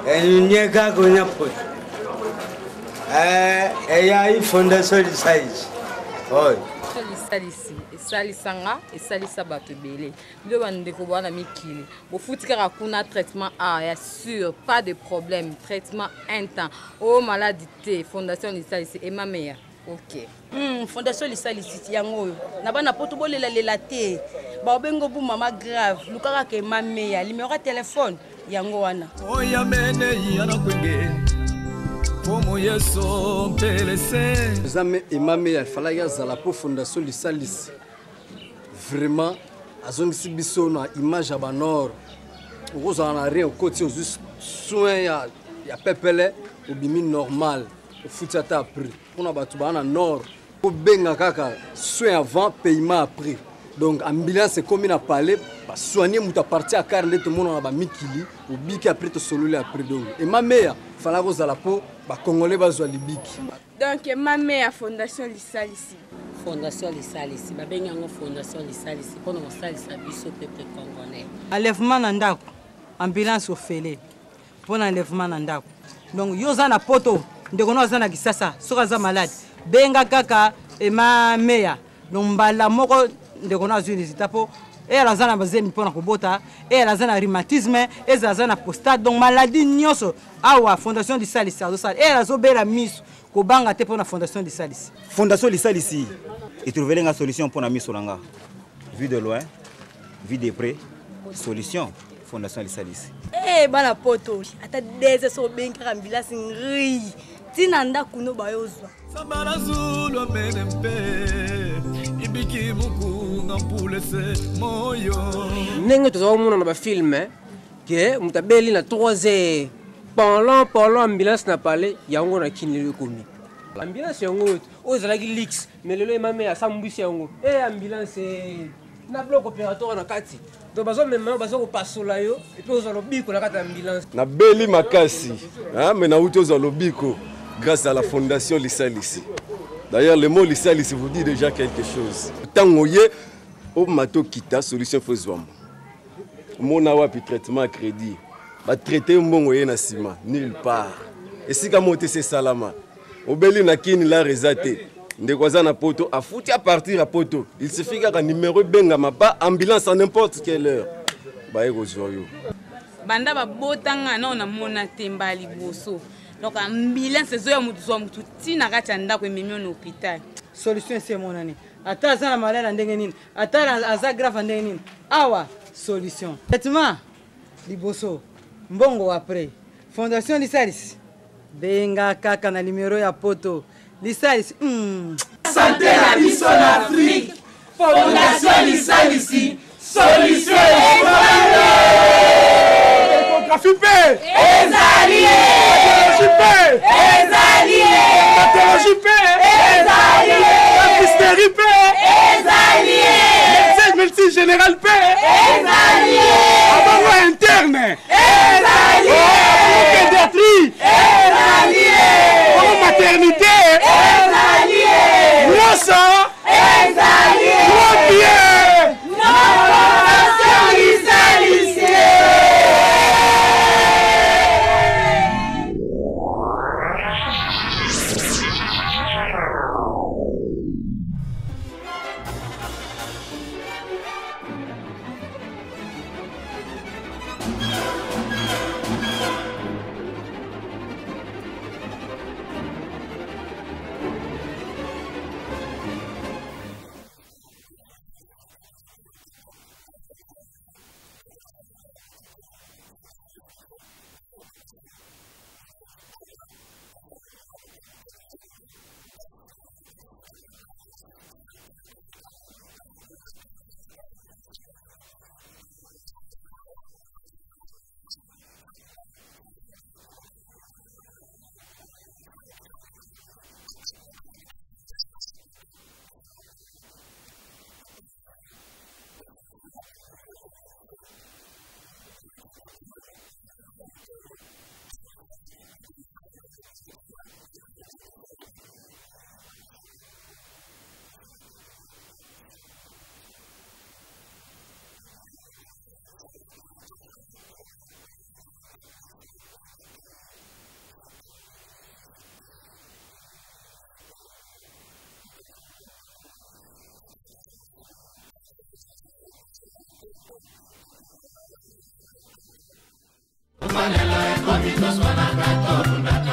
enyeka konya poto eyai fondation lisalisi oyo. Lisalisi esalisa nga, esalisa bato ebele. Bino bandeko bwana mikili, bofuti kaka kuna traitement a ya sûr, pas de problème, traitement un temps oyo maladi te. Fondation Lisalisi emameya, ok. Fondation Lisalisi yango oyo na bana poto, bolelalela te, baobengo bu mama grave, luka kaka emameya, numéro ya telefone yango wana. Oyamene yanakwenge pomo yeso mpelese. Eza me emame afalaki azala mpo fondation Lisalisi vraiment azongisi biso na image ya banord. Okozala na rien, okoti, ozwi soin ya pepele, obimi normal, ofuti ata après. Mpona bato baa na nord, obenga kaka soin avant, paiement après. Donc ambulance ekomi na palais, basoigne moto aparti ya kare nde tomona na bamikili, obiki après, tosololi après. Donc emameya fala kozala mpo bakongolais bazwa libiki. Donc mame ya fondation Lisalisi. Fondation Lisalisi, babengi yango fondation Lisalisi mpona kosalisa biso peuple congolais. Enlèvement na ndako, ambulance ofele mpo na enlèvement na ndako. Donc yo oza na poto, ndeko no aza na Kisasa, soki aza malade, benga kaka emameya. Donc mbala moko ndeko no azwi résultat, mpo eyala aza na bazemi mpo na kobota, eyala aza na rhumatisme, ezala aza na prostate, donc maladie nyonso awa fondation Lisalisi azosala. Eyala azobela miso, kobanga te mpo na fondation Lisalisi. Fondation Lisalisi etrouvele nga solution mpo na miso na nga. Vue de loin, vue de près, solution fondation Lisalisi. Eh, bana poto, ata deze so obengi kaka ambulance ngri ntina ndako no bayozwa. Sambalazulu amene mpe ibiki mukunga. Ndenge tozala komona na bafilme ke moto abeli na 3 heures pendant pendant ambulance na palais yango na kini lelo ekomi ambulance yango oyo oyo ezalaki lix mais lelo emame asambwisi yango e ambulance eh, na bloc opératoire na kati donc bazomema yo baza kopasola yo epuis ozwa lobiko na kati ya ambulance. Nabeli makasi hein, mais nauti ozwa lobiko grâce à la fondation Lisalisi. D'ailleurs, le mot Lisalisi vous dit déjà quelque chose. Ntango ye omata okita solution fo ezwama. Omona wapi traitement ya crédit batraite mbongo ye na nsima nulle part esika moko te se esalama obeli na kini lar eza te ndeko aza na poto afuti a partir ya poto il suffit kaka numero ebengama ba ambulance à n'importe quelle heure baye kozwa yo. Banda babota nga nao namona te mbala liboso donc ambulance ezoya motu zwa motu ti na kati ya ndako ememi yo na hôpital. Solution esi emonani, ata aza na malade ya ndenge nini, ata aza grave ya ndenge nini, awa solution traitement liboso, mbongo après. Fondation Lisalisi, benga kaka na numero ya poto Lisalisi. Santé na biso na Afrique, Fondation Lisalisi, solution ezali. Échographie mpe ezali, radiologie mpe ezali, pathologie mpe ezali, dentisterie mpe ezali, médecin médecine générale mpe ezali, abongo interne ezali, abongo pédiatrie ezali, abongo maternité ezali, nyonso ezali, trop bien. Fondation Lisalisi.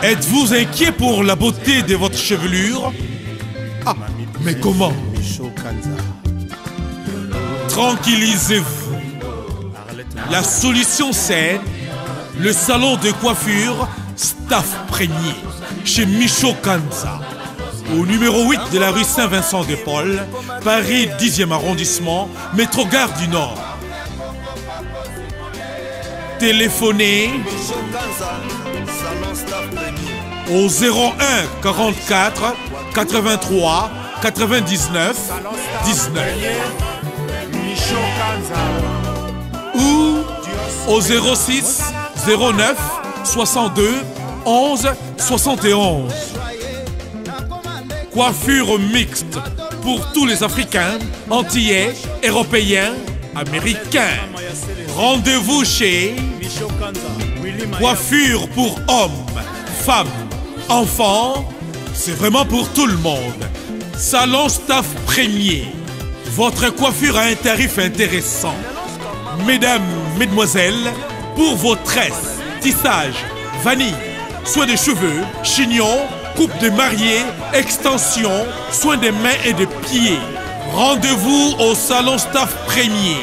Êtes-vous inquiet pour la beauté de votre chevelure? Ah, mais comment? Tranquillisez-vous. La solution, c'est le salon de coiffure Staff Prégné chez Micho Kanza, au numéro 8 de la rue Saint-Vincent-de-Paul, Paris 10e arrondissement, métro Gare du Nord. Téléphonez au 01 44 83 99 19 ou au 06 09 62 11 71. Coiffure mixte pour tous les Africains, Antillais, Européens, Américains. Rendez-vous chez Coiffure pour hommes, femmes, enfants. C'est vraiment pour tout le monde. Salon Staff Premier. Votre coiffure a un tarif intéressant. Mesdames, mesdemoiselles, pour vos tresses, tissages, vanille, soins des cheveux, chignons, coupe de mariée, extension, soins des mains et des pieds. Rendez-vous au Salon Staff Premier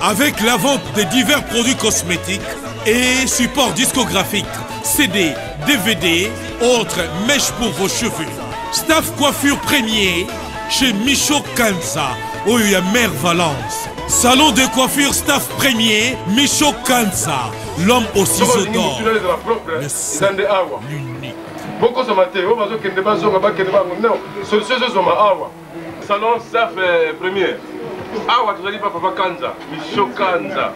avec la vente des divers produits cosmétiques et supports discographiques, CD, DVD, autres mèches pour vos cheveux. Staff Coiffure Premier, Chez Micho Kanza, oyo ya Mère Valence. Salon de coiffure staff premier, Micho Kanza, l'homme au ciseau d'or. Eza nde awa bokosama te oyo bazokende bazonga bakende bango non solution ezozwama awa salon staff eh, premier awa tozali pa papa kanza micho kanza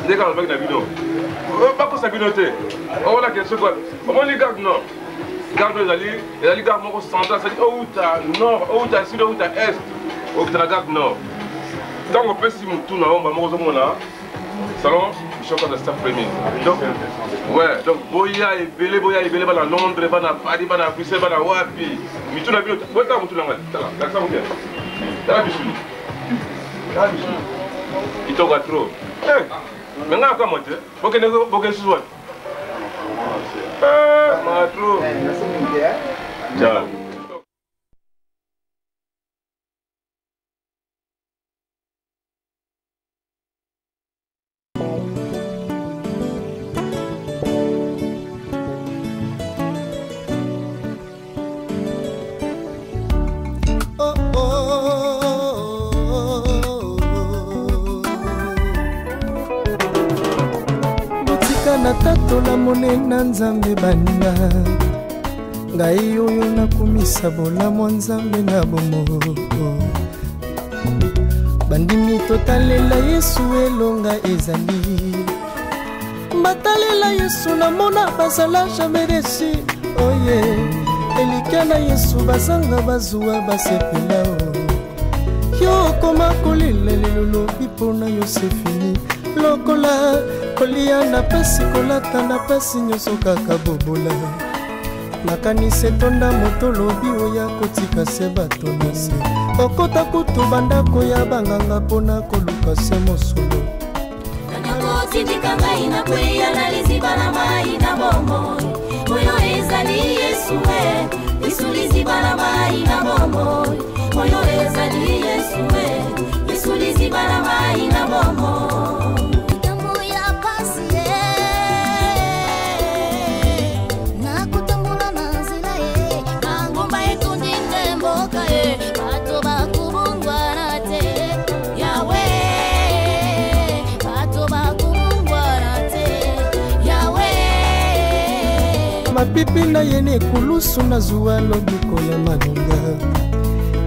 nde kaka alobaki na bino eh, bakosa bino te omonake soki wapi omoni garde nord garde ezali ezali garde moko central cetadi outa nord outa sud outa est okita na garde nord ntango opesi motu na yo mbala moko ozomona salon michel kanza staff premier donc ouais donc boya ebele boya ebele bana londres bana paris bana bruxelles bana wapi mitu na bino botala motu na ngai tala lakisa motu tala bisuni tala bisuni kitoko ya trop eh, me ngai akamwa te bokende bokende susu wapi eh, ma trop ciao. Natatola monene Nzambe baninga ngai oyo nakumisa bolamu ya Nzambe na bomoko. Bandimi totalela Yesu, elonga ezali. Batalela Yesu, namona bazala jamais desu. Oye elikya na Yesu, bazanga bazuwa basepela. O yo okoma kolela lelo, lobi mpona yo sefini. Lokola kolia na pasi, kolata na pasi, nyonso kaka bobola. Makanisi etonda moto, lobi oya kotika se bato na se. Okota kutu bandako ya banganga mpona koluka se mosolo. Kotindika ngai na kweya na liziba na mai na bomoi oyo ezali Yesu e Yesu, liziba na mai na bomoi oyo ezali Yesu e Yesu, liziba na mai na bomoi. Likambo ya pasi ye nakotambola na nzela ye bangomba etondi nde mboka ye bato bakobongwana te Yawe, bato bakobongwana te Yawe. Mapipi na ye na ekulusu, nazwa lobiko ya malonga.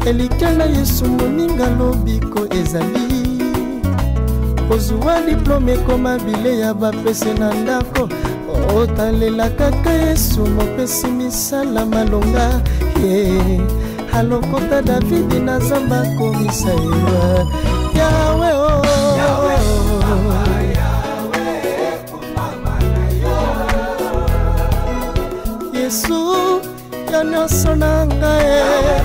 Elikya na Yesu moninga, lobiko ezali. Kozwa diplome ekoma bileya bapese na ndako, otalela kaka Yesu mopesi misala malonga. Ye alokota Davidi na zamba, akomisa ye Yawe o. Yesu ya nyonso na ngai.